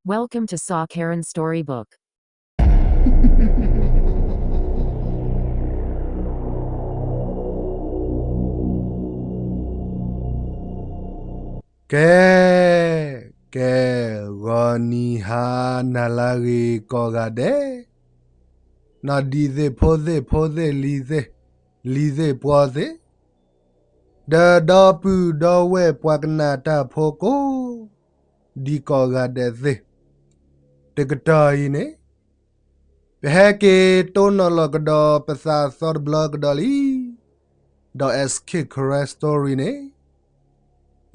Welcome to Saw Karen Storybook. ကဲ, ကဲ, ဂီၤနံၤဟါနၤလၢအဂ့ၤကိးဂၤဒဲး, နီၢ်ဒံသ့ၣ်ဖိသ့ၣ်ဖိသ့ၣ်လံၤသ့ၣ်, လံၤသ့ၣ်ပှီၤသ့ၣ်, ဒီးဒီပုၢ်ဒီဝဲၢ်ပှၤကနၣ်တၢ်ဖိကိး ဒံးကိးဂၤဒဲးသ့ၣ်, တကတီၢ်အံၤန့ၣ် ပဟဲက့ၤတိၢ်နီၣ်လီၤကဒီးပသးသီတဘျီကဒီးလံ, ဒီး S K Karen Story န့ၣ်,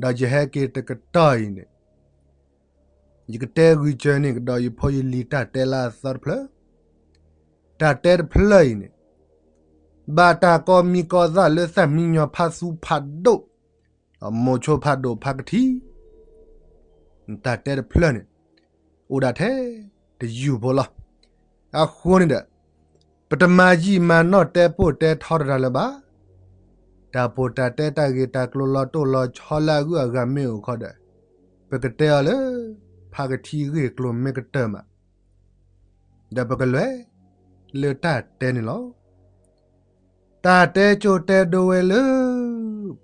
ဒီးယဟဲက့ၤတကတီၢ်အံၤန့ၣ် ယကတဲဂုာ်စၢၤန့ၢ်ကဒီးယဖိယလံၤတၢ်တဲလၢအသီတဖျၢၣ်, တၢ်တဲတဖျၢၣ်အံၤန့ၣ် ဘၣ်တၢ်ကိးမံၤကိးသၣ်လၢသၣ်မံညီၤဖးသူဖးဒိၣ်, ဒီးမိၤဆိဖးဒိၣ်ဖးကထံ, တၢ်တဲတဖျၢၣ်န့ၣ် အိၣ်ဒၣ်ထဲတယုၢ်ဖိလီၤ. အဃိန့ၣ်ဒီး ပတမၤယံာ်မၤနီၢ်တဲပိၢ်တဲထီတတၢ်လၢၤဘၣ်. တၢ်ပိၢ်တၢ်တဲတၢ်ဂ့ၢ်တၢ်ကျိၤလီၤတိၢ်လီၤဆီလၢအဂုၤအဂၤမ့ၢ်အိၣ်ခီဒီး ပကတဲအီၤလၢ ဖးကထံဂ့ၢ်ကျိၤမ့ၢ်ကတၢၢ်မး ဒီးပကလဲၤလၢတၢ်တဲန့ၣ်လီၤ. တၢ်တဲကၠိတဲဒိဝဲလၢ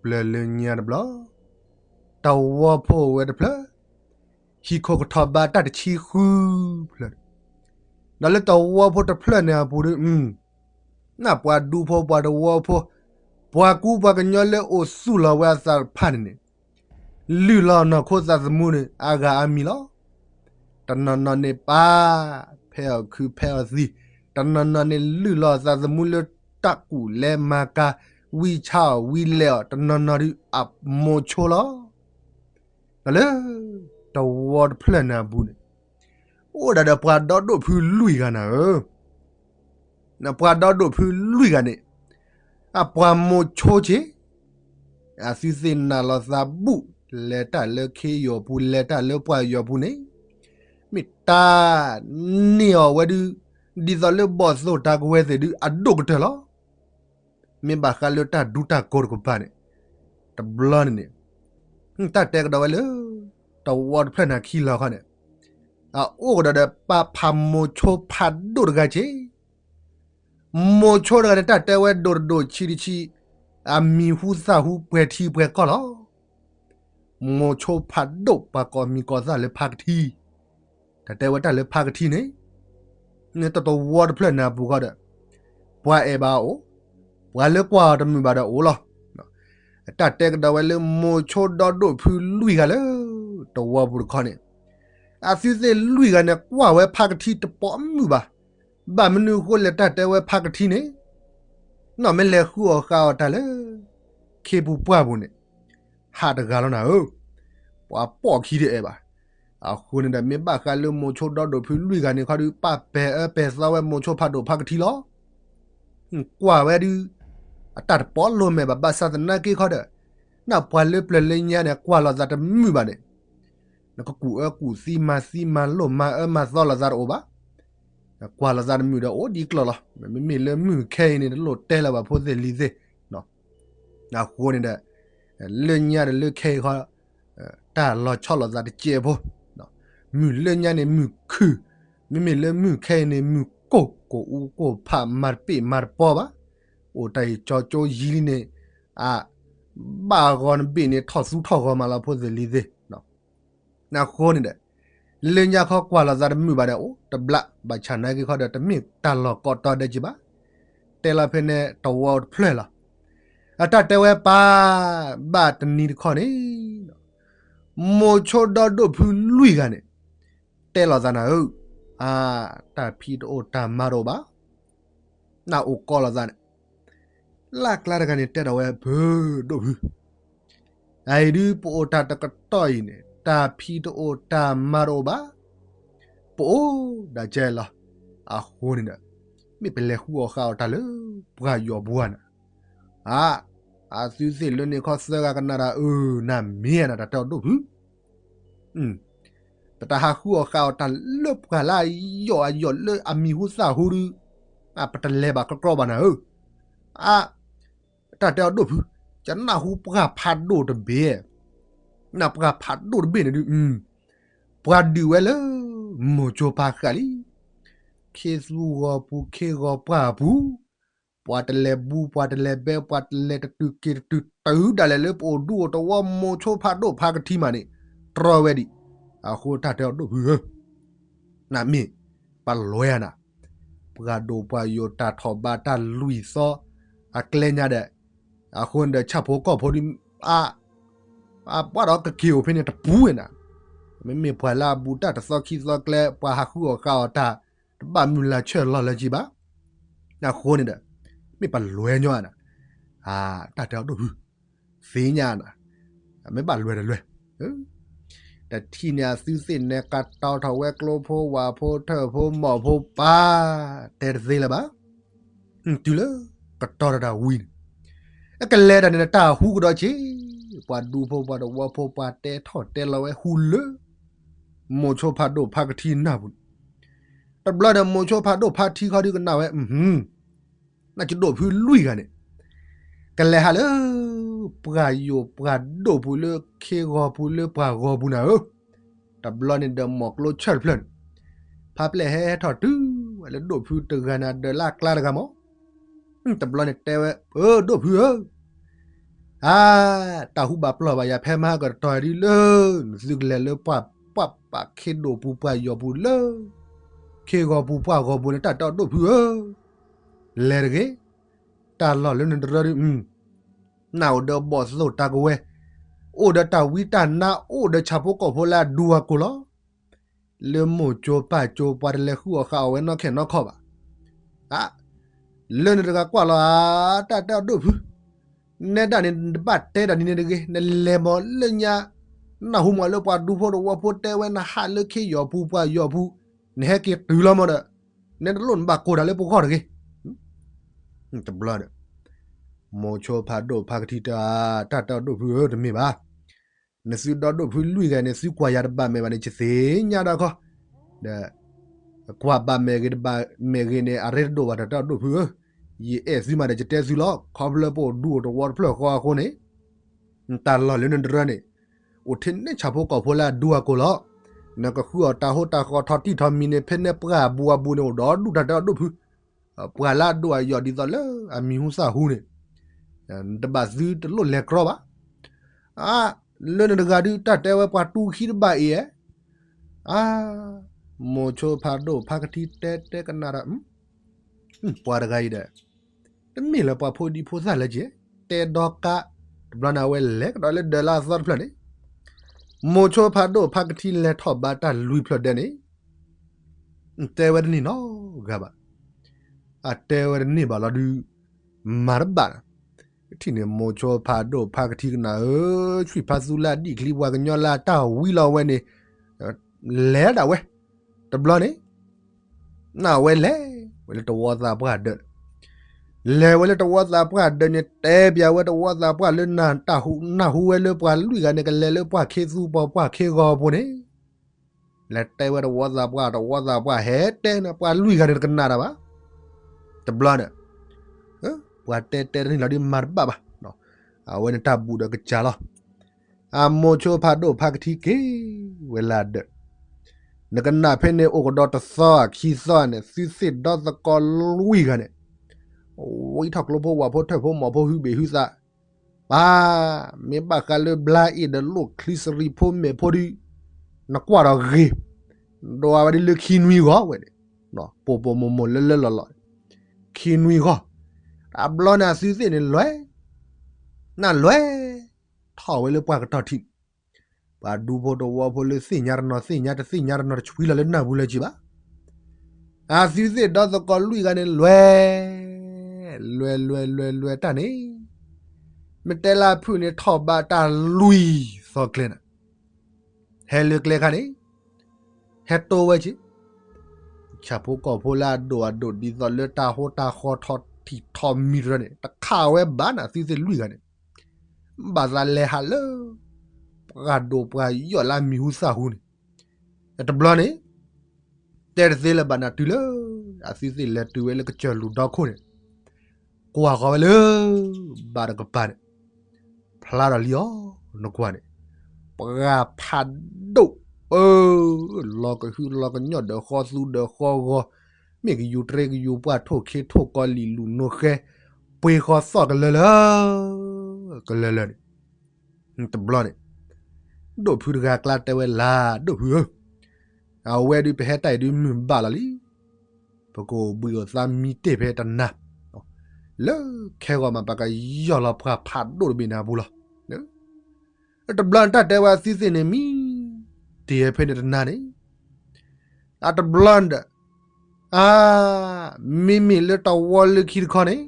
ပျၢၤလၢညါတဘျီ, တဝီဖိဝဲတဖျၢၣ်, ဟံၣ်ခိၣ်ကထီၣ်ဘးတၢ်တဆံဃုဖျၢၣ်, ဒီးလၢတဝီဖိတဖျၢၣ်န့ၣ်အပူၤဒီး နပှၤဒူဖိပှၤတဝီဖိ, ပှၤကူပှၤကညီလၢအိၣ်သူၣ်လီၤဝဲအသးတဖၣ်န့ၣ်န့ၣ် လုၢ်လီၤနီၢ်ခိသးသမူန့ၣ် အါဂၤအါမံၤလီၤ. တနီၤနီၤန့ၣ်ပာ်ဖဲအီၣ်ခုဖဲအီၣ်သံ, တနီၤနီၤန့ၣ်လုၢ်လီၤသးသမူလၢတၢ်ကူၣ်လဲမၤကၤ, ဝံဆါအီၣ်ဝံလဲၤအီၣ်, တနီၤနီၤဒုးအမိၤဆိလီၤ. ဒီးလၢ တဝီတဖျၢၣ်န့ၣ်အပူၤန့ၣ် အိၣ်ဒၣ်ဒီးပှၤဒီဒိၣ်ဖုလွံၢ်ဂၤနၤဧၢ ပှၤဒီဒိၣ်ဖုလွံၢ်ဂၤန့ၣ် အပှၤမိၤဆိက့ၤ, အသုသ့ၣ်နၢ်လီၤသးဘူၣ်, လဲၤတၢ်လၢခ့ယီၢ်ပူၤ လဲၤတၢ်လၢပှၢ်ယီၢ်ပူၤန့ၣ် မ့ၢ်တၢ်န့ၢ်အီၤဝဲဒုး ဒ်သိးလၢဘီၣ်သိၣ်တၢ်ကဝဲၤသ့ၣ်ဒုးအဒိၣ်ကတၢၢ်လီၤ. မ့ၢ်ဘၣ်ဃးလၢတၢ်ဒူတၢ်ကိးတကပၤန့ၣ် တဘျီန့ၣ်န့ၣ် တၢ်တဲကဒီးဝဲလၢ တဝီတဖျၢၣ်န့ၣ်ခံလီၤခီန့ၣ် အအိၣ်ကဒီးဒီးပၢ်ဖးမိၤဆိဖးဒိၣ်တဂၤက့ၤ, မိၤဆိတဂၤန့ၣ် တၢ်တဲဝဲဒိၣ်တဒိၣ်ဆံးတဆံး, အမံၤဟူသၣ်ဟူပှဲၤထံပှဲၤကီၢ်လီၤ. မိၤဆိဖးဒိၣ်ပှၤကိးမံၤကိးသၣ်လၢဖးကထံ, တၢ်တဲဝဲတၢ်လၢဖးကထံန့ၣ် နတတဝီတဖျၢၣ်န့ၣ်အပူၤဃီဒီး ပှၤအဲၣ်ဘၣ်အအိၣ်, ပှၤလၢကွၢ်အီၤတမုာ်ဘၣ်ဒီးအိၣ်လီၤ. တၢ်တဲကဒီးဝဲလၢမိၤဆိဒီဒိၣ်ဖုလွံၢ်ဂၤလၢ တဝီပူၤတခီန့ၣ် အသုသ့ၣ်လွံၢ်ဂၤန့ၣ် ကွၢ်ဝဲဖးကထံတပိာ်မုာ်ဘၣ်. ဘၣ်မနုၤအဃိလဲၣ်တၢ်တဲဝဲဖးကထံန့ၣ် နီၢ်မ့ၢ်လဲၤဃုအီၣ်ဃုအီၣ်တၢ်လၢ ခ့ပူၤပှၢ်ပူၤန့ၣ် ဟးတဂၤလီၤနၤဧၢ, ပှၤပိာ်ခံတအဲၣ်ဘၣ်. အဃိန့ၣ်ဒီး မ့ၢ်ဘၣ်ဃးလၢမိၤဆိဒီဒိၣ်ဖုလွံၢ်ဂၤန့ၣ်ခီဒီး ပၢ်ပဲာ်အၢပဲာ်သီဝဲမိၤဆိဖးဒိၣ်ဖးကထံလီၤ. ကွၢ်ဝဲဒုး အတၢ်တပိာ်လိာ်မဲာ်ဘၣ် ဘၣ်ဆၣ်သနာ်က့ခီဒီး နပှၤလၢပျၢၤလၢညါန့ၣ် ကွၢ်လိာ်သးတမုာ်ဘၣ်န့ၣ် နကကူၣ်အၢကူၣ်သံမၤသံမၤလိာ်မၤအၢမၤသီလိာ်သးတအိၣ်ဘၣ်. ကွၢ်လိာ်သးတမုာ်ဒီးအိၣ်ဒ်ကျိၤလီၤ. မ့မ့ၢ်လၢမုၢ်ခဲအံၤန့ၣ် တလိၣ်တဲလၢၤဘၣ်ဖိသ့ၣ်လံၤသ့ၣ်. အဃိန့ၣ်ဒီး လၢညါဒီးလၢခဲအံၤခီ တၢ်လီၤဆီလိာ်သးတစဲးဖိ, မုၢ်လၢညါန့ၣ်မုၢ်ခုၣ်, မ့မ့ၢ်လၢမုၢ်ခဲအံၤန့ၣ် မုၢ်ကိၢ်ကိၢ်အူကိၢ်ဖး မၤတပ့ၢ်မၤတပီဘၣ်. အိၣ်တၢ်အံၤကၠီကၠိယံၤလံန့ၣ် အဘၣ်ဂီၤနဘ့ၣ်န့ၣ် ထီၣ်သူထီၣ်ဂီၤမးလီၤဖိသ့ၣ်လံၤသ့ၣ်. အဃိန့ၣ်ဒီး လၢညါခီကွၢ်လိာ်သးတမုာ်ဘၣ်ဒီးအိၣ်တဘျး ဘၣ်ဆၣ်နာ်က့ခီဒီး တမ့ၢ်တၢ်လီၢ်ကိးတီၤဒဲးက့ၤဘၣ်. တဲလီၤဖဲန့ၣ်တဝီတဖျၢၣ်လီၤ. အတၢ်တဲဝဲပၢ် ဘၣ်တနံၤတခီန့ၣ် မိၤဆိဒီဒိၣ်ဖုလွံၢ်ဂၤန့ၣ် တဲလိာ်သးနၤဧၢ, အါ တၢ်ဖံးတအိၣ်တၢ်မၤတအိၣ်ဘၣ်. နအိၣ်ကီးလိာ်သးန့ၣ် လၢ်ကျါတဂၤန့ၣ် တဲဒီးဝဲ ဖုဒိၣ်ဖု, အအံၤဒုးပအိၣ်တၢ်တကတီၢ်အံၤန့ၣ် တၢ်ဖံးတအိၣ်တၢ်မၤတအိၣ်ဘၣ်. ပအိၣ်ဒၣ်ကဲလီၤ. အဃိန့ၣ်ဒီး မ့ၢ်ပလဲၤဃုအီၣ်ဃုအီတၢ်လၢ ပှၢ်ယီၤပူၤဧါန့ၣ်, အါ အသုသ့ၣ်လၢန့ၣ်ခီသၢဂၤကနၣ်တၢ်အၢ နမ့ၢ်နတၢ်တဲအီၤဒိၣ်ဖု ပတဟးဃုအီၣ်ဃုအီတၢ်လၢပှၢ်လၢအယီၤအယီၤလၢအမံၤဟူသၣ်ဟူဒုး ပတလဲၤဘၣ်ကြီကြီဘၣ်နၤဧၢ. အါ တၢ်တဲအီၤဒိၣ်ဖု, ယနၢ်ဟူပှၢ်ဖးဒိၣ်တဘ့ၣ်, နၢ်ပှၢ်ဖးဒိၣ်တဘ့ၣ်န့ၣ်ဒုး ပှၤဒုးဝဲလၢ မိၤဆိဖါဃာ်လံ. ခ့သူဂီၤပူၤ ခ့ဂီၤပှၢ်ပူၤ, ပှၤတလဲၤဘူး ပှၤတလဲၤဘဲ ပှၤတလဲၤတတုၤက့ၤတတုၤ တုၤဒၣ်လဲာ်လၢပအိၣ်ဒူအိၣ်တဝီ မိၤဆိဖါဒိၣ်ဖါကထံမးန့ၣ် တြီဝဲဒံး. အဃိတၢ်တဲအီၤဒိၣ်ဖုဧၢ, နမ့ၢ်ပှၤလွဲဧါနၤ, ပှၤဒိၣ်ပှၤယိာ်တၢ်ထီၣ်ဘးတၢ်လွံၢ်သီ အကျဲညါဒီး, အဃိန့ၣ်ဒီး ဆၣ်ဖိကီၢ်ဖိဒ် အ အပှၤဒီးကက့ၤအိၣ်ဖဲန့ၣ်တပူၤဝဲနၤ, မ့မ့ၢ်ပှၤလၢအဘူးတၢ်တသီခံသီကျဲ ပှၤဟးဃုအီၣ်ဃုအီတၢ် တဘၣ်မုၢ်လၢ်ဆၢလီၤလၢၤက့ၤဘၣ်. အဃိန့ၣ်ဒီး မ့ၢ်ပှၤလွဲညီဧါနၤ, တၢ်တဲအီၤဒိၣ်ဖု, သ့ၣ်ညါနၤ, မ့ၢ်ဘၣ်လွဲတလွဲ တထံၣ်န့ၣ်အသုသ့ၣ်နဲကတီၤထီၣ်ဝဲကျိဖိဝၣ်ဖိထၢၣ်ဖိမီၢ်ဖိပၢ်, တဲတသ့လၢၤဘၣ်. တုၤလၢကတီၤတၢ်တၢ်ဝံၤန့ၣ်, အကလဲၤတၢ်န့ၣ်တၢ်ဟူကဒီးက့ၤ, ပှၤဒူဖိပှၤတဝီဖိပှၤတဲထီၣ်တဲလီၤဝဲဟူလၢ မိၤဆိဖးဒိၣ်ဖးကထံနၢ်ပူၤန့ၣ်, တဘျီန့ၣ် မိၤဆိဖးဒိၣ်ဖးကထံခီဒုကနၣ်ဝဲ, နကဒိၣ်ဖုလွံၢ်ဂၤန့ၣ် ကလဲၤဟးလၢ ပှၤယိာ်ပှၤဒိၣ်ပူၤလၢခ့ဂီၤပူၤလၢပှၤဂီၤပူၤနၤဧၢ, တဘျီန့ၣ်ဒီးမီၢ်ကျိဆၢၣ်တဖျၢၣ်န့ၣ်, ဖးပျဲၢ်ဟဲထီၣ်တုၤဝဲလၢဒိၣ်ဖုတဂၤန့ၣ်ဒၢးလၢအကျါတဂၤမး, တဘျီန့ၣ်တဲဝဲ, အၢ ဒိၣ်ဖုဧၢ, အါ, တၢ်ဟူဘၣ်ပျီၢ်ဘၣ်ယၤဖဲမဟါကတီၤဒ်လၢ နသုကလဲၤလၢပှၤ ပှၤပာ်ခ့ဒိၣ်ပူၤပှၤယိာ်ပူၤလၢ ခ့ဂီၤပူၤပှၤဂီၤပူၤန့ၣ် တၢ်တဲအီၤဒိၣ်ဖုဧၢ, လဲၤတဂ့ၤ, တၢ်လီၢ်လၢနတရၢဒုး နအိၣ်ဒီးဘီၣ်သိၣ်တၢ်ကဝဲၤ, အိၣ်ဒီးတၢ်ဝံတၢ်နါ အိၣ်ဒီးဆၣ်ဖိကီၢ်ဖိလၢအဒူအကိၢ်လီၤ. လၢမိၢ်ကၠိပၢ်ကၠိပှၤတလဲၤဃုအီၣ်ဃာ်အီၣ်ဝဲနီၢ်ခဲနီၢ်ခီဘၣ်. အါ, လၢနတဂၤကွၢ်လီၤဧါ, တၢ်တဲအီၤဒိၣ်ဖု, နဲဒၣ်န့ၣ် နတဘၣ်တဲတၢ်ဒ်န့ၣ်တဂ့ၤ, နလဲၤမီၤလၢညါ, နၢ်ဟူမးလၢပှၤဒူဖိတဝီဖိတဲဝဲ နဟးလၢခ့ယီၤပူၤပှၤယီၤပူၤ, နဟဲက့ၤတုၤလီၤမးဒီး, နဲတလိၣ်နဘၣ်ကိၢ်တၢ်လၢပဂီၢ်တဂ့ၤ. တဘျီဒီး မိၤဆိဖးဒိၣ်ဖးကထံတဲအါ, တၢ်တဲအီၤဒိၣ်ဖုဧၢ တမ့ၢ်ဘၣ်. နသုဒီဒိၣ်ဖုလွံၢ်ဂၤန့ၣ် သုကွၢ်ယၤတဘၣ်မဲာ်ဘၣ်န့ၣ် ယသ့ၣ်ညါဒီးခီ, ဒီး ကွၢ်ဘၣ်မဲာ်ဂ့ၤတဘၣ်မဲာ်ဂ့ၤန့ၣ် အရ့တဒိၣ်ဘၣ် တၢ်တဲအီၤဒိၣ်ဖုဧၢ, ယအဲၣ်သုမးဒီးယတဲသုလီၤ. ခီဖျိပအိၣ်ဒူအိၣ်တဝီတဖျၢၣ်ဃီအဃိန့ၣ် တၢ်လီၢ်လၢနတရၢန့ၣ် အိၣ်ထဲန့ၣ်ဆၣ်ဖိကီၢ်ဖိလၢအဒူအကိၢ်လီၤ. နကဃုအီၣ်တၢ်ဟိတၢ်ဃီထီၣ်တံၢ်ထီၣ်မံၤန့ၣ် ဖဲန့ၣ်ပှၤအဘူးအဘူးန့ၣ် အိၣ်ဒီဒူၣ် တၢ်တဲအီၤဒိၣ်ဖု, ပှၤလၢအဒိၣ်အယိာ်ဒ်သိးလၢအမံၤဟူသၣ်ဟူန့ၣ် တဘၣ်သုတလိၣ်လဲၤကြီဘၣ်. အါ, လၢနတဂၤဒုး တၢ်တဲဝဲပှၤတူခံတဘၣ်အံၤဧါ. အါ, မိၤဆိဖးဒိၣ်ဖးကထံတဲတဲကနၣ်ဒီး ပှၤတဂၤအံၤဒီး တမ့ၢ်လၢပှၤဖိဒံဖိသၣ်လၢက့ၤ, တဲဒီကါ, တဘျီန့ၣ်အဝဲလဲၤကဒီးလၢဒၢးလၢအသီတဖျၢၣ်န့ၣ်, မိၤဆိဖးဒိၣ်ဖးကထံလဲၤထီၣ်ဘးတၢ်လွံၢ်ဖျၢၣ်ဒဲးန့ၣ် တဲဝဲတန့ၢ်နီတဂၤဘၣ်. အတဲဝဲတန့ၢ်ဘၣ်လီၤဒုး မၤတဘၣ်. ကထံၣ်န့ၣ် မိၤဆိဖးဒိၣ်ဖးကထံကနၣ်ဧၢ, ဆွံၣ်ဖးသူလၢအဒံၣ်ချံပှၤကညီလၢအတၢ်ဝံလီၤဝဲန့ၣ် လဲၤဒၣ်ဝဲ, တဘျီန့ၣ် နဝဲလဲၤဝဲလၢတဝီသးပှၢ်ဒၢး, လဲၤဝဲလၢတဝီသးပှၢ်ဒၢးန့ၣ် တဲပျးဝဲတဝီသးပှၢ်လၢ နၢ်ဟူဝဲလၢပှၤလွံၢ်ဂၤန့ၣ် ကလဲၤလၢပှၤခ့သူပှၤပှၢ်ခ့ဂီၤအပူၤန့ၣ်, လဲၤတဲဝဲတဝီသးပှၢ် တဝီသးပှၢ်ဟဲတဲန့ၣ် ပှၤလွံၢ်ဂၤန့ၣ်တကနၣ်တၢ်ဘၣ်. တဘျီန့ၣ် ပှၤတဲတဲတန့ၢ်လီၤဒုးမၤတဘၣ်ဘၣ်. အဝဲန့ၣ်တၢ်ဘူးဒီးကစၢ်လီၤ. အမိၤဆိဖးဒိၣ်ဖးကထံက့ၤဝဲလၢဒၢး, နကနၣ်ဖဲန့ၣ်အိၣ်ကဒီးတသီခံသီန့ၣ် သုသ့ၣ်ဒီသကိးလွံၢ်ဂၤန့ၣ် ဝံထီၣ်ကျိဖိဝၣ်ဖိထၢၣ်ဖိမီၢ်ဖိဟုဘ့ၣ်ဟုသး, ပၢ်, မ့ၢ်ဘၣ်ဃးလၢဘျါအ့ၣ်ဒီးလိၣ်ချံစရံးဖိမဲာ်ဖိဒုး နကွၢ်ဒီးဂ့ၤ, ဒွးဝဲဒ်လၢခံနွံဂီၢ်ဝဲန့ၣ်, ပိာ်ပိာ်မိၢ်မိၢ်လၢလၢလီၢ်လီၢ်, ခံနွံဂီၢ်, တဘျီန့ၣ်အသုသ့ၣ်န့ၣ်လွဲ, နလွဲ, ထီၣ်ဝဲလၢပှၢ်ကတီၢ်ထံး, ပှၤဒူဖိတဝီဖိလၢသ့ၣ်ညါတနီၤသ့ၣ်ညါတသ့ၣ်ညါတနီၤတဆှံလီၤလၢနၢ်ပူၤလၢၤက့ၤဘၣ်. အသုသ့ၣ်ဒီသကိးလွံၢ်ဂၤန့ၣ်လွဲ, လွဲလွဲလွဲလွဲတၢ်န့ၣ်, မ့ၢ်တဲလၢဖုၣ်န့ၣ်ထီၣ်ဘးတၢ်လွံၢ်သီကျဲန့ၣ်, ဟဲလၢကျဲခါန့ၣ် ဟဲတိဝဲက့ၤ, ဆၣ်ဖိကီၢ်ဖိလၢအဒိၣ်အဒိၣ်ဒ်သိးလၢတၢ်ဟိတၢ်ဃီထီၣ်တံၢ်ထီၣ်မံၤတရၢန့ၣ် တခးဝဲဘၣ်န့ၣ် အသုသ့ၣ်လွံၢ်ဂၤန့ၣ်, ဘၣ်သးလဲၤဟးလၢ ပှၤဒိၣ်ပှၤယိာ်လၢအမံၤဟူသၣ်ဟူန့ၣ်, တဘျီန့ၣ် တဲတသ့လၢၤဘၣ်န့ၣ်တုၤလၢ အသုသ့ၣ်လဲၤတုၤဝဲလၢကစၢၢ်လူၢ်ဒီခိၣ်န့ၣ်, ကွၢ်ဃီၤဝဲလၢ ဘၣ်တကပၤန့ၣ်, ဖျါထီၣ်လံအီၤ နကွၢ်န့ၣ်, ပှၤဖးဒိၣ် အၢ, လီၤကဟုလီၤကညီၢ်ဒီးဃီသူဒီးဃီဂီၤ, မ့ၢ်ကယူၤတရ့ကယူၤပှၢ်ထိၣ်ခ့ထိၣ်ကီလံာ်လူၤနိဃဲ, ပှ့ၤဃီသီၣ်ကလၢလၢ, ကလၢလၢန့ၣ်, တဘျီန့ၣ်, ဒိၣ်ဖုတဂၤကျါတဲဝဲလၢ ဒိၣ်ဖုဧၢ, အဝဲဒုးပဟဲတၢ်အံၤဒုးမုာ်ဘၣ်လီၤလံ. ပကအိၣ်ဘှံးအိၣ်သါမံတ့ၢ်ဖဲတနၤ, လၢခဲဂီၤမး ပကယီၢ်လီၤပှၤဖးဒိၣ်တဘ့ၣ်န့ၣ်အပူၤလီၤ. တဘျီန့ၣ်တၢ်တဲဝဲအသုသ့ၣ်န့ၣ်မံ, တ့ၢ်ဖဲန့ၣ်တနၤန့ၣ်, အတဘျီဒီး, အါ, မ့မ့ၢ်လၢတဝီလၢခံတခီန့ၣ်,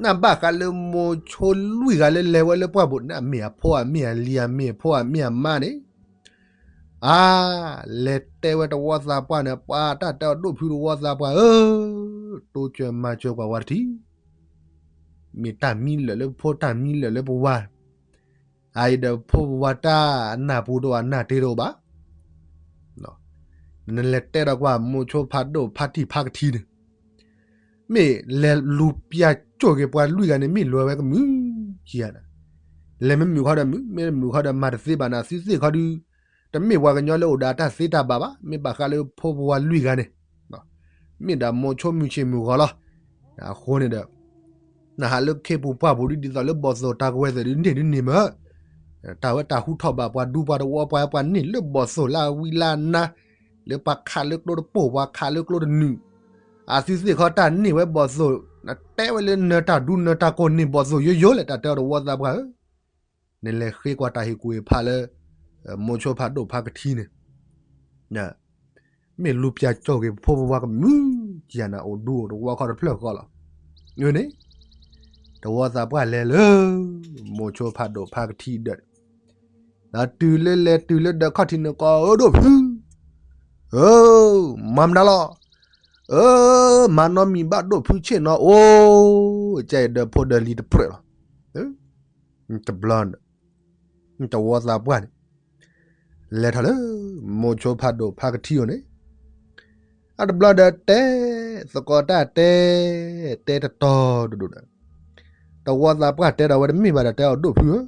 နဘၣ်ဃးလၢမိၤဆိလွံၢ်ဂၤလၢလဲၤဝဲလၢပှၢ်ပူၤန့ၣ် အမ့ၢ်အဖိအမ့ၢ်အလံၤ အမ့ၢ်အဖိအမ့ၢ်အမါန့ၣ် အါ, လဲၤတဲဝဲတဝီသးပှၢ်န့ၣ် ပှၤတၢ်တဲအီၤဒိၣ်ဖုတဝီသးပှၢ်ဧၢ, တိစၢၤမၤစၢၤကွၢ်ဝဲတထံၣ်, မ့ၢ်တၢ်မံလၢာ်လၢပဖိ တၢ်မံလၢာ်လၢပဝၤ, အအံၤဒီးဖိပဝၤတၢ်နၢ်ပူၤတအိၣ်အနၢ်တ့တအိၣ်ဘၣ်. နလဲၤတဲဒီးကွၢ် မိၤဆိဖးဒိၣ်ဖါတံၢ်ဖါကထံန့ၣ် မ့ၢ်လဲၤလူၤပျၢ်ကၠိၣ်က့ၤပှၤလွံၢ်ဂၤန့ၣ် မ့ၢ်လဲၤဝဲကမုာ်ကယၤန့ၣ်, လဲၤမ့ၢ်မုာ်ခီဒီးမုာ်, မ့ၢ်မုာ်ခီဒီးမၤတသ့ဘၣ်န့ၣ် အသုသ့ၣ်ခီဒုး, တမ့ၢ်ပှၤကညီလၢအိၣ်ဒီးအတၢ်သ့တၢ်ဘၣ်ဘၣ်, မ့ၢ်ဘၣ်ဃးလၢဖိပဝၤလွံၢ်ဂၤန့ၣ်, မ့ၢ်ဒၣ်မိၤဆိမုၢ်ဆ့ၣ်မုၢ်ဂီၤလီၤ. အဃိန့ၣ်ဒီး နဟးလၢခ့ပူၤပှၢ်ပူၤဒ်သိးလၢဘီၣ်သိၣ်တၢ်ကဝဲၤသ့ၣ်ဒုးန့ၢ်ဒုးန့ၢ်မး, တၢ်ဝဲတၢ်ဟူထီၣ်ဘၣ်ပှၤဒူပှၤတဝီပှၤ ပှၤန့ၢ်လၢဘီၣ်သိၣ်လၢအဝံလၢအနါ, လၢပှၤခးလၢကျိတပိၢ် ပှၤခးလၢကျိတနုာ်, အသုသ့ၣ်ခီတၢ်န့ၢ်ဝဲဘီၣ်သိၣ်, နတဲဝဲလၢနတၢ်ဒူနတၢ်ကိၢ်န့ၢ်ဘီၣ်သိၣ်ယိယိလဲၣ် တၢ်တဲအီၤတဝီသးပှၢ်ဧၢ, နလဲၤဃ့ကွၢ်တၢ်ဟ့ၣ်ကူၣ်ဟ့ၣ်ဖးလၢ မိၤဆိဖးဒိၣ်ဖါကထံန့ၣ် မ့ၢ်လူၤပျၢ်ကၠိၣ်က့ၤပဖိပဝၤကမုာ်ကယၤန့ၣ် အိၣ်ဒူအိၣ်တဝီခီတဖျၢၣ်ဃီလီၤ. အန့ၣ် တဝီသးပှၢ်လဲၤလၢ မိၤဆိဖးဒိၣ်ဖါကထံဒီး, ဒီးတုၤလၢလဲၤတုၤလၢဒီးခီၣ်ထံးန့ၣ်ကီး အၢဒိၣ်ဖု, အၢ, မၤမနုၤလီၤ, အၢ, မၤနီတမံၤဘၣ်ဒိၣ်ဖုဆ့ၣ်နီၤအိၣ်, ကဲအံၤဒီးဖိဒီးလံၤတပြဲးလီၤ. တဘျီန့ၣ် တဝီသးပှၢ်န့ၣ် လဲၤထီၣ်လၢ မိၤဆိဖးဒိၣ်ဖါကထံအအိၣ်န့ၣ်, အတဘျီဒီးတဲ, သကိးတၢ်တဲ, တဲတတီၤဒိၣ်ဒိၣ်ဒီး, တဝီသးပှၢ်တဲဒီးဝဲတမ့ၢ်ဘၣ်ဒီးတဲအီၤဒိၣ်ဖုဧၢ,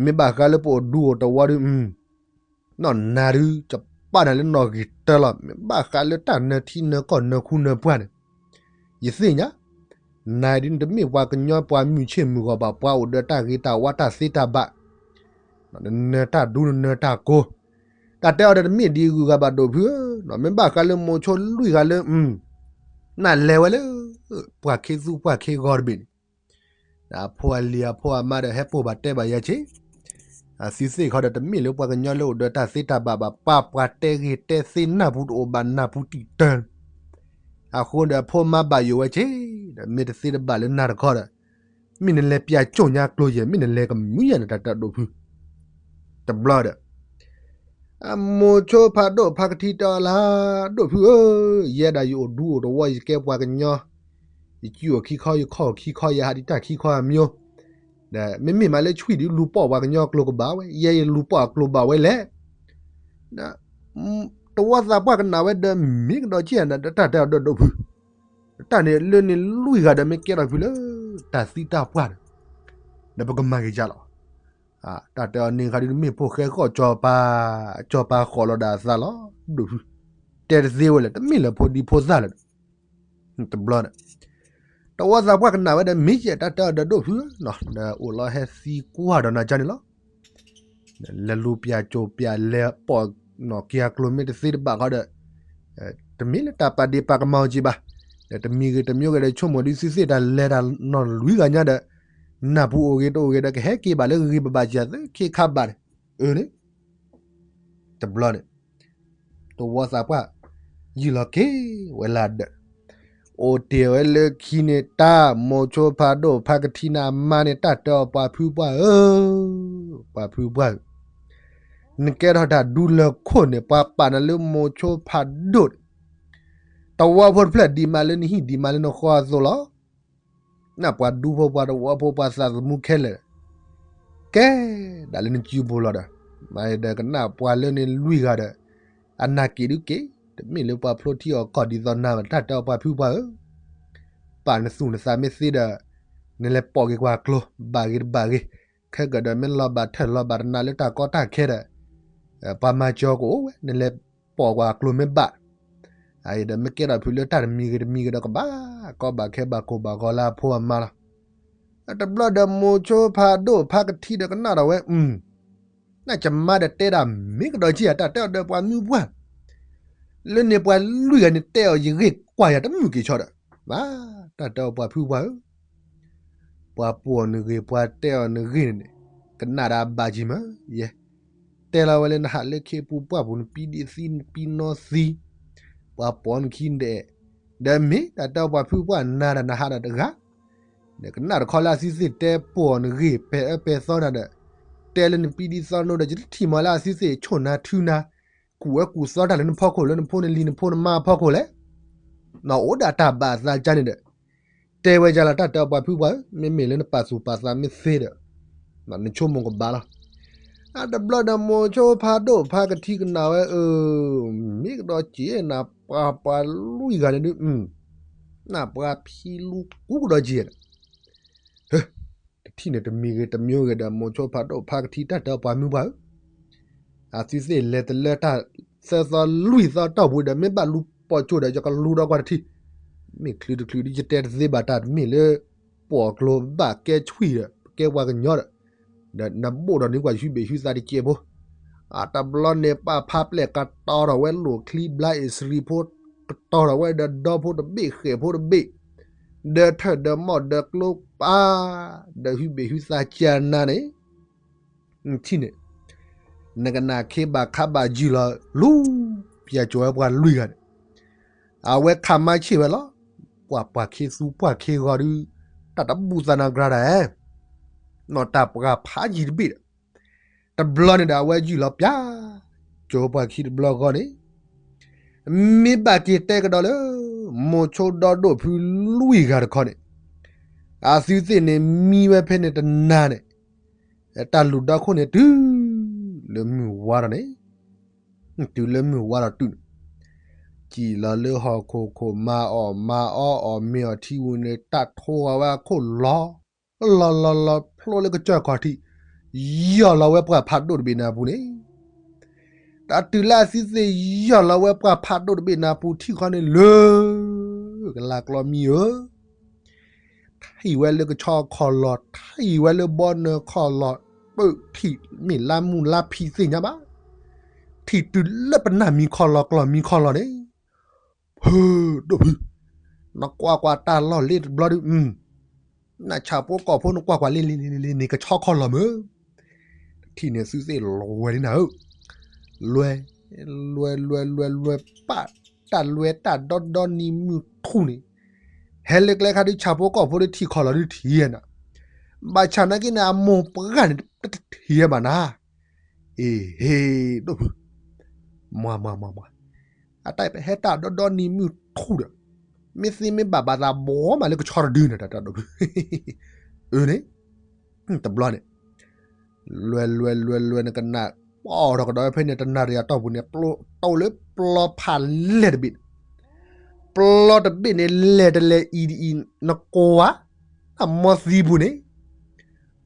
မ့ၢ်ဘၣ်ဃးလၢပအိၣ်ဒူအိၣ်တဝီဒုး, နီၢ်နၤဒုး ကပာ်နၤလၢနီၣ်ဂံၢ်တၢလီၤ, မ့ၢ်ဘၣ်ဃးလၢတၢ်နၢထံနၢကီၢ်နၢခူနၢပှၢ်န့ၣ်, ယသ့ၣ်ညါ နၤဒုးနတမ့ၢ်ပှၤကညီပှၤမုၢ်ဆ့ၣ်မုၢ်ဂီၤဘၣ်, ပှၤအိၣ်ဒီးတၢ်ဂ့ၤတၢ်ဝါတၢ်သ့တၢ်ဘၣ်, နနၢတၢ်ဒူနနၢတၢ်ကိၢ်, တၢ်တဲအီၤဒီးတမ့ၢ်ဒ်အဂုၤအဂၤဘၣ်ဒိၣ်ဖုဧၢ, မ့ၢ်ဘၣ်ဃးလၢမိၤဆိလွံၢ်ဂၤလၢ နလဲၤဝဲလၢ ပှၢ်ခ့သူပှၢ်ခ့ဂီၤတဘ့ၣ်န့ၣ်, အဖိအလံၤအဖိအမါဒီးဟဲပိာ်ဘၣ်တဲဘၣ်ယၤဆ့, အသုသ့ၣ်ခီဒီးတမ့ၢ်လၢပှၤကညီလၢအိၣ်ဒီးတၢ်သ့တၢ်ဘၣ်ဘၣ်, ပှၤပှၤတဲဂ့ၤတဲသ့နၢ်ပူၤတအိၣ်ဘၣ်နၢ်ပူၤတံာ်တၢၢ်, အဃိဒီးအဖိမါဘၣ်ယိၣ်ဝဲဆ့, ဒီးမ့ၢ်တသ့တဘၣ်လၢနၤတခီဒီး, မ့ၢ်နလဲၤပျၢ်ကၠိၣ်ညါကျိၤယဲၢ် မ့ၢ်နလဲၤကမုာ်ယၤန့ၣ် တၢ်တဲအီၤဒိၣ်ဖု, တဘျီဒီး အမိၤဆိဖးဒိၣ်ဖါကထံတဲအီၤလၢ ဒိၣ်ဖုဧၢ, ယဲဒၣ်ယအိၣ်ဒူအိၣ်တဝီ ယကဲပှၤကညီ, ယစုအိၣ်ခံခီ ယခီၣ်ခံခီ ယဟးဒံးတၢ်ခံခီအမျိုး, ဒီးမ့မ့ၢ်မးလၢဆွံၣ်ဒုးလူၤပိာ်ပှၤကညီကျိာ်ကဘၣ်ဝဲ, ယဲယလူၤပိာ်အကျိာ်ဘၣ်ဝဲလဲၣ်, တဝီသးပှၢ်ကနၣ်ဝဲဒီးမ့ၢ်ကဒီးက့ၢ်နၤဒီးတၢ်တဲအီၤဒီးဒိၣ်ဖု, တၢ်န့ၣ်လၢန့ၣ်လွံၢ်ဂၤဒီးမ့ၢ်ကဲထီၣ်ဖုလၢ တၢ်သံတၢ်ပှၢ်န့ၣ်, ဒီးပကမၤဂ့ၤယၤလီၤ. တၢ်တဲအီၤန့ၣ်ခါဒုး တမ့ၢ်ဖိၣ်ဃဲဃီၣ်ကၠီၤပၤ, ကၠီၤပၤဃီၣ်လီၤဒၣ်အသးလီၤ, ဒိၣ်ဖု, တဲတသ့ဝဲလဲၣ်, တမ့ၢ်လၢဖိဒံဖိသၣ်လၢၤ, တဘျီန့ၣ်, တဝီသးပှၢ်ကနၣ်ဝဲဒီးမ့ၢ်ယဲၢ်တၢ်တဲအီၤဒီးဒိၣ်ဖု, ဒီးအိၣ်လီၤဟဲသံကွၢ်ဒီးနၤကၠီန့ၣ်လီၤ. လဲၤလူၤပျၢ်ကၠိၣ်ပျၢ် လဲၤပိာ်နီၣ်က့ၤအကျိၤမ့ၢ်တသ့တဘၣ်ဃီဒီး, တမ့ၢ်လၢတၢ်ပာ်ဒ့ၣ်ပာ်ကမၣ်အီၤက့ၤဘၣ်, ဒီးတမံၤဂ့ၤတမံၤဂ့ၤဒီး ဆိကမိၣ်ဒုးသုသ့ၣ်တၢ်လဲၤတၢ်နီၢ်လွံၢ်ဂၤညါဒီး, နၢ်ပူၤအိၣ်ဂ့ၤတအိၣ်ဂ့ၤဒီး ကဟဲက့ၤဘၣ်လၢဂ့ၤဘၣ်ဘၣ်က့ၤသ့ခဲခါဘၣ်န့ၣ်, အန့ၣ် တဘျီန့ၣ်, တဝီသးပှၢ်, ယံာ်လီၤက့ၤဝဲလၢဒၢး, အိၣ်တ့ၢ်ဝဲလၢခံန့ၣ် တၢ်မိၤဆိဖးဒိၣ်ဖါကထံန့ၣ်အမါန့ၣ် တၢ်တဲအီၤပှၤဖုပှၢ်ဧၢ, ပှၤဖုပှၢ်ဧၢ, နကဲထီၣ်တၢ်ဒူလၢခိၣ်န့ၣ် ပှၤပာ်နၤလၢမိၤဆိဖးဒိၣ်န့ၣ်, တဝီဖိတဖျၢၣ်ဒံးမးလၢနဟံၣ်ဒံးမးလၢနဃီအသိးလီၤ. နပှၤဒူဖိပှၤတဝီဖိပှၤသးသမူခဲလၢာ်, ကဲဒၣ်လၢနစုပူၤလီၤဒီး, မၤဒီးကနၣ်ပှၤလၢန့ၣ်လွံၢ်ဂၤဒီး, အနၢ်က့ၤဒုးက့ၤ, တမ့ၢ်လၢပှၤဖျိထံအီၤကီၢ်ဒ်သိးနၤဘၣ် တၢ်တဲအီၤပှၤဖုပှၢ်ဧၢ, ပာ်နသူၣ်နသးမ့ၢ်သ့ဒီး, နလဲၤပိာ်က့ၤကွၢ်ကျိၤ ဘၣ်ဂ့ၤတဘၣ်ဂ့ၤ, ခဲကဒီးမ့ၢ်လီၤဘၣ်ထၢၣ်လီၤဘၣ်တနၤလၢတၢ်ကီတၢ်ခဲဒီး, ပှၤမၤစၢၤကအိၣ်ဝဲ နလဲၤပိာ်ကွၢ်အကျိၤမ့ၢ်ဘၣ်, အအံၤဒီးမ့ၢ်ကဲထီၣ်ဖုလၢတၢ်တမံၤဂ့ၤတမံၤဂ့ၤဒီးကဘၣ်ကီဘၣ်ခဲဘၣ်ကိၢ်ဘၣ်ဂီၤလၢအဖိအမါလီၤ. တဘျီဒီးမိၤဆိဖးဒိၣ်ဖးကထံဒီးကနၣ်ဒီးဝဲ, နကမါဒီးတဲဒၣ်မ့ၢ်ကဒီးက့ၤဧါ တၢ်တဲအီၤဒီးပှၤမုၢ်ပှၢ် လၢန့ၣ်ပှၤလွံၢ်ဂၤန့ၣ် တဲအီၤယဂ့ၢ်ကွၢ်ယၤတမုာ်က့ၤဆီဒီး, ဘၣ်တၢ်တဲအီၤပှၤဖုပှၢ်ဧၢ, ပှၤပိာ်အီၤနဂ့ၢ် ပှၤတဲအီၤနဂ့ၢ်န့ၣ်န့ၣ်, ကနၣ်ဒၣ်အဘၣ်ကံၤမး, ယဲ, တဲလီၤဝဲလၢနဟးလၢခ့ပူၤပှၢ်ပူၤ နပံဒံးသံ နပံနီသံ, ပှၤပိာ်နခံဒဲး, ဒီးမ့ၢ်တၢ်တဲအီၤပှၤဖုပှၢ်နၤဒီးနဟးဒီးတဂၤ ဒီးကနၣ်တခီလၢအသုသ့ၣ်တဲပိာ်နဂ့ၢ် ပဲာ်အၢပဲာ်သီနၤဒီး, တဲလၢနပံဒံးသီနိဒီး ယတထံၣ်မးလၢအသုသ့ၣ်ဆိၣ်နၤထုနၤ, ကူၣ်အၢကူၣ်သီတၢ်လၢနဖီခိၣ် လၢနဖိနလံၤနဖိနမါအဖီခိၣ်လဲၣ်. နအိၣ်ဒၣ်တၢ်ဘၣ်အသးကါန့ၣ်ဒီး, တဲဝဲယၤလၢတၢ်တဲအီၤပှၤဖုပှၢ်ဧၢ, မ့မ့ၢ်လၢနပာ်သူၣ်ပာ်သးမ့ၢ်သ့ဒီး, နဆိကမိၣ်ကဘၣ်လီၤ. အတဘျီဒီးမိၤဆိဖးဒိၣ်ဖးကထံကနၣ်ဝဲအၢ, မ့ၢ်ကဒီးက့ၤနၤ ပှၤပှၤလွံၢ်ဂၤန့ၣ်ဒုး, နပှၤဖံလူကူကဒီးက့ၤန့ၣ်, တထံၣ်န့ၣ်တမံၤဂ့ၤတမံၤဂ့ၤဒီး မိၤဆိဖးဒိၣ်ဖးကထံတၢ်တဲအီၤပှၤမုၢ်ပှၢ်ဧၢ, အသုသ့ၣ်လဲၤတလၢတၢ်သၢသီလွံၢ်သီတီၢ်ပူၤဒီး မ့ၢ်ဘၣ်လူၤပိာ်ကၠိဒီး ယကလူၤဒီးကွၢ်တထံၣ်, မ့ၢ်ချုးတချုးဒ်ယတဲတသ့ဘၣ်တၢ်တမ့ၢ်လၢ ပိာ်ကျိၤဘၣ်ကဲဆွံၣ်ဒီး ပကဲပှၤကညီဒီး, ဒီးနဘိၣ်ဒီးန့ၢ်ကွၢ်ယဟုဘ့ၣ်ဟုသးတကဲးဖိ, အတဘျီန့ၣ်ပာ်ဖးပျဲၢ်ကတီၤထီၣ်ဝဲလိာ်ချံဘျါအ့ၣ်စရံဖိ, ကတီၤထီၣ်ဝဲဒီးဒီဖိတဘ့ၣ်ဃဲၣ်ဖိတဘ့ၣ်, ဒီးထၢၣ်ဒီးမီၢ်ဒီးကျိပၢ်, ဒီးဟုဘ့ၣ်ဟုသးကနၤန့ၣ် ထံၣ်န့ၣ်, နကနၣ်ခ့ဘၣ်ခါဘၣ်ယုၢ်လီၤလူၤ, ပျဲၢ်ကၠိၤဝဲပှၤလွံၢ်ဂၤန့ၣ်, အဝဲခးမါဆ့ၣ်ဝဲလီၤ, ပှၤပှၤခ့သူပှၤခ့ဂီၤဒုး, တၢ်တဘူၣ်သးနၤကြၤဒၣ်, နီၢ်တၢ်ပှၤဖးယံၤတဘ့ၣ်ဒီး, တဘျီန့ၣ်ဒီးအဝဲယုၢ်လီၤပျဲၢ်, ကၠိၤပှၤခံတဘျီဂီၢ်န့ၣ်, မ့ၢ်ဘၣ်က့ၤတဲကဒီးလၢ မိၤဆိဒီဒိၣ်ဖုလွံၢ်ဂၤတခီန့ၣ်, အသုသ့ၣ်န့ၣ် မံဝဲဖဲန့ၣ်တနၤန့ၣ်, တၢ်လူၢ်ဒီခိၣ်န့ၣ်တုၤလၢမုၢ်ဝါထီၣ်န့ၣ်, တုၤလၢမုၢ်ဝါထီၣ်တုၤန့ၣ်, စံၣ်လီၤလၢဟီၣ်ခိၣ်ခိၣ် မၤအီၣ်မၤအီအီၣ်မ့ၤအီၣ်ထံဝံၤန့ၣ် တၢ်ထိဂီၤဝဲအခိၣ်လီၤ, လီၤလီၤလီၤဖျိလၢကစၢၢ်ခီၣ်ထံး, ယီၢ်လီၤဝဲပှၢ်ဖးဒိၣ်တဘ့ၣ်န့ၣ်အပူၤန့ၣ် တၢ်တုၤလၢအသုသ့ၣ်ယီၢ်လီၤဝဲပှၢ်ဖးဒိၣ်တဘ့ၣ်န့ၣ်အပူၤထံၣ်ဃီန့ၣ်လၢ ကလၤကျီမံဧၢ, ထံၣ်ဝဲလၢကဆီခီၣ်လီၢ်, ထံၣ်ဝဲလၢဘီနၢၤခီၣ်လီၢ်, ပထံၣ်မ့ၢ်လါမူလါဖံးသ့ၣ်ညါဘၣ်, ထံၣ်တုၤလၢပနၢ်မံၤခီၣ်လီၢ်ကျီၢ်မံၤခီၣ်လီၢ်န့ၣ်, ဖၢဒိၣ်ဖု, နကွၢ်ကွၢ်တၢ်လီၢ်လ့တဘျီဒုး, နဆၣ်ဖိကီၢ်ဖိနကွၢ်ကွၢ်လ့လ့လ့လ့န့ၣ် ကဆီခီၣ်လီၢ်မ့ၢ်, တထံၣ်န့ၣ်သုသ့ၣ်လွဲၤလံနၤဧၢ, လွဲၤ, လွဲၤလွဲၤလွဲၤလွဲၤပာ်, တၢ်လွဲၤတၢ်ဒီဒီနံၤမုၢ်ထူၣ်န့ၣ်, ဟဲလၢကျဲခါဒုးဆၣ်ဖိကီၢ်ဖိဒုးထံၣ်ခီၣ်လီၢ်ဒုးထံၣ်နၤ, ဘၣ်ဆၣ်နာ်က့န့ၣ် အမိၢ်ပှၢ်န့ၣ် တထံၣ်ဘၣ်နၤ, အ့ဟ့ၣ်ဒိၣ်ဖု, မၤမၤမၤမၤ, အတၢ်ဟဲတၢ်ဒီဒီနံၤမုၢ်ထူၣ်ဒီး, မ့ၢ်သ့မ့ၢ်ဘၣ်ဘၣ်သးဘီမးလၢကဆီတဒုန့ၣ် တၢ်ဒိၣ်ဖု, အၢန့ၣ်, တဘျီန့ၣ် လွဲၤလွဲၤလွဲၤလွဲၤနကနၣ်, ပီၣ်ထီၣ်ကဒီးဖဲန့ၣ် တနၣ်ရံၣ်အတီၢ်ပူၤန့ၣ်, တိၢ်လၢပျီဖးလဲၢ်တဘ့ၣ်န့ၣ်, ပျီတဘ့ၣ်န့ၣ် လဲၢ်တလဲၢ်အံၤဒ်အံၤ နကွၢ်, အမီသံပူၤန့ၣ်,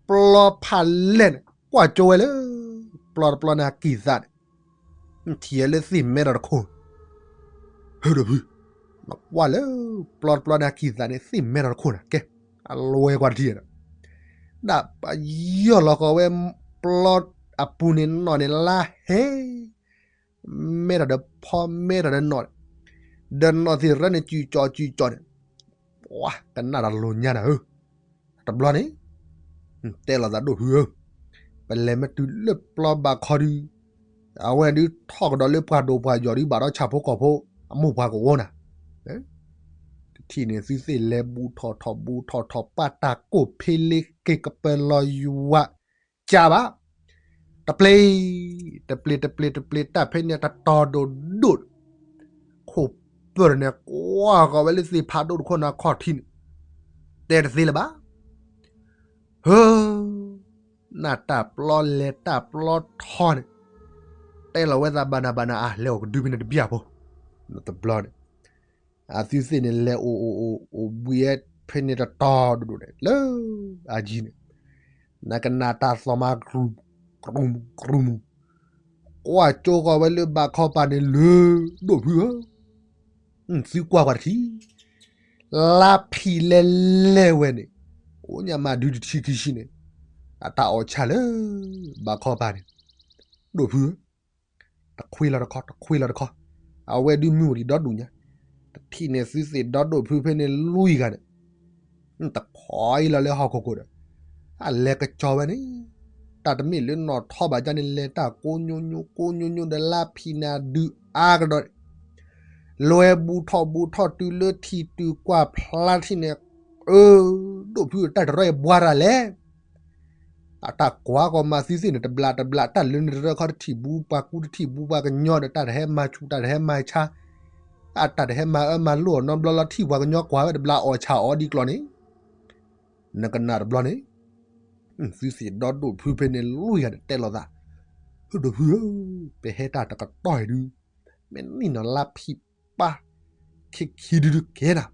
ပျီဖးလဲၢ်န့ၣ် ကွၢ်ကၠိဝဲလၢ ပျီတပျီန့ၣ်အကံၢ်သးန့ၣ်, ထံၣ်ဝဲလၢသ့ၣ်မဲထီၣ်တခိၣ် ဟၢဒိၣ်ဖု, နကွၢ်လၢ ပျီတပျီန့ၣ်အကံၢ်သးန့ၣ် သ့ၣ်မဲထီၣ်တခိၣ်န့ၣ် ကဲ, အလွဲကွၢ်တထံၣ်ဒီး, ဒၣ်ပယီၢ်လီၤဃီၤဝဲ ပျီအပူၤန့ၣ်နီၣ်န့ၣ် လါဟဲ, မဲထီၣ်ဒီးဖီ မဲထီၣ်ဒီးနီၣ်, ဒီးနီၣ်သ့ၣ်ရၢန့ၣ် စုၣ်ကၠီၣ်စုၣ်ကၠီၣ်န့ၣ်, ပှၤကနၣ်တၢ်လိၤညါနၤဧၢ, တဘျီန့ၣ် တဲလိာ်သးဒိၣ်ဖုဧၢ, ပလဲၤမ့ၢ်တုၤလၢပျီဘၣ်ခီဒုး, အဝဲဒုးထီၣ်ကဒီးလၢပှၤဒိၣ်ပှၤယီၢ်ဒုး ဘၣ်ဒီးဆၣ်ဖိကီၢ်ဖိ အမိၢ်ပှၢ်ကအိၣ်နၤ, တထံၣ်န့ၣ်သုသ့ၣ်လဲၤဘူးထီၣ်ထီၣ်ဘူးထီၣ်ထီၣ် ပာ်တၢ်ကိၢ်ဖ့လ့က့ၤကပၢၤလီၤယွၤ ကၢဘၣ်, တပျ့ၤ, တပျ့ၤတပျ့ၤတပျ့ၤ တၢ်ဖဲန့ၣ်တတီၤဒိၣ်ဒိၣ်, ခိၣ်ပၢၢ်န့ၣ် ကွၢ်ဃီၤဝဲလၢသ့ၣ်ဖးဒိၣ်တခိၣ်န့ၣ်ခီၣ်ထံးန့ၣ်, တဲတသ့လၢၤဘၣ်, ဟၢ, နၢ်တၢ်ပျီလဲၤတၢ်ပျီထီန့ၣ်, တဲလီၤဝဲသးဘၣ်နၤဘၣ်နၤ အါ လဲၤအိၣ်ကဒုဖဲန့ၣ်တဘျီဖိ, တဘျီန့ၣ် အသုသ့ၣ်န့ၣ် လဲၤအိၣ်အိၣ်အိၣ်အိၣ်ဘှံးဝဲဖဲန့ၣ်တတီၤဒိၣ်ဒိၣ်န့ၣ် လၢအယံၤန့ၣ်, နကနၣ်တၢ်သီၣ်မၤ ကြူၢ်မူၢ် ကြူၢ်မူၢ် ကွၢ်ကၠိဃီၤဝဲလၢဘးခီပၤန့ၣ်လၢ ဒိၣ်ဖုဧၢ, သုကွၢ်ကွၢ်တထံၣ်, လါဖံးလဲလဲၢ်ဝဲန့ၣ်, အိၣ်ညါမးဒုတဆံခံဆံန့ၣ်, အတၢ်အီၣ်ဆၣ်လၢ ဘးခီပၤန့ၣ်, ဒိၣ်ဖုဧၢ, တခွ့လီၤတခီ တခွ့လီၤတခီ, အဝဲဒုးမုၢ်အိၣ်ဒံးဒီဒူၣ်ညါ, တထံၣ်န့ၣ်သုသ့ၣ်ဒီဒိၣ်ဖုဖဲန့ၣ်လွံၢ်ဂၤန့ၣ် တဖီအံၤလီၤလၢဟီၣ်ခိၣ်ခိၣ်ဒီး, အလဲၤကစီၤဝဲန့ၣ်, တၢ်တမ့ၢ်လၢနီၢ်ထီဘၣ်ကန့ၣ် လဲၤတၢ်ကိးညိညိကိးညိညိဒီးလါဖံးန့ၣ်အဒုးအါကဒီးန့ၣ်, လဲၤဘူးထီၣ်ဘူးထီၣ်တုၤလၢထံၣ်တုၤကွၢ်ဖျါထံၣ်န့ၣ်, အၢ, ဒိၣ်ဖုတၢ်တရၢအံၤဘှါတၢ်လဲၣ် အတၢ်ကွၢ်ကီၤမၤသုသ့ၣ်န့ၣ် တဘျးတဘျး တၢ်လၢန့ၣ်တရၢခီတထံၣ်ဘူးပှၤကူတထံၣ်ဘူးပှၤကညီဒီး တၢ်တဟဲမၤဆူၣ် တၢ်တဟဲမၤဆါ, အတၢ်တဟဲမၤအၢမၤလိအီၤနီတဘျီလီၤ ထံၣ်ပှၤကညီကွၢ်ဝဲတဘျးအီၣ်ဆၣ်အီၤဒ်ကျီၢ်န့ၣ်, နကနၣ်တဘျီန့ၣ်, သုသ့ၣ်ဒီဒိၣ်ဖုဖဲန့ၣ်လွံၢ်ဂၤန့ၣ်တဲလိာ်သး, ဒိၣ်ဖုဧၢ, ပဟဲတၢ်တကတီၢ်အံၤဒုး, မ့ၢ်နံၣ်နီၤလါဖံးပၢ်, ခံခံဒုဒုကဲနၤ,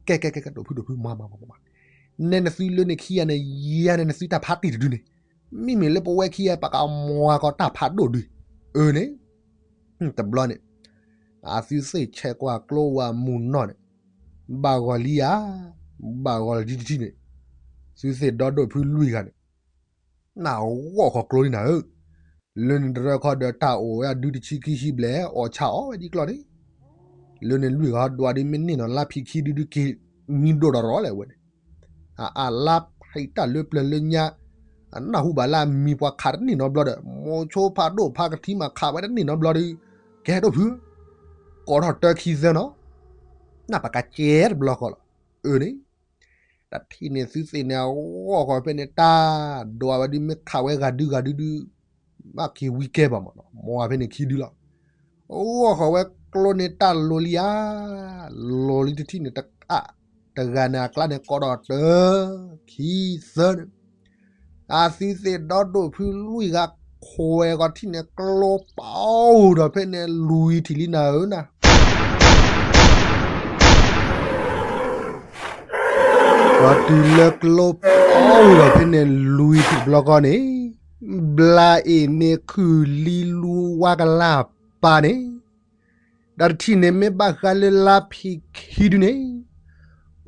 ကဲကဲကဲ ဒိၣ်ဖုဒိၣ်ဖုမၤမၤမၤမၤ, နဲနသုလၢန့ၣ်ခံဂၤန့ၣ် ယၤန့ၣ်နသုတၢ်ဖးတံၢ်တဒုန့ၣ်, မ့မ့ၢ်လၢပဝဲခံဂၤပကမၤကီးတၢ်ဖးဒိၣ်ဒု, အၢန့ၣ်, တဘျီန့ၣ်, အသုသ့ၣ်ဆဲးကွၢ်ကျိဝၤမုၢ်နီၢ်န့ၣ်, ဘၣ်ဂီၤလံဧါ, ဘၣ်ဂီၤလံတထံၣ်န့ၣ်, သုသ့ၣ်ဒီဒိၣ်ဖုလွံၢ်ဂၤန့ၣ် နၢ်ဂီၢ်ဃီၤကျိန့ၣ်နၤဧၢ, လၢန့ၣ်တရၢခီဒီးတၢ်အိၣ်ဝဲဒုတဆံခံဆံဘျဲၣ် အီၣ်ဆၣ်အီၣ်ဝဲဒ်ကျီၢ်န့ၣ်, လၢန့ၣ်လွံၢ်ဂၤဒွးဒ်မ့ၢ်နံၣ်နီၤလါဖံးခံဒုဒုက့ၤမံဒိၣ်ဒီးရီလဲၣ်ဝဲန့ၣ်, အအလါဖံးတၢ်လၢပျၢၤလၢညါ, အနၢ်ဟူဘၣ်လၢအမံၤပှၤခးတန့ၢ်နီတဘျီဒီး မိၤဆိဖးဒိၣ်ဖးကထံမးခးဝဲတန့ၢ်နီတဘျီဒီး, ကဲဒိၣ်ဖု, ကိးထီၣ်တၢခံသၢနီၤ, နၢ်ပကကဲတဘျီဃီလီၤ, အၢန့ၣ် တထံၣ်န့ၣ်သုသ့ၣ်န့ၣ်အဂီၢ်ဃီၤဖဲန့ၣ်တၢ်ဒွးဝဲဒုးမ့ၢ်ခးဝဲဂၤဒုဂၤဒုဒု, ဘၣ်က့ၤဝံကဲဘၣ်မးနီၤ မ့ၢ်ဝဲဖဲန့ၣ်ခံဒုလီၤ, အဂီၢ်ဃီၤဝဲကျိန့ၣ်တၢ်လီၤလံဧါ, လီၤလံတထံၣ်န့ၣ်တအါ, တဂၤန့ၣ်အကျါန့ၣ်ကိးဒီးတၢ, ခံသၢန့ၣ်, အသုသ့ၣ်ဒီဒိၣ်ဖုလွံၢ်ဂၤခွဲးဂီၤထံၣ်န့ၣ်ကျိပီဒီးဖဲန့ၣ်လွံၢ်ထံၣ်လံနၤဧၢနၤ ပှၤတုၤလၢကျိပီဝံၤဒီးဖဲန့ၣ်လွံၢ်ထံၣ်တဘျီဃီန့ၣ်, ဘျါအ့ၣ်န့ၣ်ခုၣ်လံလူဝါကလၢ်ပာ်န့ၣ်, ဒီးတထံၣ်န့ၣ်မ့ၢ်ဘၣ်ဃးလၢလါဖံးခံဒုန့ၣ်,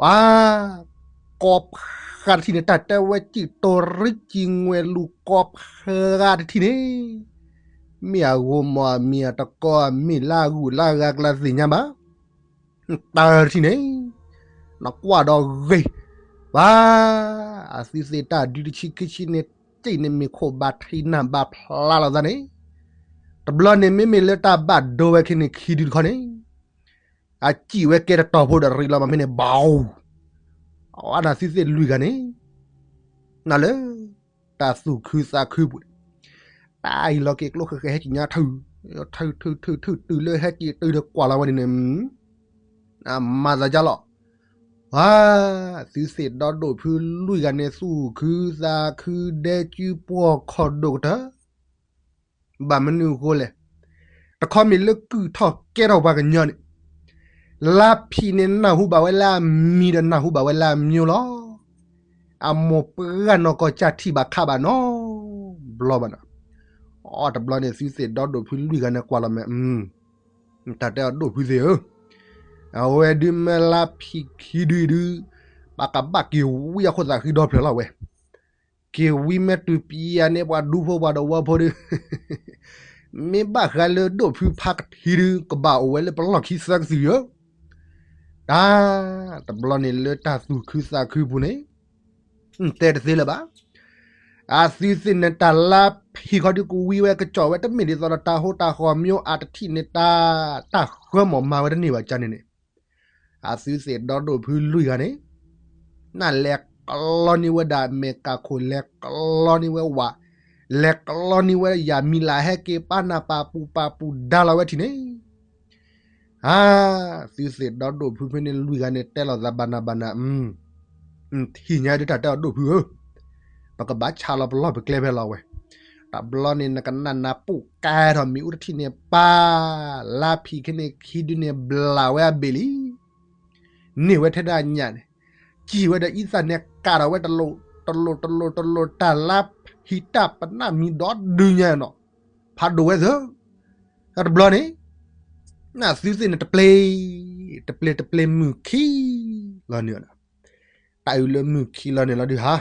ပှၤ, ကိးဖးတထံၣ်န့ၣ် တၢ်တဲဝဲစံၣ်တိၤရံစံၣ်ငွဲၣ်လူၤကိးဖးတထံၣ်န့ၣ်, မ့ၢ်အဂိၢ်မ့ၢ်အမ့ၢ်အတကီအမ့ၢ်လၢအဂုၤလၢအဂၤကလၢသ့ၣ်ညါဘၣ် တၢ်တထံၣ်န့ၣ်, နကွၢ်ဒီးဂ့ၤ, ပှၤ, အသုသ့ၣ်တၢ်ဒုတဆံခံဆံန့ၣ်, စ့ၣ်န့ၣ်မ့ၢ်ခိၣ်ဘၣ်ထံးနၢ်ဘၣ်ဖျါလီၤသးန့ၣ်, တဘျီန့ၣ်မ့မ့ၢ်လၢတၢ်ဘၣ်ဒိဝဲခဲန့ၣ်ခံဒုတခီန့ၣ်, အစံၣ်ဝဲကဲတတီၤဖိဒီးရံးလီၤမးဖဲန့ၣ်ဘၣ်, အဝဲနသုသ့ၣ်လွံၢ်ဂၤန့ၣ်, နလၢ, တၢ်သူၣ်ခုသးခုပူၤန့ၣ်, တၢ်အံၤလီၤက့ၤကျိဃဲၤဃဲၤဟဲက့ၤညါထုး, ထုးထုးထုးထုးတုၤလၢဟဲက့ၤတုၤဒီးကွၢ်လီၤဝဲန့ၣ်န့ၣ်, မၤသးဒ်လီၤ, ပှၤ, သုသ့ၣ်ဒီဒိၣ်ဖုလွံၢ်ဂၤန့ၣ် သူၣ်ခုသးခုဒဲကုပှီၢ်ခီၣ်ဒိၣ်ကတၢၢ်, ဘၣ်မနုၤအဃိလဲၣ်, တခီမ့ၢ်လၢကုၢ်ထီၣ်ကဲထီၣ်ပှၤကညီန့ၣ်, လါဖံးန့ၣ်နၢ်ဟူဘၣ်ဝဲလၢအမံၤဒီးနၢ်ဟူဘၣ်ဝဲလၢအမျိုးလီၤ, အမိၢ်ပှၢ်နီၢ်ကီၢ်ကၢ်ထံၣ်ဘၣ်ခးဘၣ်နီတဘျီဘၣ်နီၤ, အတဘျီန့ၣ်သုသ့ၣ်ဒီဒိၣ်ဖုလွံၢ်ဂၤန့ၣ်ကွၢ်လီၤမး တၢ်တဲအီၤဒိၣ်ဖုသ့ၣ်ဧၢ, အဝဲဒုးမ့ၢ်လါဖံးခံဒုအံၤဒုး, ပကဘၣ်က့ၤဝံအခိၣ်သးဃံဒီဖျၢၣ်လီၤဝဲ, က့ၤဝံမ့ၢ်တုၤပယၤန့ၣ်ပှၤဒူဖိပှၤဒီးဝီဖိဒီး, မ့ၢ်ဘၣ်ဃးလၢဒိၣ်ဖုဖးကထံဒုး ကဘၣ်အိၣ်ဝဲလၢပလီၢ်ခံသၢကသံၣ်ဧၢ, တၢ်, တဘျီန့ၣ်လၢတၢ်သူၣ်ခုသးခုပူၤန့ၣ်, တဲတသ့လၢၤဘၣ် အသုသ့ၣ်န့ၣ်တၢ်လါဖံးခီဒုးကဝံဝဲကစီၣ်ဝဲတမ့ၢ်ဒ်သိးဒီးတၢ်ဟိတၢ်ဃီၤမၠိအတထံၣ်န့ၣ်တၢ်, တၢ်ဃၢမီၢ်မၤဝဲတန့ၢ်ဘၣ်ကန့ၣ်န့ၣ်, အသုသ့ၣ်ဒီဒိၣ်ဖုလွံၢ်ဂၤန့ၣ်, နလဲၤကျီန့ၢ်ဝဲဒၣ်မဲာ်ကးခိၣ် လဲၤကျီန့ၢ်ဝဲဝး, လဲၤကျီန့ၢ်ဝဲယၤမံၤလၢဟဲက့ၤပာ်နၢ်ပာ်ပူၤပာ်ပူၤဒါလီၤဝဲထံၣ်န့ၣ် အါ, သုသ့ၣ်ဒီဒိၣ်ဖုဖဲန့ၣ်လွံၢ်ဂၤန့ၣ်တဲလိာ်သးဘၣ်နၤဘၣ်နၤ, ထံၣ်ညါဒ်တၢ်တဲအီၤဒိၣ်ဖုဧၢ, ပကဘၣ်ဆါလီၤပလီၢ်ပကျဲဖဲလီၤဝဲ, တဘျီန့ၣ်နကနၣ်နၢ်ပူၣ်ကဲထီၣ်မ့ၣ်အူတထံၣ်န့ၣ်ပၢ်, လါဖံးခဲန့ၣ်ခံဒုန့ၣ်ဘျးဝဲအဘ့ၣ်လံ, န့ၢ်ဝဲထဲဒၣ်ညၣ်န့ၣ်, စံၣ်ဝဲဒီးအံသၣ်န့ၣ်ကးထီၣ်ဝဲတလိၣ်, တလိၣ်တလိၣ်တလိၣ်တၢ်လါဖံးတၢ်ပနၢ်မံၤဒီဒုညါနီၤ ဖးဒိၣ်ဝဲသၢ, တဘျီန့ၣ် နသုသ့ၣ်န့ၣ်တပျ့ၤ, တပျ့ၤတပျ့ၤမုၢ်ခံလီၤနုာ်, တၢ်အုးလၢမုၢ်ခံလီၤနုာ်လီၤဒုးဟါ,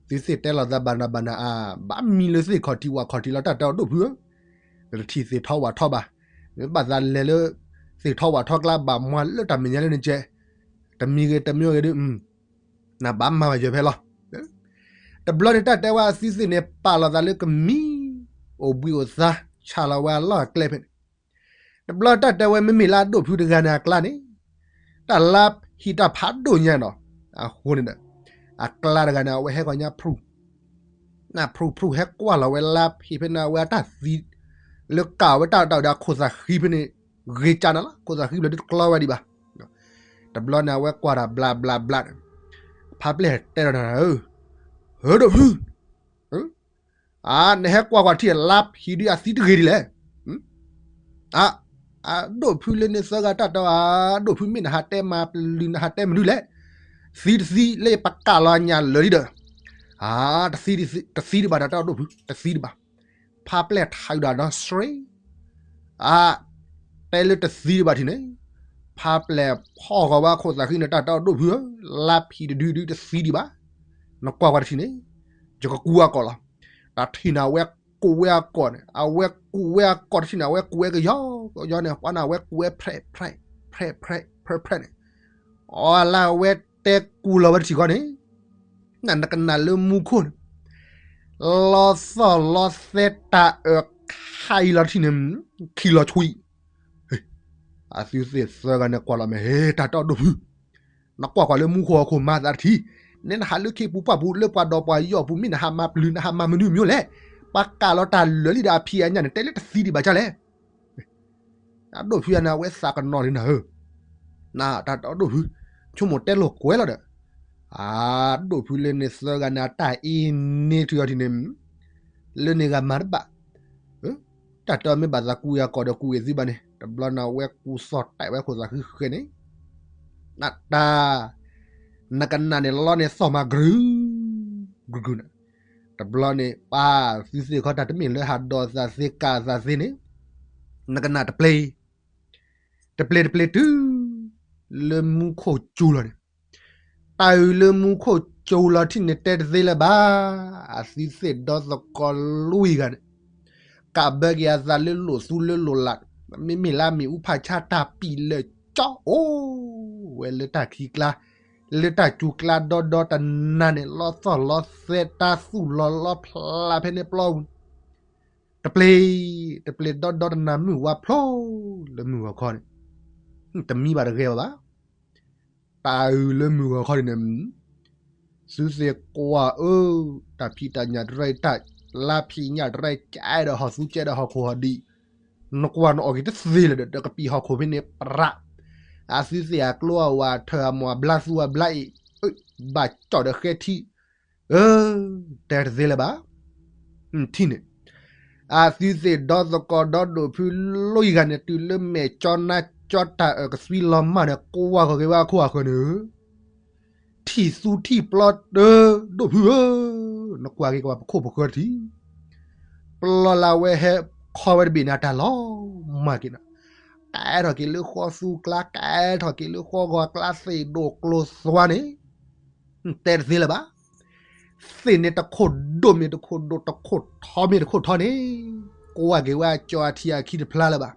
သုသ့ၣ်တဲလီၤသးဘၣ်နၤဘၣ်နၤအါ, ဘၣ်မံလၢသ့ၣ်ခီၣ်ထံးဝၣ်ခီၣ်ထံးလီၤ တၢ်တဲအီၤဒိၣ်ဖုဧၢ, နတထံၣ်သ့ၣ်ထီဝၣ်ထီဘၣ်, မ့ၢ်ဘၣ်သးလဲၤလၢ သ့ၣ်ထီဝၣ်ထီကျါ ဘၣ်မွၤလၢတၢ်မဲာ်ညါလၢနကဲ, တမံၤဂ့ၤတမံၤဂ့ၤဒုး နဘၣ်မၤဘၣ်ယဲၢ်ဖဲလီၤ. တဘျီန့ၣ်တၢ်တဲဝဲအသုသ့ၣ်န့ၣ် ပာ်လီၤသးလၢကမံၤ, အိၣ်ဘှံးအိၣ်သါ, ဆါလီၤဝဲအလီၢ်အကျဲဖဲန့ၣ်, တဘျီတၢ်တဲဝဲမ့မ့ၢ်လၢအဒိၣ်ဖုတဂၤန့ၣ်အကျါန့ၣ်, တၢ်လါဟံၣ်တၢ်ဖးဒိၣ်ညါနီၤ, အဃိန့ၣ်ဒီး အကျါတဂၤန့ၣ် အဝဲဟဲကီၢ်ညါဖရူ, နဖရူဖရူဟဲကွၢ်လီၤဝဲလါဟံၣ်ဖဲန့ၣ် အဝဲအတၢ်သံ, လၢကးဝဲတၢ်ဒၣ်ဝဲဒီးအခိၣ်သးဃံဖဲန့ၣ်, ဂ့ၤကၢ်နၤလီၤ ခိၣ်သးဃံဘျီဒုတကျီဝဲဒံးဘၣ်. တဘျီန့ၣ် အဝဲကွၢ်တၢ်ဘျးဘျးဘျးန့ၣ်, ဖါပျဲၢ်တဲဒီးနၤဧၢ, ဟၢဒိၣ်ဖု, နဟဲကွၢ်ကွၢ်ထံၣ်လါဟံၣ်ဒုးအသံတဂ့ၤဒ်လဲၣ်. အဒိၣ်ဖုလၢန့ၣ်သၢဂၤတၢ်တဲအီၤ, ဒိၣ်ဖုမ့ၢ်နဟးတဲမၤပျုၤ နဟးတဲမနုၤလဲၣ်. သံတသံလၢပကးလီၤညၣ်လၢာ်လံဒီး, တသံဒံးဘၣ်တၢ်တဲအီၤဒိၣ်ဖု, တသံဒံးဘၣ်. ဖါပျဲၢ်ထးဒၣ်နီၤစ့, အ, တဲလၢတသံဒံးဘၣ်ထံၣ်န့ၣ်, ဖါပျဲၢ်ဖီၣ်ဃီၤဝဲခိၣ်သးဃံန့ၣ် တၢ်တဲအီၤဒိၣ်ဖုဧၢ, လါဟံၣ်တဒုဒုတသံဒံးဘၣ်. နကွၢ်ကွၢ်တထံၣ်န့ၣ်, ယကကူအကီၢ်လီၤ. တၢ်ထံၣ်န့ၣ်အဝဲကူဝဲအကီၢ်န့ၣ်, အဝဲကူဝဲအကီၢ်တထံၣ်န့ၣ် အဝဲကူဝဲကယီကယီန့ၣ်, ပှၤန့ၣ်အဝဲကူဝဲဖြဲးဖြဲး, ဖြဲးဖြဲး, ဖြဲးဖြဲးန့ၣ်, အီလၢအဝဲတဲကူလီၤဝဲတထံၣ်ဃီန့ၣ်, နနကနၣ်လၢမူခိၣ်န့ၣ်, လီသီၣ်လီသဲတၢ်အၢၣ်ခးအံၤလီၤတထံၣ်န့ၣ်, ခံလီၤဆွံ, အသုသ့ၣ်သၢဂၤန့ၣ်ကွၢ်လီၤမ့ၢ် ဟ့ တၢ်တဲအီၤဒိၣ်ဖု, နကွၢ်ကွၢ်လၢမူခိၣ်ဟီၣ်ခိၣ်မၤသးတထံၣ်, နဲနဟးလၢခ့ပူၤပှၢ်ပူၤ လၢပှၤဒီးပှၤယီၢ်ပူၤ မ့ၢ်နဟးမၤပျုၤ နဟးမၤမနုၤမ့ၢ်လဲၣ်, ပှၤကးလီၤတၢ်လၢာ်လံဒီးအဖံးအညၣ်န့ၣ် တဲလၢတသံဒံးဘၣ်ဒ်လဲၣ်. အဒိၣ်ဖုအန့ၣ် အဝဲသးကနီၤန့ၣ်နၤဧၢ, နတၢ်တဲအီၤဒိၣ်ဖု, ဆိကမိၣ်တဲလိာ်ကွဲလီၤဒီး, အဒိၣ်ဖုလၢန့ၣ်သၢဂၤန့ၣ် အတၢ်အ့န့ၢ်ထုးအီၤထံၣ်န့ၣ် လၢန့ၣ်ဂၤမၤတဘၣ်, တၢ်တဲအီၤမ့ၢ်ဘၣ်သးကူယၤကီၢ်ဒီးကူဝဲသံဘၣ်န့ၣ် တဘျီန့ၣ်အဝဲကူသီၣ်တဲာ်ဝဲခိၣ်သးဃံဃဲန့ၣ်, နတၢ်, နကနၣ်န့ၣ်လီန့ၣ်သီၣ်မၤ ကြုာ်, ကြုာ်ကြုာ်န့ၣ်, တဘျီန့ၣ် ပၢ်သုသ့ၣ်ခီတၢ်တမ့ၢ်လၢဟးဒီးသးသ့ကးသးသ့န့ၣ်, နကနၣ်တပျ့ၤ, တပျ့ၤတပျ့ၤတုၤ လၢမူခိၣ်ကၠိလီၤန့ၣ်, တၢ်အုးလၢမူခိၣ်ကၠိလီၤထံၣ်န့ၣ် တဲတသ့လၢၤဘၣ်, အသုသ့ၣ်ဒီသကိးလွံၢ်ဂၤန့ၣ်, ကးဘၢက့ၤအသးလၢလိာ်သူလၢလိာ်လး, မ့မ့ၢ်လၢအမ့ၢ်အူဖးဆါတၢ်ပံာ်လၢာ်ကၠီအိၣ်ဝဲလၢတၢ်ခံကျါ, လၢတၢ်စူၤကျါဒီဒီတနၤန့ၣ် လီသီၣ်လီသဲတၢ်သူၣ်လီၤလီဖျးဖဲန့ၣ်ပျီပူၤ, တပျ့ၤ, တပျ့ၤဒီဒီတနၤမုၢ်ဝါဖျိလၢမုၢ်ဂီၤခီန့ၣ်, တမံဘၣ်တဂဲၤဘၣ်ဘၣ်. တၢ်အုးလၢမုၢ်ဂီၤခီန့ၣ်, သုသ့ၣ်ကွၢ်အၢ, တၢ်ဖံးတၢ်ညၣ်တရဲၣ်တၢ်, လါဖံးညၣ်တရဲၣ်ကဲဒီးဟီၣ်သူကဲဒီးဟီၣ်ခိၣ်ဟီၣ်ဒံး, နကွၢ်နအီၣ်က့ၤတသ့လၢၤဒီး တကပံာ်ဟီၣ်ခိၣ်ဖဲန့ၣ်ပြး, အသုသ့ၣ်အကျိအဝၤထၢၣ်အမိၢ်အဘျါသူအဘျါအံၤ, ဘၣ်ကၠီၣ်ဒီးဃဲထံ, အၢ, တဲတသ့လၢၤဘၣ်. ထံၣ်န့ၣ်, အသုသ့ၣ်ဒီသကိးဒီဒိၣ်ဖုလွံၢ်ဂၤန့ၣ် တုၤလၢမဲာ်ကၠီနါကၠီတၢ်အၢၣ်ကသွံလီၤမၢ်န့ၣ် ကွၢ်ဃီၤက့ၤဝဲအခိၣ်အဃၢၤန့ၣ်, ထံၣ်သူထံၣ်ပျီတၢ, ဒိၣ်ဖုဧၢ, နကွၢ်က့ၤကဘၣ်ပခိၣ်ပဃၢၤတထံၣ်, ပျီလၢအဝဲဟဲခီဝဲတဘ့ၣ်န့ၣ် အတၢ်လီၤမၢ်က့ၤနၤ, ကဲထီၣ်က့ၤလၢဃီသူကျါ, ကဲထီၣ်က့ၤလၢဃီဂီၤကျါ သ့ၣ်ဒိၣ်ကျိၤသွါန့ၣ် တဲတသ့လၢၤဘၣ်. သ့ၣ်န့ၣ်တခိၣ်ဒိၣ်မ့ၢ်တခိၣ်ဒိၣ်, တခိၣ်ထီမ့ၢ်တခိၣ်ထီန့ၣ်, ကွၢ်က့ၤဝဲအကၠီအထံအခံတဖျါလၢၤဘၣ်.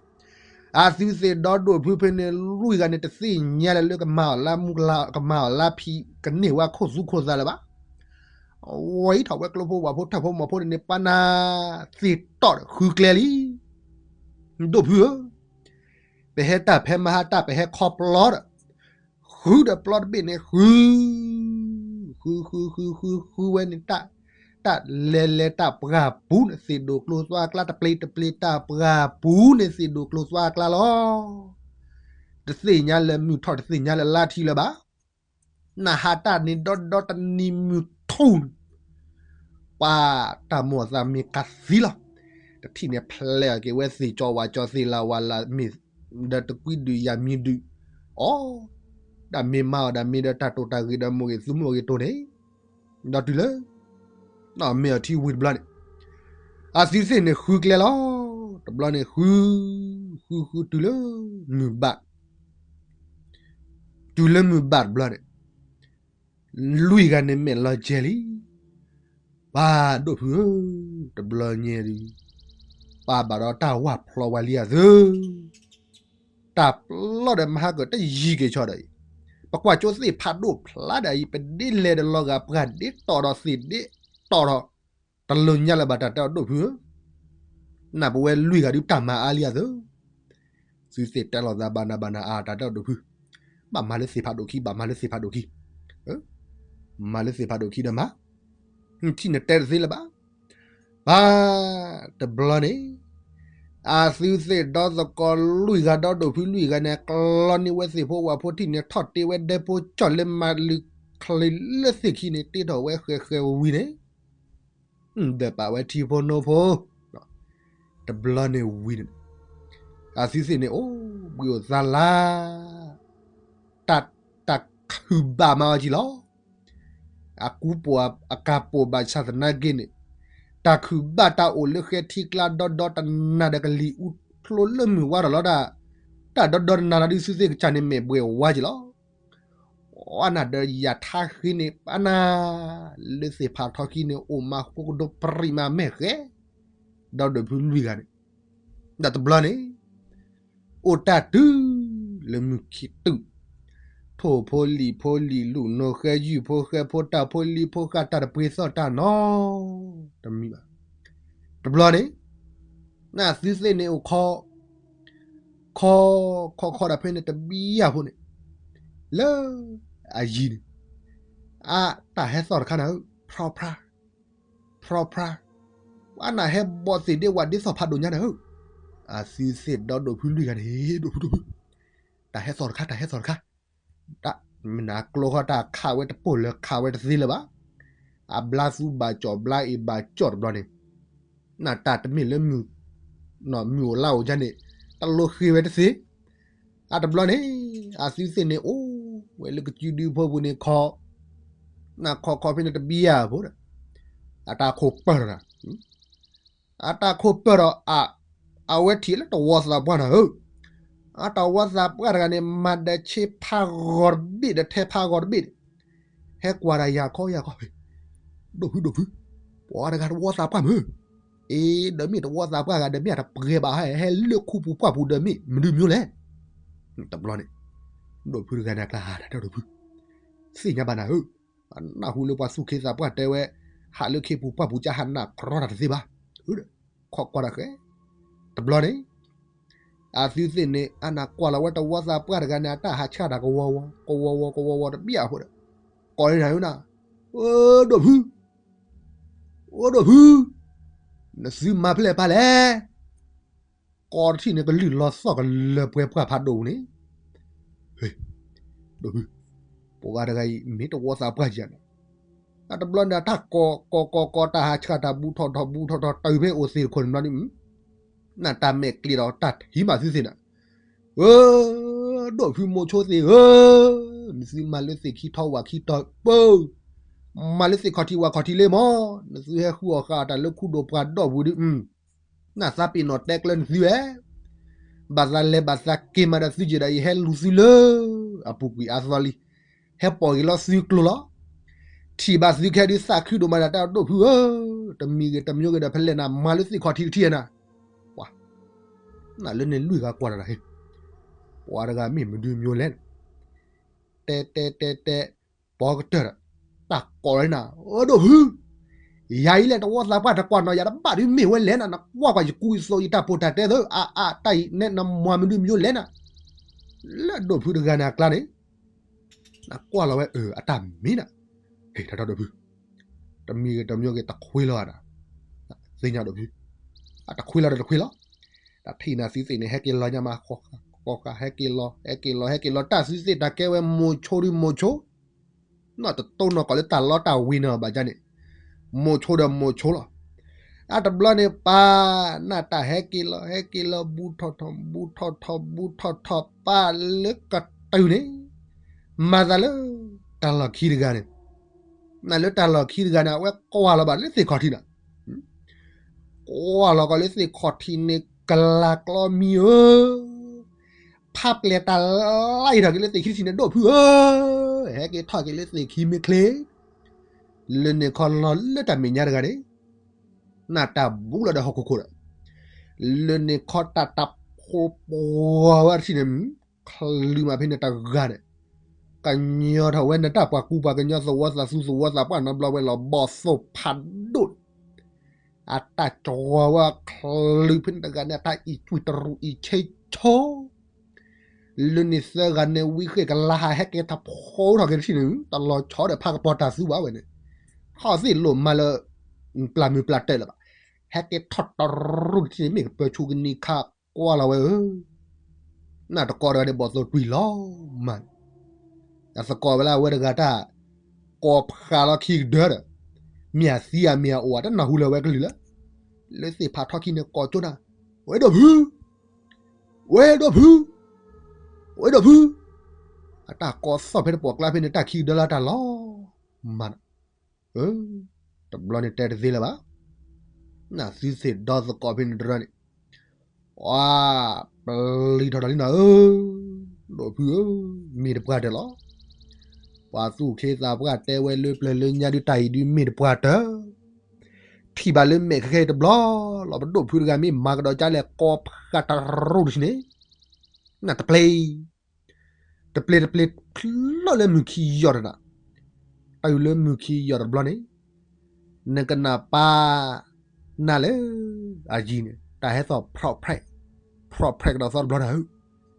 အသုသ့ၣ်ဒီဒိၣ်ဖုဖဲန့ၣ် လွံၢ်ဂၤန့ၣ် တသ့ၣ်ညါလၢၤလၢကမၤအီၣ်လၢမူကလၤ, ကမၤအီၣ်လၢဖံး ကန့ၢ်ဝဲခိၣ်သူခိၣ်သးလၢၤဘၣ်. ဝံၤထီၣ်ဝဲကျိဖိဝၣ်ဖိထၢၣ်ဖိမီၢ်ဖိန့ၣ်န့ၣ် ပှၤနၤသ့ၣ်တီၣ်ဒီးဃုကျဲလံ. ဒိၣ်ဖုဧၢ, ပဟဲတၢ်ဖဲမဟါတၢ် ပဟဲခီပျီဒီး ဃုဒီးပျီတဘ့ၣ်န့ၣ် ဃု, ဃုဃုဃုဃုဃုဝဲန့ၣ် တၢ်လဲၤလဲၤတၢ်ပှၢ်ပူၤန့ၣ် သ့ၣ်ဒိၣ်ကျိၤသွါအကျါ တပျ့ၤတပျ့ၤတၢ်ပှၢ်ပူၤန့ၣ် သ့ၣ်ဒိၣ်ကျိၤသွါအကျါလီၤ. တသ့ၣ်ညါလၢမုၢ်ထီၣ် တသ့ၣ်ညါလၢလါထံးလၢၤဘၣ်. နဟါတၢ်န့ၣ်ဒီဒီတနံၤမုၢ်ထူၣ်န့ၣ် ပှၤတၢ်မိၣ်သးမ့ၢ်ကသံလီၤ. တထံၣ်န့ၣ်ဖျဲးအီၤက့ၤဝဲသ့ၣ်ကၠီဝၣ်ကၠီသ့ၣ်လၢဝၣ်လၢမ့ၢ် ဒီးတကွံဒုးယၤမံၤဒုး, အိ, တၢ်မ့ၢ်မၤအီၣ်ဒၣ်မ့ၢ်ဒီးတၢ်တိာ်တၢ်ဂ့ၤဒီးမိၢ်ဂ့ၤသူမိၢ်ဂ့ၤတိာ်န့ၣ်, ဒီးတုၤလၢ မ့ၢ်အီၤထံဝံၤတဘျီန့ၣ်, အသုသ့ၣ်န့ၣ်ဃုကျဲလီၤ. တဘျီန့ၣ်ဃု, ဃုဃုတုၤလၢမုၢ်ဘၣ်, တုၤလၢမုၢ်ဘၣ်တဘျီန့ၣ်, လွံၢ်ဂၤန့ၣ်မဲာ်လီၤကဲၤလံ, ပၢ်ဒိၣ်ဖုဧၢ, တဘျီညါဒုး, ပၢ်ဘၣ်ဒီးတၢ်ဝၢ်ဖျီဝဲလံအသု, တၢ်ပျီဒီးမဟါကတယံၤက့ၤဆီဒီးအံၤ, ပကွၢ်ကၠိသ့ၣ်ဖးဒိၣ်ဖျါဒီးအံၤ ပဒ့လဲၤဒီးလီၤဂာ်ပှၤဒ့တီၢ်ဒီးသ့ၣ်ဒ့တီၢ်ဒီး, တလိၣ်ညါလၢၤဘၣ်တၢ်တဲအီၤဒိၣ်ဖုဧၢ, နၢ်ပဝဲလွံၢ်ဂၤဒုးတၢ်မၤအါလံအသု, သုသ့ၣ်တဲလီၤသးဘၣ်နၤဘၣ်နၤအါတၢ်တဲအီၤဒိၣ်ဖု, ဘၣ်မၤလၢသ့ၣ်ဖးဒိၣ်ခံ ဘၣ်မၤလၢသ့ၣ်ဖးဒိၣ်ခံ, မၤလၢသ့ၣ်ဖးဒိၣ်ခံဒီးမၤ, ထံၣ်နတဲတသ့လၢၤဘၣ်, ပၢ်, တဘျီန့ၣ်, အသုသ့ၣ်ဒီသကိးလွံၢ်ဂၤဒီးဒိၣ်ဖုလွံၢ်ဂၤန့ၣ် ကျီန့ၢ်ဝဲသ့ၣ်ဖိဝၣ်ဖိထံၣ်န့ၣ် ထီၣ်တ့ဝဲဒဲဖိကၠီၣ်လၢမၤလုၢ်ချ့လၢသ့ၣ်ခံန့ၣ် တ့ထီၣ်ဝဲဃဲၤဃဲၤဝံၤန့ၣ်, ဒီးပာ်ဝဲထံဖိနိဖိ, တဘျီန့ၣ်ဝံၤန့ၣ်, အသုသ့ၣ်န့ၣ်အိၣ်ဘှံးအိၣ်သါလၢ တၢ်, တၢ်ခုၣ်ဘၣ်မၤအီၤကံလီၤ, အကူပိာ်အကၤပိာ်ဘၣ်ဆၣ်သနာ်က့န့ၣ်, တၢ်ခုၣ်ဘၣ်တၢ်အိၣ်လၢဃဲထံကျါဒီဒီတနၤဒီးကလံၤအူဖျိလၢမုၢ်ဝါထီၣ်လီၤတၢ်, တၢ်ဒီဒီတနၤလီၤဒုး သုသ့ၣ်ကစၢ်န့ၣ်မဲာ်ဘှဲးဝါကံလီၤ, အနၢ်ဒီးယၤထါဃ့န့ၣ် ပၢ်နၤ, လၢသ့ၣ်ဖးထီခံန့ၣ် အိၣ်မၤဃိကဒိပြံးမၤမဲာ်ဃဲ, ဒီးဒိၣ်ဖုလွံၢ်ဂၤန့ၣ် ဒီးတဘျီန့ၣ်, အိၣ်တၢ်တုၤလၢမုၢ်ခံတုၤ, ထိၣ်ဖိလံၤဖိလံၤလူၤနိဃဲယုၢ်ဖိဃဲဖိတၢ်ဖိလံၤဖိဃာ် တၢ်တပှ့ၤသီၣ်တၢ်နီတမံၤဘၣ်, တဘျီန့ၣ်, နသုသ့ၣ်န့ၣ်အိၣ်ခီ, ခီ, ခီခီဒီးဖဲန့ၣ် တဘံယၢ်ဖိန့ၣ်, လၢအယံၤန့ၣ်, အတၢ်ဟဲသီၣ်တခါနၤဧၢ, ဖြီဖြါ ဖြီဖြါ, ပှၤနၢ်ဟဲဘီၣ်သ့ၣ်ဒ့ဝၣ်ဒ့သီၣ်ဖးဒိၣ်ညါနၤဧၢ, အသုသ့ၣ်ဒီဒိၣ်ဖုလွံၢ်ဂၤန့ၣ် ဒိၣ်ဖုဒိၣ်ဖု, တၢ်ဟဲသီၣ်တခါ တၢ်ဟဲသီၣ်တခါ, မ့ၢ်နၤကျိခီတၢ်ခးဝဲတပိၢ်လၢခးဝဲတသ့လၢၤဘၣ်, အဘျါသူဘၣ်ကၠီၣ်ဘျါအ့ၣ်ဘၣ်ကၠီၣ်တဘျီန့ၣ်, နတၢ်တမ့ၢ်လၢမုၢ်, မုၢ်အိၣ်လါအိၣ်ဒ်န့ၣ်, တလိၣ်ဃ့ဝဲတသ့ အတဘျီန့ၣ်, အသုသ့ၣ်န့ၣ်အိၣ်ဝဲလၢကစုဒုဖိပူၤန့ၣ်ခီ, နခီခီဖဲန့ၣ်တဘံယၢ်ဖိဒီး, အတၢ်ခိၣ်ပၢၢ်ထီၣ်, အတၢ်ခိၣ်ပၢၢ်ထီၣ်, အဝဲထံၣ်လၢတဝီသးပှၢ်နၤဧၢ, အတဝီသးပှၢ်တဂၤန့ၣ် မၤဒီးဆ့ဖးဂီၤတဘ့ၣ်ဒီးထဲဖးဂီၤတဘ့ၣ်န့ၣ်, ဟဲကွၢ်တၢ်ယၤခီယၤခီ, ဒိၣ်ဖုဒိၣ်ဖု, ပှၤတဂၤတဝီသးပှၢ်မုၢ် အ့ ဒီးမ့ၢ်တဝီသးပှၢ်ဂၤဒီးမ့ၢ်အတပှဲၤဘၣ်ဟဲ ဟဲလၢခူပူၤပှၢ်ပူၤဒီးမ့ၢ်မနုၤမၠိလဲၣ်, တဘျီန့ၣ်, ဒိၣ်ဖုတဂၤန့ၣ်အကျါဟးတၢ်တဲဒိၣ်ဖု, သ့ၣ်ညါဘၣ်နၤဧၢ, အနၢ်ဟူလၢပှၤသူၣ်က့သးပှၢ်တဲဝဲ, ဟးလၢခ့ပူၤပှၢ်ပူၤကဟးနၢ်ကြီတၢ်တသ့ဘၣ်, ခီကွၢ်တၢ်ဃဲ, တဘျီန့ၣ် အသုသ့ၣ်န့ၣ် အနၢ်ကွၢ်လီၤဝဲတဝီသးပှၢ်တဂၤန့ၣ် အတၢ်ဟးဆှၣ်တၢ်ကဝီၤဝီၤ ကဝီၤဝီၤ ကဝီၤဝီၤတဘျီအဃိဒီး, ကိးန့ၢ်နၤဧၢနၤ, အိၣ်ဒိၣ်ဖု, အိၣ်ဒိၣ်ဖု, နသုမၤဖဲလဲၣ်ပၢ်လဲၣ်, ကိးတထံၣ်န့ၣ် ကလုၢ်လီၤသီၣ်ကလၢၤပှဲၤပှၢ်ဖးဒိၣ်ပူၤန့ၣ်, ဒိၣ်ဖု, ပှၤတဂၤအံၤ မ့ၢ်တဝီသးပှၢ်ယၤန့ၣ်, အတဘျီန့ၣ် အတၢ်ကိးကိးကိးကိး တၢ်ဟးဆှၣ်တၢ်ဘူးထီၣ်ထီၣ်ဘူးထီၣ်ထီၣ် တုၤဖဲအိၣ်သ့ၣ်တခိၣ်န့ၣ်ဘျီန့ၣ်, နတၢ်မဲာ်ကျ့ဒီးတၢ်ထံၣ်မးသုသ့ၣ်နၤ, ဧၢ, ဒိၣ်ဖုမိၤဆိသ့ၣ်ဧၢ, နသုမၤလၢသ့ၣ်ခံထီဝၣ်ခံတီၤပၢ, မၤလၢသ့ၣ်ခီၣ်ထံးဝၣ်ခီၣ်ထံးလံမး, နသုဟဲဃုအီၣ်ဃာ်အီၣ်တၢ်လၢခူဒိၣ်ပှၢ်ဒီဘ့ၣ်ဒုး, နသးပ့ၤနီၣ်တဲကျၢၤနသုဝဲ ဘၣ်သးလဲၤဘၣ်သးက့ၤမးဒီးသုယဲၢ်ဒီး ယဟဲလူၤသုလၢ အပူၤကွံာ်အသီလံ, ဟဲပိာ်က့ၤလီၤသုကျိၤလီၤ, ထံၣ်ဘၣ်သုခဲဒုးသးခုဒိၣ်မးဒီး တၢ်ဒိၣ်ဖုဧၢ, တမံၤဂ့ၤတမံၤဂ့ၤဒီး ဖဲလဲၣ်နၤ မၤလၢသ့ၣ်ခီၣ်ထံးတထံၣ်နၤ, ပှၤ, နလၢန့ၣ်လွံၢ်ဂၤကွၢ်တၢ်ဟ့ၣ်, ပှၤတဂၤမ့ၢ်မနုၤမၠိလဲၣ်, တဲတဲတဲတဲ, ပှၤကတၢၢ်ဒီး, တၢ်ကိးလီၤနၤ, အၢဒိၣ်ဖု ယၤအံၤလဲၣ် တဝီသးပှၢ်တကွၢ်နီၢ်ယၤတဘၣ်ဒုးမ့ၢ်ဝဲလဲၣ်နၤ, နကွၢ်ကွၢ်ယကူယသိးယတၢ်ဖိတၢ်တဲသၢ အါအါတၢ်အံၤနဲနမၤမနုၤမၠိလဲၣ်နၤ, လၢဒိၣ်ဖုတဂၤန့ၣ်အကျါန့ၣ်, နကွၢ်လီၤဝဲအတၢ်မ့ၢ်နၤ, ဟ့ၣ် တၢ်ဒိၣ်ဖု, တမံၤဂ့ၤတမံၤဂ့ၤတခွ့လီၤနၤ, သ့ၣ်ညါဒိၣ်ဖု, အတခွ့လီၤဒီးတခွ့လီၤ, တၢ်ထံၣ်နၤသုသ့ၣ်န့ၣ် ဟဲက့ၤလီၤညါမး, ဃီဃာ်ဟဲက့ၤလီၤ ဟဲက့ၤလီၤဟဲက့ၤလီၤ တၢ်သုသ့ၣ်တၢ်ကဲဝဲမိၤဆိဒုးမိၤဆိ နီၢ်တတိၢ်နီၢ်ကီးလၢတၢ်လီတၢ်ဝ့ၤနီၢ်ဘၣ်ဒ်န့ၣ်, မိၤဆိဒီးမိၤဆိလီၤ, အတဘျီန့ၣ်ပၢ်, နတၢ်ဟဲက့ၤလီၤ ဟဲက့ၤလီၤ ဘူးထီၣ်ထီၣ် ဘူးထီၣ်ထီၣ် ဘူးထီၣ်ထီၣ် ပၢ်လၢကတုၤန့ၣ်, မၤသးလၢ, တၢ်လီၢ်ခံတဂၤန့ၣ်, နလၢတၢ်လီၢ်ခံတဂၤန့ၣ် အဝဲကွၢ်လီၤဘၣ်လၢသ့ၣ်ခီၣ်ထံးနၤ, ကွၢ်လီၤကီးလၢသ့ၣ်ခီၣ်ထံးန့ၣ် ကလၤကျီမံဧၢ, ဖးပျဲၢ်တၢ်လါအံၤထီၣ်က့ၤလၢသ့ၣ်ခံတထံၣ်န့ၣ် ဒိၣ်ဖုဧၢ, ဟဲက့ၤထီၣ်က့ၤလၢသ့ၣ်ခံမ့ၢ်ချ့, လၢန့ၣ်ခီလီၤလၢတၢ်မဲာ်ညါတဂၤန့ၣ်, နၢ်တၢ်ဘူးလီၤဒီးဟီၣ်ခိၣ်ခိၣ်ဒီး, လၢန့ၣ်ခီတၢ်တၢ်ဖိပှီၤဝဲတထံၣ်န့ၣ်, ချုးမးဖဲန့ၣ်တဂၤန့ၣ်, ကညီထီၣ်ဝဲန့ၣ်တၢ်ပှၤကူပှၤကညီသဝီသးသူသဝီသးပှၢ်နီတဘျီဝဲလီၤ ဘီၣ်သိၣ်ဖးဒိၣ် အတၢ်ကဝီၤဝဲချုးဖဲန့ၣ်တဂၤန့ၣ် အတၢ်အံၤကွံာ်တရူးအံၤဆ့ဆိ, လၢန့ၣ်သၢဂၤန့ၣ် ဝံဃ့ၢ်ကလါဟးဟဲက့ၤထီၣ်ဖိထီၣ်က့ၤတထံၣ်န့ၣ် တလီၤဆီဒီးဖးကပီၤတၢ်သူဘၣ်ဝဲန့ၣ်, ထီၣ်သ့ၣ်လိာ်မးလၢ ပျၢ်မုာ်ပျၢ်တၢၢ်လၢၤဘၣ်, ဟဲက့ၤထီၣ်တရူးတထံၣ်န့ၣ် မ့ၢ်ကပၢၤဆူကနံၤခါကွၢ်လီၤဝဲဧၢ နတကိးတဂၤန့ၣ် ဘီၣ်သိၣ်တွံၢ်လီၤမး, အသကိးဝဲလၢအဝဲတဂၤတၢ် ကိးဖးလီၤခံကဒၢဒီး, မ့ၢ်အသံဧါမ့ၢ်အအိၣ်ဧါ တနၢ်ဟူလၢၤဝဲကလုၢ်လၢ, လၢသ့ၣ်ဖးထီခံန့ၣ် ကိးကၠိနၤ, ဝဲဒိၣ်ဖု, ဝဲဒိၣ်ဖု, ဝဲဒိၣ်ဖု, အတၢ်ကိးသီၣ်ဖဲတပိာ်ကျါဖဲန့ၣ် တၢ်ခံကဒၢလၢတၢ်လီၤမးနီၤ, တဘျီန့ၣ်တဲတသ့လၢၤဘၣ်, နသုသ့ၣ်ဒီသကိးဖဲန့ၣ်တရၢန့ၣ် ပှၤပျံၤထီၣ်ဒီးလံနီၤဧၢ, ဒိၣ်ဖုဧၢ, မ့ၢ်တပှၢ်တၢၢ်လီၤ. ပှၤသူၣ်က့သးပှၢ်တဲဝဲလၢပျၢၤလၢညါဒုးတၢ်အံၤဒုးမ့ၢ်တပှၢ်တၢၢ်, ထံၣ်ဘၣ်လၢမဲာ်ခဲခဲအံၤတဘျီလီၤ. ပဒိၣ်ဖုတဂၤမ့ၢ်မၤကဒီးကလဲၣ် ကိးဖးတရူးတဆံန့ၣ်, နတပျ့ၤ တပျ့ၤတပျ့ၤဖျိလၢမုၢ်ခံယီၢ်တနၤ, တၢ်အုၣ်လၢမုၢ်ခံယီၢ်တဘျီန့ၣ်, နကနၣ်ပၢ်နၢ်လၢအယံၤန့ၣ် တၢ်ဟဲသီၣ်ဖြီၣ်ဖြဲး, ဖြီၣ်ဖြဲးကဒီးသီတဘျီနၤဧၢ,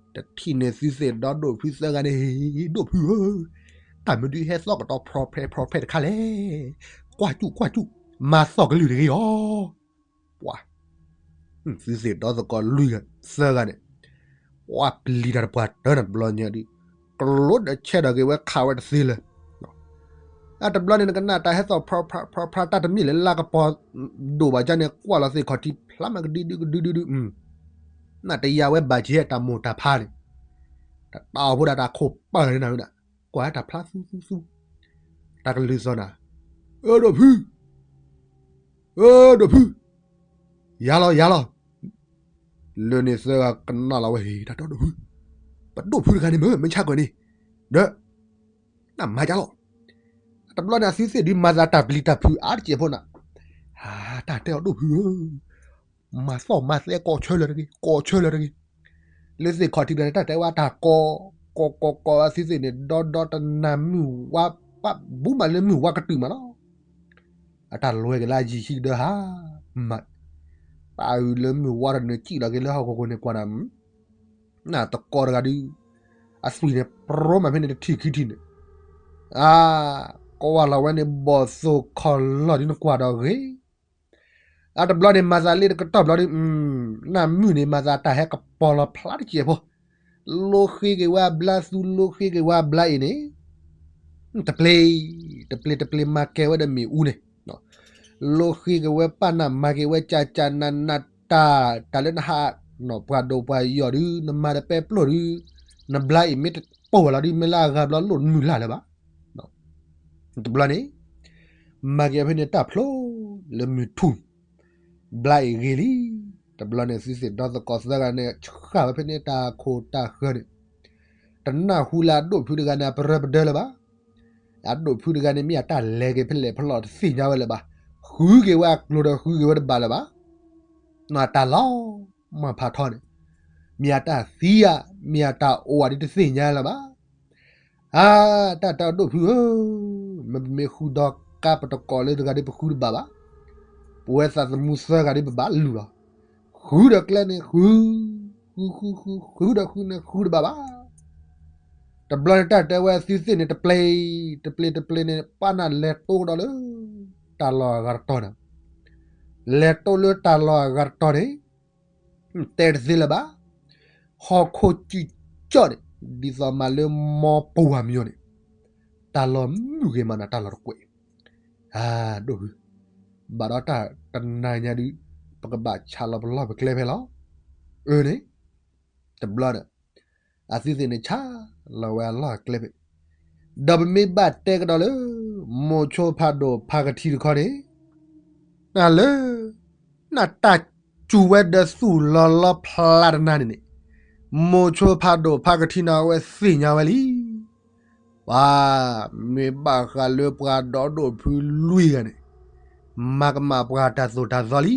တထံၣ်န့ၣ်သုသ့ၣ်ဒီဒိၣ်ဖုသၢဂၤန့ၣ်, ဒိၣ်ဖုဧၢ, တၢ်မနုၤဟဲသီၣ်ကဒီးဖြီၣ်ဖြဲးဖြီၣ်ဖြဲးတခါလဲၣ်, ကွၢ်စူၣ်ကွၢ်စူၣ်, မၤသီၣ်ကလုၢ်တဂ့ၤအီၤ, ပှၤ သုသ့ၣ်ဒီသကိးလွံၢ်ဂၤသၢဂၤန့ၣ်, ပှၤပျံၤတၢ်တပှၢ်တၢၢ်န့ၣ်တဘျီညါဒုး, ကျိဒီးဆဲးဒီးက့ၤဝဲခးဝဲတသ့လၢၤ. အတဘျီန့ၣ် နကနၣ်တၢ်ဟဲသီၣ်ဖြီဖြီဖြီဖြီ တၢ်တမ့ၢ်လၢလါကပီၤဒိၣ်ဘၣ်ကန့ၣ် ကွၢ်လီၤသ့ၣ်ခီၣ်ထံးဖျါမးကဒုဒုကဒုဒုဒု, နတယၤဝဲဘၣ်က့ၤတၢ်မိၢ်တၢ်ဖါန့ၣ်, တၢ်အီၣ်ဖိဒၣ်တၢ်ခိၣ်ပၢၢ်န့ၣ်နၤဝဲဒၣ်, ကွၢ်တၢ်ဖျါသူသူသူ, တၢ်ကလုၢ်စီနၤ, အၢဒိၣ်ဖု အၢဒိၣ်ဖု, ယၤလီၤယၤလီၤ, လၢန့ၣ်သၢဂၤကနၣ်လီၤဝဲ ဟ့ၣ် တၢ်တဲဒိၣ်ဖု, ပဒိၣ်ဖုတဂၤန့ၣ်မ့ၢ် မ့ၢ်ဆါကွၢ်န့ၣ်, ဒီး နမၤကလီၤ, တဘျီန့ၣ် အသုသ့ၣ်ဒုးမၤသးတၢ်ပျံၤတၢ်ဖုးအါတကဲးဖိနၤ, တၢ်တဲအီၤဒိၣ်ဖုဧၢ, မၤသီၣ်မၤသဲကိးဆၢလၢၤတဂ့ၤ ကိးဆၢလၢၤတဂ့ၤ, လၢသ့ၣ်ခီၣ်ထံးတဘျီန့ၣ် တၢ်တဲဝဲတၢ်ကိး, ကိးကိးကိးအသုသ့ၣ်န့ၣ် ဒီဒီတနၤမုၢ်ဝါ, ပၣ်ဘူးမးလၢမုၢ်ဝါကတုာ်မးလီၤ. အတၢ်လွဲက့ၤလၢအယံၤဆံကဒၢဟါ, မး, တၢ်အုၣ်လၢမုၢ်ဝါတန့ၢ်ကံၣ်လီၤက့ၤလၢဟီၣ်ခိၣ်ခိၣ်န့ၣ်ကွၢ်နၤ, နတကိးတဂၤဒုး, အသွံၣ်န့ၣ် ပြီမးဖဲန့ၣ်တထံၣ်ခံထံၣ်န့ၣ်, အါ, ကွၢ်လီၤဝဲန့ၣ် ဘီၣ်သိၣ်ခီၣ်လီၢ်ဒုးနကွၢ်ဒီးဂ့ၤ အတဘျီန့ၣ် မၤသးလ့တကတီၢ်ဘျီဒုး, နၢ်မုၢ်န့ၣ် မၤသးတၢ်ဟဲကပီၤလီၤဖျါတစဲးဖိ, လိဃ့က့ၤဝဲအဘျါသူ လိဃ့က့ၤဝဲအဘျါအံၤန့ၣ်, တပျ့ၤ, တပျ့ၤတပျ့ၤမၤကဲဝဲဒီးမ့ၣ်အူန့ၣ်, လိဃ့က့ၤဝဲပၢ်နၢ်မၤက့ၤဝဲကၢ်ကၢ်နးနးတၢ်, တၢ်လၢနဟး, ပှၤဒိၣ်ပှၤယီၢ်ဒုး နမၤဒီးပဲပျိၢ်ဒုး, နဘျါအံၤမ့ၢ်တပိၢ်ဝဲလီၤဒုး မ့ၢ်လၢအဂၤဘျီလိၣ်နမုၢ်လၢ်လၢၤဘၣ် တဘျီန့ၣ်, မၤက့ၤဖဲန့ၣ်တၢ်ဖျိလၢမုၢ်ထူၣ်, ဘျါအံၤဂ့ၤလံ, တဘျီန့ၣ် သုသ့ၣ်ဒီသကိးသၢဂၤန့ၣ် ဆှၣ်ဝဲဖဲန့ၣ်တၢ်ခိၣ်တၢ်ဃၢၤန့ၣ်, တနၢ်ဟူလၢအဒိၣ်ဖုတဂၤန့ၣ် အပရၢပဒၢလၢၤဘၣ်, အဒိၣ်ဖုတဂၤန့ၣ် မ့ၢ်အတၢ်လဲၤက့ၤဖဲလဲၣ်ဖဲလဲၣ်တသ့ၣ်ညါဝဲလၢၤဘၣ်, ဃုက့ၤဝဲအကျိၤဒီးဃုက့ၤဝဲတဘၣ်လၢၤဘၣ် နီၢ်တၢ်လီၤမၢ်ဖးထီန့ၣ်, မ့ၢ်အတၢ်သံဧါ, မ့ၢ်အတၢ်အိၣ်ဧါဒ်တသ့ၣ်ညါလၢၤဘၣ်. အါ, တၢ်တဲအီၤဒိၣ်ဖုဧၢ, မ့မ့ၢ်ဃုဒီးကါပတကိးလၢတဂၤဒ်ပဃုတဘၣ်ဘၣ်. ပဝဲသးသမူသၢဂၤဒ်ပဘၣ်လူၤလီၤ. ဃုဒီးကျဲန့ၣ်ဃု, ဃုဃုဃု, ဃုဒီးဃုန့ၣ်ဃုတဘၣ်ဘၣ်. တဘျီန့ၣ်တၢ်တဲဝဲသုသ့ၣ်န့ၣ်တပျ့ၤ, တပျ့ၤတပျ့ၤန့ၣ် ပၢ်နၢ်လဲၤတိဒီးလၢ တၢ်လီၢ်အဂၤတတီၤန့ၣ်, လဲၤတိလၢတၢ်လီၢ်အဂၤတတီၤန့ၣ်, တဲတသ့လၢၤဘၣ်. ဟီၣ်ခိၣ်စံၣ်ကၠီၣ်န့ၣ်, ဒ်သိးမးလၢမီပဝၢ်မံၤအီၤန့ၣ်, တၢ်လီၢ်မုာ်ဂ့ၤမးနၤတၢ်လီၢ်တကွဲး. အါ, ဒိၣ်ဖု, ဘၣ်ဒီးတၢ်တနၤညါဒုး, ပကဘၣ်ဆးလီၤပလီၢ်ပကျဲဖဲလီၤ. အၢန့ၣ်, တဘျီန့ၣ်, အသုသ့ၣ်န့ၣ်ဆးလီၤဝဲအလီၢ်အကျဲဖဲ, ဒီးပမ့ၢ်ဘၣ်တဲကဒီးလၢ မိၤဆိဖးဒိၣ်ဖးကထံတခီန့ၣ်, နလၢ, နတၢ် စူၤဝဲဒီးသူၣ်လီၤလီဖျးတနၤန့ၣ်န့ၣ်, မိၤဆိဖးဒိၣ်ဖးကထံန့ၣ် အဝဲသ့ၣ်ညါဝဲလံ. ပှၤ မ့ၢ်ဘၣ်ဃးလၢပှၤဒီဒိၣ်ဖုလွံၢ်ဂၤန့ၣ် မၤကမၣ်ပှၤတၢ်သိၣ်တၢ်သီလံ.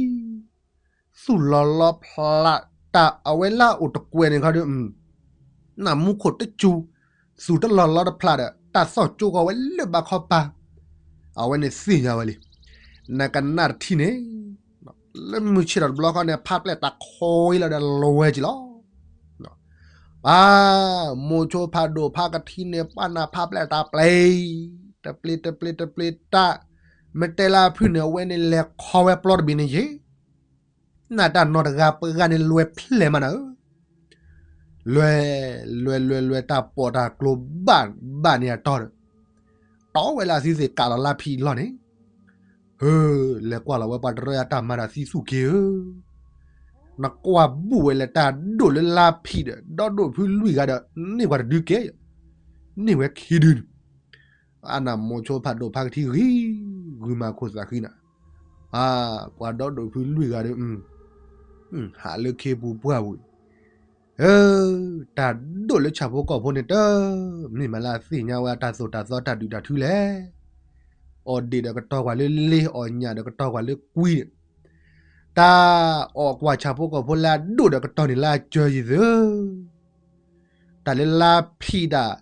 သူၣ်လီၤလီဖျးတၢ်အဝဲလၢအအိၣ်တကွဲးန့ၣ်ခီဒီး နၢ်မူခိၣ်တစူၤ, သူၣ်တလီၤလီတဖျးဒီး တၢ်သီၣ်ကၠိကီးဝဲလၢဘးခီပၤ, အဝဲန့ၣ်သ့ၣ်ညါဝဲလံ. နကနၣ်တထံၣ်န့ၣ် လၢမုၢ်ဆ့ၣ်ထီၣ်တဘျီဃီန့ၣ် ဖးပျဲၢ်တၢ်ခီလီၤဒီးလီဝဲက့ၤလီၤ. ပှၤ မိၤဆိဖးဒိၣ်ဖးကထံန့ၣ် ပှၤနၢ်ဖးပျဲၢ်တၢ်ပျဲၢ်, တပျ့ၤတပျ့ၤတပျ့ၤတၢ်, မ့ၢ်တဲလၢအဖုၣ်န့ၣ် အဝဲန့ၣ်လဲၤခီဝဲပျီတဘ့ၣ်န့ၣ်ယ့ၣ် နၢ်တၢ်နီၢ်တဂၤပှၤဂၤန့ၣ်လွဲၢ်ဖျဲၣ်မးနၤဧၢ, လွဲၢ်, လွဲၢ် လွဲၢ် လွဲၢ် တၢ်ပိာ်တၢ်ကျိၤဘၣ်ဘၣ်န့ၣ်အတီဒီး, တီဝဲလၢအသုသ့ၣ်ကးလီၤလါဖံးအလီၢ်န့ၣ်, ဟၢ, လဲၤကွၢ်လီၤဝဲပှၤတရၢအတၢ်မၤတၢ်သံသူၣ်က့ၤဧၢ, နကွၢ်ဘူၣ်ဝဲလၢတၢ်ဒိၣ်လၢလါဖံးဒီး ဒီဒိၣ်ဖုလွံၢ်ဂၤဒီး န့ၢ်ပှၤတဒုကဲ, န့ၢ်ဝဲခံဒုန့ၣ် အနၢ်မိၤဆိဖးဒိၣ်ဖးကထံဂံၤဂုၤမၤခိၣ်သးဃံနၤ, ပှၤဒီဒိၣ်ဖုလွံၢ်ဂၤဒီး ဟးလၢခ့ပူၤပှၢ်ပူၤအံၤ, တၢ်ဒိၣ်လၢဆၣ်ဖိကီၢ်ဖိန့ၣ်တမ့ၢ်မးလၢအသ့ၣ်ညါဝဲအတၢ်သိၣ်တၢ်သီတၢ်ဒုၣ်တၢ်ထုလဲၣ်. အီၣ်ဒ့ၣ်ဒီးကတီၤကွၢ်လၢလ့, အီၣ်ညၣ်ဒီးကတီၤကွၢ်လၢကွံဒီး, တၢ်အီၣ်ကွၢ်ဆၣ်ဖိကီၢ်ဖိလၢအဒိၣ်ဒီးကတီၤန့ၣ်လၢအစၢၤယံၤသု တၢ်လၢလါဖံးတၢ်,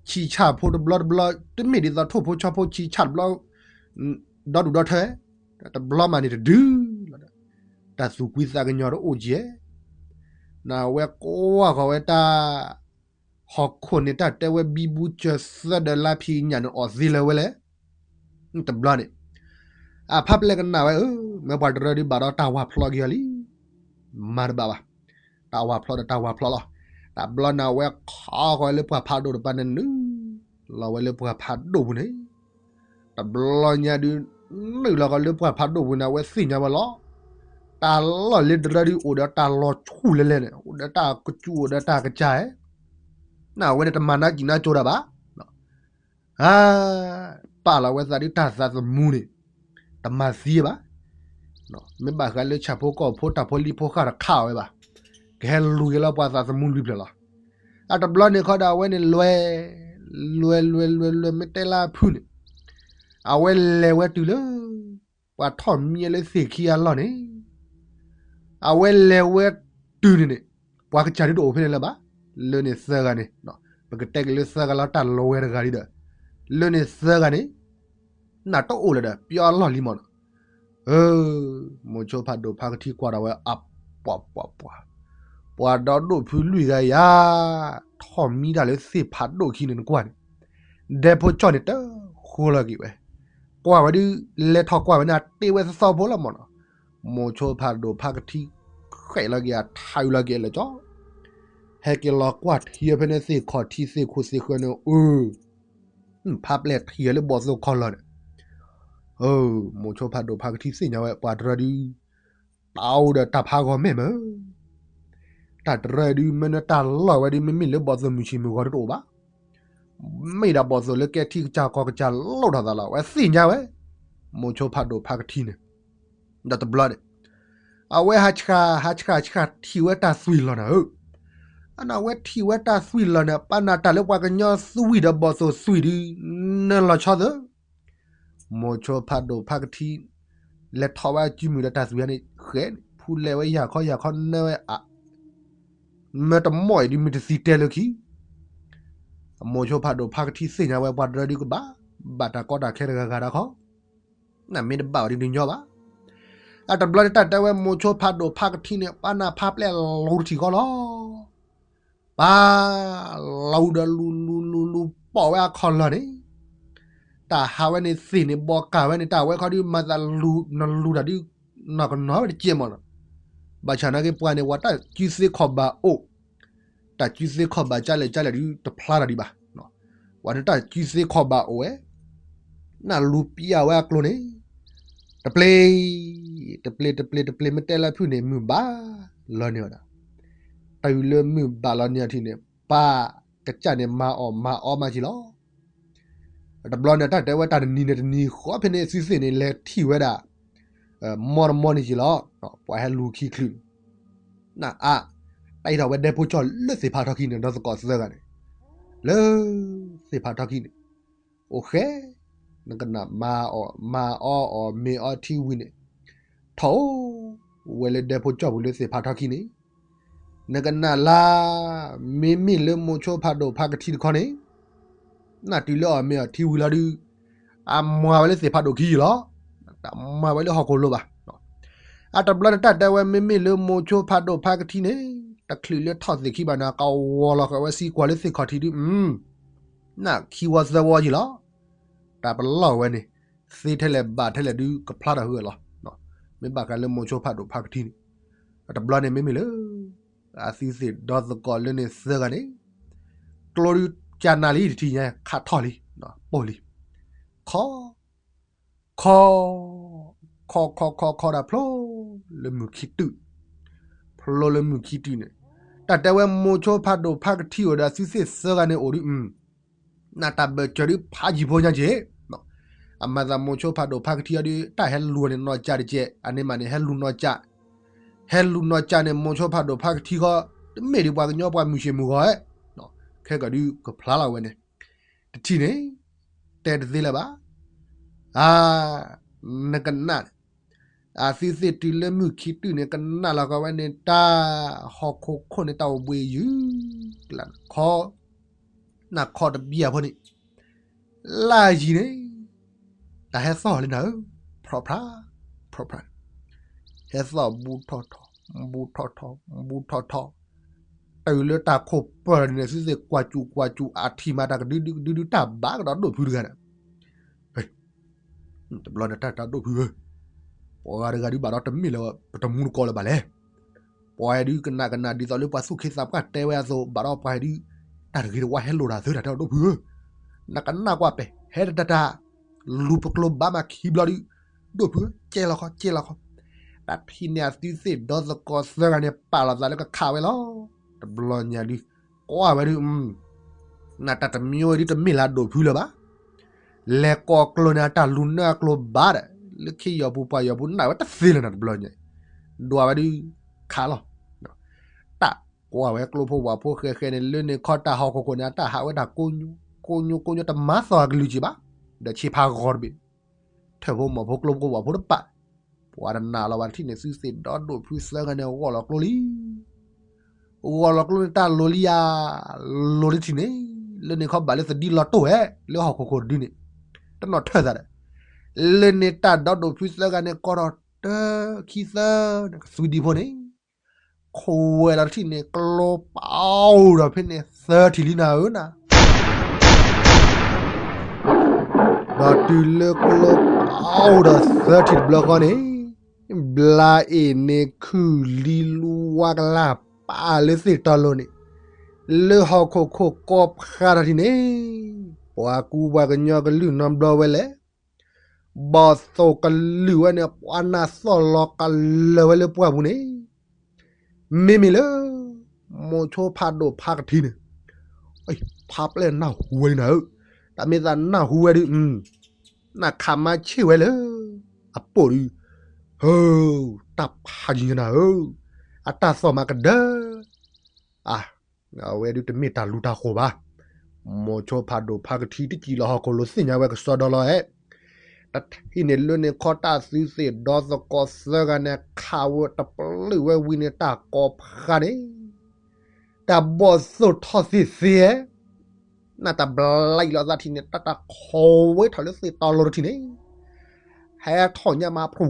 ဆံးဆၣ်ဖိတဘျီတဘျီ, တမ့ၢ်ဒ်သိးထိၣ်ဖိဆီဖိ ဆံးဆၣ်တဘျီ, ဒီဒူၣ်ဒီထၢ, တဘျီမးန့ၣ်တဒုလီၤဒီး, တၢ်သူၣ်ကွံသးကညီၤတအိၣ်ကဲ, နဝဲကွၢ်ဃီၤဝဲတၢ်, ဟီၣ်ခိၣ်န့ၣ်တၢ်တဲဝဲဘံဘူစၢၤသၢဒီးလါဖံးညၣ်န့ၣ်အီၣ်သ့လၢၤဝဲလဲၣ်, တဘျီန့ၣ် အဖးပျဲၢ်ကနၣ်ဝဲဧၢ, မ့ၢ်ပှၤတရၢဒုးဘၣ်ဒီးတၢ်ဝၤဖျီက့ၤအီၤလံ. မၤတဘၣ်ဘၣ်. တၢ်ဝၤဖျီဒီးတၢ်ဝၤဖျီလီၤ. တဘျီန့ၣ်အဝဲခီဃီၤလၢပှၢ်ဖးဒိၣ်တပၤန့ၣ်နုာ်လီၤဝဲလၢပှၢ်ဖးဒိၣ်ပူၤန့ၣ်, တဘျီညါဒုး နုာ်လီၤဃီၤလၢပှၢ်ဖးဒိၣ်ပူၤန့ၣ် အဝဲသ့ၣ်ညါဝဲလီၤ. တၢ်လီၢ်လၢတရၢဒုးအိၣ်ဒီးတၢ်လီၤဆူၣ်လဲၤလဲၤန့ၣ် အိၣ်ဒီးတၢ်ကစူၣ်အိၣ်ဒီးတၢ်ကစၢ်ဧဲ နဝဲန့ၣ်တမၤနၢ်ကံၣ်နၢ်ကၠိတၢ်ဘၣ်. ပာ်လီၤဝဲသးဒ်တၢ်သးသမူန့ၣ် တမၤသံဘၣ်. မ့ၢ်ဘၣ်ဃးလၢဆၣ်ဖိကီၢ်ဖိတၢ်ဖိလံၤဖိဃၢ်တခးအီၤဝဲဘၣ်. ကဟဲလူၤက့ၤလီၤပှၤသးသမူလွံၢ်ဖျၢၣ်လီၤ. အတဘျီန့ၣ်ခီဒီးအဝဲန့ၣ်လွဲၢ်, လွဲၢ်လွဲၢ်လွဲၢ်လွဲၢ် မ့ၢ်တဲလၢအဖုၣ်န့ၣ် အဝဲလဲၤဝဲတုၤလၢ ပှၤထီၣ်မံလၢသ့ၣ်ခံအလီၢ်န့ၣ် အဝဲလဲၤဝဲတုၤန့ၣ်န့ၣ် ပှၤကစၢ်ဒုးတအိၣ်ဖဲန့ၣ်လၢၤဘၣ်. လၢန့ၣ်သၢဂၤန့ၣ် ပကတဲက့ၤလၢသၢဂၤလီၤ တၢ်လီၤဝဲတဂၤဒ်ဒီး လၢန့ၣ်သၢဂၤန့ၣ် နၢ်တအိၣ်လၢၤဒီး ပျီအလီၢ်လံမးနီၤ. မိၤဆိဖးဒိၣ်ဖးကထံကွၢ်ဒီးဝဲအပှၤပှၤပှၤ ပှၤဒီဒိၣ်ဖုလွံၢ်ဂၤယၤ ထီၣ်မံတၢ်လၢသ့ၣ်ဖးဒိၣ်ခံန့ၣ်နကွၢ်န့ၣ် ဒဲဖိကၠီၣ်န့ၣ်တဃိလီၤက့ၤဝဲ, ကွၢ်ဝဲဒုး လဲၤထီၣ်ကွၢ်ဝဲန့ၣ် အတ့ဝဲသီသီဖိလီၤမးနီၤ. မိၤဆိဖးဒိၣ်ဖးကထံ ဃဲးလီၤက့ၤအထါအုးလီၤက့ၤအလၢာ်ကၠီ ဟဲက့ၤလီၤကွၢ်ထံဖဲန့ၣ်သ့ၣ်ခီၣ်ထံသ့ၣ်ခိၣ်သ့ၣ်ဃၢၤန့ၣ် အၢ ဖးပျဲၢ်ထံၣ်လၢဘီၣ်သိၣ်ခီၣ်လီၢ်န့ၣ် မိၤဆိဖးဒိၣ်ဖးကထံသ့ၣ်ညါဝဲပှၤတရၢဒုး တၢ်အိၣ်ဒီးတၢ်ဖးဂီၤမဲာ်မး တၢ်တရၢဒုး မ့ၢ်နတၢ်လီၢ်ဝဲဒုး မ့မ့ၢ်လၢဘီၣ်သိၣ်မုၢ်ဆ့ၣ်မုၢ်ဂီၤတအိၣ်ဘၣ်. မ့ၢ်ဒၣ်ဘီၣ်သိၣ်လၢကဲထံကစၢ်ကီၢ်ကစၢ်လိၣ်ထီၣ်သးလီၤ. အဝဲသ့ၣ်ညါဝဲ မိၤဆိဖးဒိၣ်ဖးကထံန့ၣ် ဒီးတဘျီန့ၣ် အဝဲဟးဆှၣ် ဟးဆှၣ်ဆှၣ်ထံၣ်ဝဲတၢ်သွံၣ်လီၢ်နၤဧၢ. အနၢ်ဝဲထံၣ်ဝဲတၢ်သွံၣ်လီၢ်န့ၣ် ပာ်နၢ်တၢ်လၢပှၤကညီသွံၣ်ဒီးဘီၣ်သိၣ်သွံၣ်ဒုး နၢ်လီၤဆီသၢ မိၤဆိဖးဒိၣ်ဖးကထံ လဲၤထီၣ်ဝဲအစုမုၢ်ဒီးတၢ်သွံၣ်န့ၣ် ဃဲးန့ၣ် ဖူလဲၤဝဲယၢ်ခီယၢ်ခီနၢဝဲအ မၢတမီၢ်အံၤဒုးမ့ၢ်တသံတဲလၢခံ မိၤဆိဖးဒိၣ်ဖးကထံသ့ၣ်ညါဝဲပှၤတရၢဒုးကဘၣ် ဘၣ်တၢ်ကီတၢ်ခဲတဂၤဂၤတခီ နမ့ၢ်တဘၣ်ဝဲဒုးတညီဘၣ်. အတဘျီန့ၣ်တၢ်တဲဝဲမိၤဆိဖးဒိၣ်ဖးကထံန့ၣ် ပာ်နၢ်ဖးပျဲၢ်လီၤတထံၣ်ဃီလီၤ. ပာ် လီၤဒီးလူၤလူၤလူၤလူၤပိာ်ဝဲအခီၣ်လီၢ်န့ၣ် တၢ်ဟးဝဲန့ၣ်သ့ၣ်န့ၣ် ဘီကၢ်ဝဲန့ၣ် တၢ်ဝဲခီဒုးမၤသးလူၤ နလူၤတၢ်ဒုး နီၢ်ကနီၤဝဲတကဲမးနီၤ. ဘၣ်ဆၣ်နာ်က့ပှၤန့ၣ် ပှၤတၢ်စုသ့ခီၣ်ဘၣ်အိၣ် တၢ်စုသ့ခီၣ်ဘၣ်ကလဲၣ်ကလဲၣ်ဒုးတဖျါတၢ်ဒံးဘၣ်. ပှၤန့ၣ်တၢ်စုသ့ခီၣ်ဘၣ်အိၣ်ဝဲ နလူၤပျၢ်ဝဲအကျိၤန့ၣ် တပျ့ၤ တပျ့ၤ တပျ့ၤ တပျ့ၤ မ့ၢ်တဲလၢဖုၣ်န့ၣ် မုၢ်ဘၣ်လီၤန့ၢ်ဝဲဒၣ်. တုၤလၢမုၢ်ဘၣ်လီၤန့ၢ်အထံးန့ၣ် ပၢ်ကစၢ်န့ၣ်မၤအီၣ်မၤအီမးက့ၤလီၤ. တဘျီန့ၣ် တၢ်တဲဝဲတၢ်တနံၤန့ၣ်တနံၤဃီဖဲန့ၣ် စုသ့ၣ်န့ၣ် လဲၤထံၣ်ဝဲဒၣ် မီတမီန့ၣ်က့ၤလီၤ. ပှၤဟဲလူၤခံချုး နအါ, တၢ်အံၤထီၣ်ဝဲဒဲဖိကၠီၣ်လၢသ့ၣ်ဖးထီခံန့ၣ် ဒီသကိးသၢဂၤန့ၣ်, လၢသ့ၣ်ဖးထီခံန့ၣ်, အိၣ်ဃဲ, နကနၣ်မၤအီၣ်, မၤအီၣ်အီၣ်မ့ၤအီထံဝံၤန့ၣ်, ထီၣ်အိၣ်ဝဲလၢဒဲဖိကၠီၣ်ပူၤလၢသ့ၣ်ဖးထီခံန့ၣ်, နကနၣ်လၢ မ့မ့ၢ်လၢမိၤဆိဖးဒိၣ်ဖးကထံတခီန့ၣ်, နတုၤလၢအီၣ်မ့ၤအီထံဝံၤလီၤဒုး, အမၤဝဲလၢသ့ၣ်ဖးဒိၣ်ခံယံၤလီၤ. တမၤဝဲလၢဟီၣ်ခိၣ်လိၤဘၣ်. အတဘျီန့ၣ် တၢ်တဲဝဲ မ့မ့ၢ်လၢမိၤဆိဖးဒိၣ်ဖးကထံန့ၣ်, တချုးလၢထီၣ်သ့ၣ်ခံဘၣ်န့ၣ် ကဝီၤလီၤဃာ်ဝဲစံကွၢ်လၢသ့ၣ်ခီၣ်ထံးဒုး, နခံဝီသၢဝီယံၤလီၤ. တၢ်ပလီၢ်ဝဲန့ၣ်, သ့ထဲလဲၣ်ဘၣ်ထဲလဲၣ်ဒုး ကဖျါထီၣ်ဟုအလီၢ်, မ့ၢ်ဘၣ်ဃးလၢမိၤဆိဖးဒိၣ်ဖးကထံန့ၣ်, အတဘျီန့ၣ်မ့မ့ၢ်လၢ အသုသ့ၣ်ဒီသကိးလၢန့ၣ်သၢဂၤန့ၣ်, ကျိဒုးကနၣ်လံတထံၣ်ညါ ခးထီၣ်လံ, ပိၢ်လံ, ခီ, ခီ, ခီခီခီခီဒၣ်ဖျိလၢမုၢ်ခံတုၤ, ဖျိလၢမုၢ်ခံတုၤန့ၣ်, တၢ်တဲဝဲမိၤဆိဖးဒိၣ်ဖးကထံအိၣ်ဒီးအသုသ့ၣ်သၢဂၤန့ၣ်အိၣ်ဒုး, နတၢ်ဘၢၣ်စၢၤဒုးဖးယံၤဖိညါက့ၤ, အမၤသးမိၤဆိဖးဒိၣ်ဖးကထံအီၤဒုး တၢ်ဟဲလူၤန့ၣ်နီၢ်ကၠးတကဲး, အန့ၣ်မးန့ၣ် ဟဲလူၤနီၢ်ကၠး, ဟဲလူၤနီၢ်ကၠးန့ၣ် မိၤဆိဖးဒိၣ်ဖးကထံဃီ, တမ့ၢ်ဒ်ပှၤကညီပှၤမုၢ်ဆ့ၣ်မုၢ်ဂီၤဧဲ, ခဲကီၢ်ဒုးကဖျါလီၤဝဲန့ၣ်, တထံၣ်န့ၣ်, တဲတသ့လၢၤဘၣ်, အ, နကနၣ်, အသုသ့ၣ်တုၤလၢမုၢ်ခံတုၤန့ၣ် ကနၣ်လီၤကီးဝဲန့ၣ်တၢ်, ဟီၣ်ခိၣ်ခိၣ်န့ၣ်တၢ်အိၣ်ဘှံးယုၢ်, ခီ, နၢ်ခီတဘံၣ်အဖိန့ၣ်, လၢယံၤန့ၣ်, တၢ်ဟဲသီၣ်လၢနၤဧၢ, ဖြီဖြါ, ဖြီဖြါ, ဟဲသီၣ်ဘူးထီၣ်ထီၣ်, ဘူးထီၣ်ထီၣ်, ဘူးထီၣ်ထီၣ်, တုၤလၢတၢ်ခိၣ်ပၢၢ်လီၤန့ၣ် သုသ့ၣ်ကွၢ်စူၣ်ကွၢ်စူၣ် အထံၣ်မးတၢ်ကဒုဒုဒုဒုတၢ်ဘၣ်ကဒီးဒိၣ်ဖုတဂၤန့ၣ်, တဘျီန့ၣ်တၢ်တၢ်ဒိၣ်ဖုဧၢ, ပှၤဂၤတဂၤဒုးဘၣ်ဒီးတမ့ၢ်လၢပတမူတကိးလၢၤဘၣ်လဲၣ်, ပှၤဒုးကနၣ်ကနၣ်ဒ်သိးလၢပှၤသူၣ်က့သးပှၢ်တဲဝဲအသိး ဘၣ်ဒီးပှၤဒုး, တၢ်တဂ့ၤတဝါဟဲလိာ်တၢ်သၢတၢ်တၢ်ဒိၣ်ဖုဧၢ, နကနၣ်ကွၢ်ပဲာ် ဟဲတတၢ်တၢ်, လူၤပကျိၤဘၣ်မးခံဘျီဒုး, ဒိၣ်ဖုဧၢ ကဲလီၤခီ ကဲလီၤခီ, တၢ်ထံၣ်န့ၢ်အသုသ့ၣ်ဒီသကိးသၢဂၤန့ၣ် ပာ်လီၤသးလၢကခးဝဲလီၤ, တဘျီညါဒုး, ကွၢ်ဝဲဒုး နတၢ်တမံၤဝဲဒုးတမ့ၢ်လၢအဒိၣ်ဖုလၢၤဘၣ်, လဲၤကိးကျိၤန့ၣ် အတၢ်လူၤနၢအကျိၤဘၣ်ဒီး, လၢခ့ယီၤပူၤပှၤယီၤပူၤနၢ်ဝဲတသ့လၢၤနၤတဘျီညါ, ဒွးဝဲဒုး, ခးလီၤ, တၢ်ကွၢ်ဝဲကျိဖိဝၣ်ဖိဃဲဃဲန့ၣ် လၢန့ၣ်ခီတၢ်ဟီၣ်ခိၣ်ခိၣ်န့ၣ် အတၢ်ဟးဝဲတၢ်ကိညိ, ကိညိကိညိတမၤသီၣ်အကလုၢ်က့ၤဘၣ်, ဒီးဆ့ဖးဂီၤတဘ့ၣ်, ထၢၣ်ဖိမီၤဖိကျိဖိဝၣ်ဖိတပာ်, ပှၤတနာ်လီၤဘၣ်တထံၣ်န့ၣ် သုသ့ၣ်ဒီဒိၣ်ဖုသၢဂၤန့ၣ် ဂီၢ်လီၤကျိလံ ဂီၢ်လီၤကျိန့ၣ်တၢ်လိၤလံယၤ, လိၤလံထံၣ်န့ၣ်, လၢန့ၣ်ခီဘၣ်လၢသဒံလီၤတိၢ်ဝဲ, လၢဟီၣ်ခိၣ်ခိၣ်ဒုန့ၣ်, တနီၣ်ထၢၣ်သးဒီး, လၢန့ၣ်တၢ်ဒီဒိၣ်ဖုသၢဂၤန့ၣ် ကီထီၣ်တၢခံသၢန့ၣ် ကသွံဒံဖိန့ၣ်, ခိးဝဲလီၤတထံၣ်န့ၣ် ကျိပာ်အိၣ်ဒီးဖဲန့ၣ်သၢထံၣ်လံနၤဧၢနၤ ဒီးတုၤလၢကျိပာ်အိၣ်ဒီးသၢထံၣ်တဘျီဃီန့ၣ်, ဘျါအ့ၣ်န့ၣ်ခုၣ်လံလူဝါကလၢ်ပာ်လၢသ့ၣ်တီလိၤန့ၣ်, လၢဟီၣ်ခိၣ်ခိၣ်ကိးဖးထီၣ်ထံၣ်န့ၣ်, ပှၤကူပှၤကညီကလုၢ်နီတဘျီဝဲလဲၣ်, ဘီၣ်သိၣ်ကလုၢ်ဝဲန့ၣ် ပှၤနၢ်သီၣ်လီၤကလၢၤဝဲလၢပှၢ်ပူၤန့ၣ်, မ့မ့ၢ်လၢ မိၤဆိဖးဒိၣ်ဖးကထံန့ၣ်, ဖးပျဲၢ်နၢ်ဟူဝဲလံနၤဧၢ, တၢ်မ့ၢ်သးနၢ်ဟူဝဲဒုး, နၢ်ခးမါဆ့ၣ်ဝဲလၢ အပိာ်ဒုး, ဟၢ, တၢ်ဖးယံၤညါနၤဧၢ, အတၢ်သီၣ်မးကဒၢ, အ, အဝဲဒုးတမ့ၢ်တၢ်လူၤတၢ်ဃိာ်ဘၣ်, မိၤဆိဖးဒိၣ်ဖးကထံတစံၣ်လီၤဟီၣ်ခိၣ်လိၤသ့ၣ်ညါဝဲကစီဒီလီၤဧဲ တထံၣ်န့ၣ်လၢန့ၣ်ခီတၢ်သုသ့ၣ်ဒီသကိးသၢဂၤန့ၣ် ခးဝဲတပျုာ်ဝဲဝံၤန့ၣ်တၢ်ကိးဖးန့ၣ်, တၢ်ဘီၣ်သိၣ်ထီၣ်သ့ၣ်သ့ၣ်ဧဲ, နတၢ်ဘျါအံၤလီၤသးထံၣ်န့ၣ် တၢ်တၢ်ခိးဝဲထီၣ်လၢသ့ၣ်တီလိၤတထံၣ်န့ၣ်, ဟဲထီၣ်ညါမးဖျိ,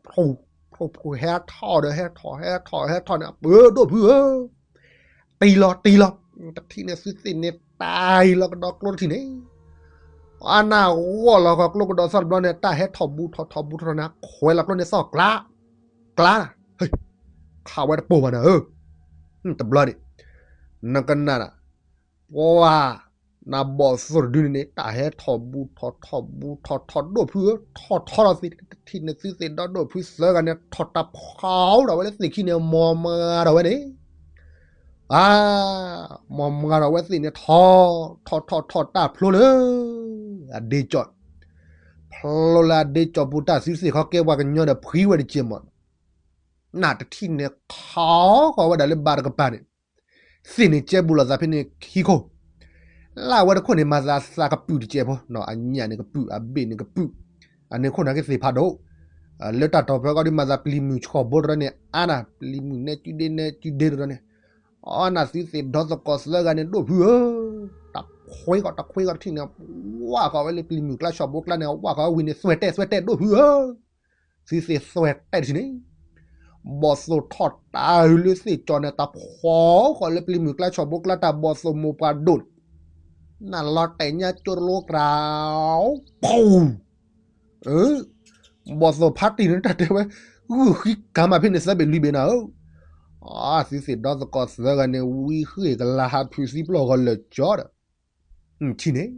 ဖျိ, ဖျိဖျိဟဲထီၣ်ဒီးဟဲထီၣ်ဟဲထီၣ်ဟဲထီၣ်န့ၣ် အပၢဒိၣ်ဖုဧၢ တံၢ်လီၤတံၢ်လီၤ, တထံၣ်န့ၣ်သုသ့ၣ်န့ၣ် တံၢ်လီၤကဒီးကျိတထံၣ်န့ၣ်, အနၢ်ဂီၢ်လီၤကီးကျိကဒီးသီၣ်တဘျီန့ၣ် တၢ်ဟဲထီၣ်ဘူးထီၣ်ထီၣ်ဘူးထီၣ်ထီၣ်န့ၣ် ခွဲးလီၤကျိန့ၣ်သီၣ်ကျါ, ကျါ, ခးဝဲတပိာ်ဘၣ်နၤဧၢ, တဘျီန့ၣ်, နကနၣ်, ပှၤ, နဘီၣ်သိၣ်တဒုန့ၣ်န့ၣ် တၢ်ဟဲထီၣ်ဘူးထီၣ်ထီၣ်ဘူးထီၣ်ထီၣ်ဒိၣ်ဖုဧၢ ထီၣ်ထီထီၣ်သ့ၣ်တထံၣ်န့ၣ် သုသ့ၣ်ဒီဒိၣ်ဖုသၢဂၤန့ၣ် ထီၣ်တၢ်ဖးအိၣ်ဒီးဝဲလၢသ့ၣ်ခံန့ၣ် မီၢ်မၤဒီးဝဲန့ၣ် အါ, မီၢ်မၤဒီးဝဲသ့ၣ်န့ၣ်ထီၣ်, ထီၣ်ထီၣ်ထီၣ်တၢ်ဖျိလၢ အဒ့ကၠီၣ်, ဖျိလၢအဒ့ကၠီၣ်ပူၤ တၢ်သုသ့ၣ်ခီကဲပှၤကညီဒီးဖှံဝဲတက့ၢ်မီၢ်, နတထံၣ်န့ၣ်ခီဃီၤဝဲဒၣ်လၢဘါတကပၤန့ၣ်, သ့ၣ်န့ၣ်ကဲဘူးလိာ်သးဖဲန့ၣ်ခံခိၣ်, လၢအဝဲတခိၣ်န့ၣ် မၤသးသးကပုာ်တစဲးဖိ, အညၣ်န့ၣ်ကပုာ် အဘ့ၣ်န့ၣ်ကပုာ်, အန့ၣ်ခိၣ်နၢ်က့သ့ၣ်ဖးဒိၣ်, လၢတၢ်တီၢ်ပၢကီဒုး မၤသးပျံၤမုၢ်ဆှီၣ်ဘိတရၢန့ၣ် အါနၤ ပျံၤမုၢ်နဲကၠူဒ့နဲကၠူဒ့တရၢန့ၣ်, အနၤသုသ့ၣ်ဒီသကိးသၢဂၤန့ၣ် ဒိၣ်ဖုဧၢ, တခွ့ကီးတခွ့ကီးတထံၣ်န့ၣ်, ဝၣ်ဃီၤဝဲလၢပျံၤမုၢ်ကျါဆှီၣ်ဘိကျါန့ၣ် ဝၣ်ဃီၤဝဲဝံၤန့ၣ် သွဲၣ်တဲၣ်သွဲၣ်တဲၣ်ဒိၣ်ဖုဧၢ, သုသ့ၣ်သွဲၣ်တဲၣ်တထံၣ်န့ၣ်, ဘီၣ်သိၣ်ထီၣ်တၢ်အုးလၢသ့ၣ်ကၠီၤန့ၣ် တၢ်ဖှီၣ်ဃီၤလၢပျံၤမုၢ်ကျါဆှီၣ်ဘိကျါ တၢ်ဘီၣ်သိၣ်မိၢ်ပှၢ်ဒိၣ်န့ၣ်, နလီၤတဲာ်ညါကၠိတလိကရၢ, ဖူ, ဘီၣ်သိၣ်ဖးတံၢ်န့ၣ် တၢ်တဲဝဲ, ဂုၢ်ဃံကၤမးဖဲန့ၣ်သၢဘ့ၣ်လွံၢ်ဘ့ၣ်နၤဧၢ, သုသ့ၣ်ဒီသကိးသၢဂၤန့ၣ် ဝံဃ့ၢ်ကလၤဟးဖုးသံပျီၢ်ဂီၤလၢာ်ကၠီဒီး, ထံၣ်န့ၣ်,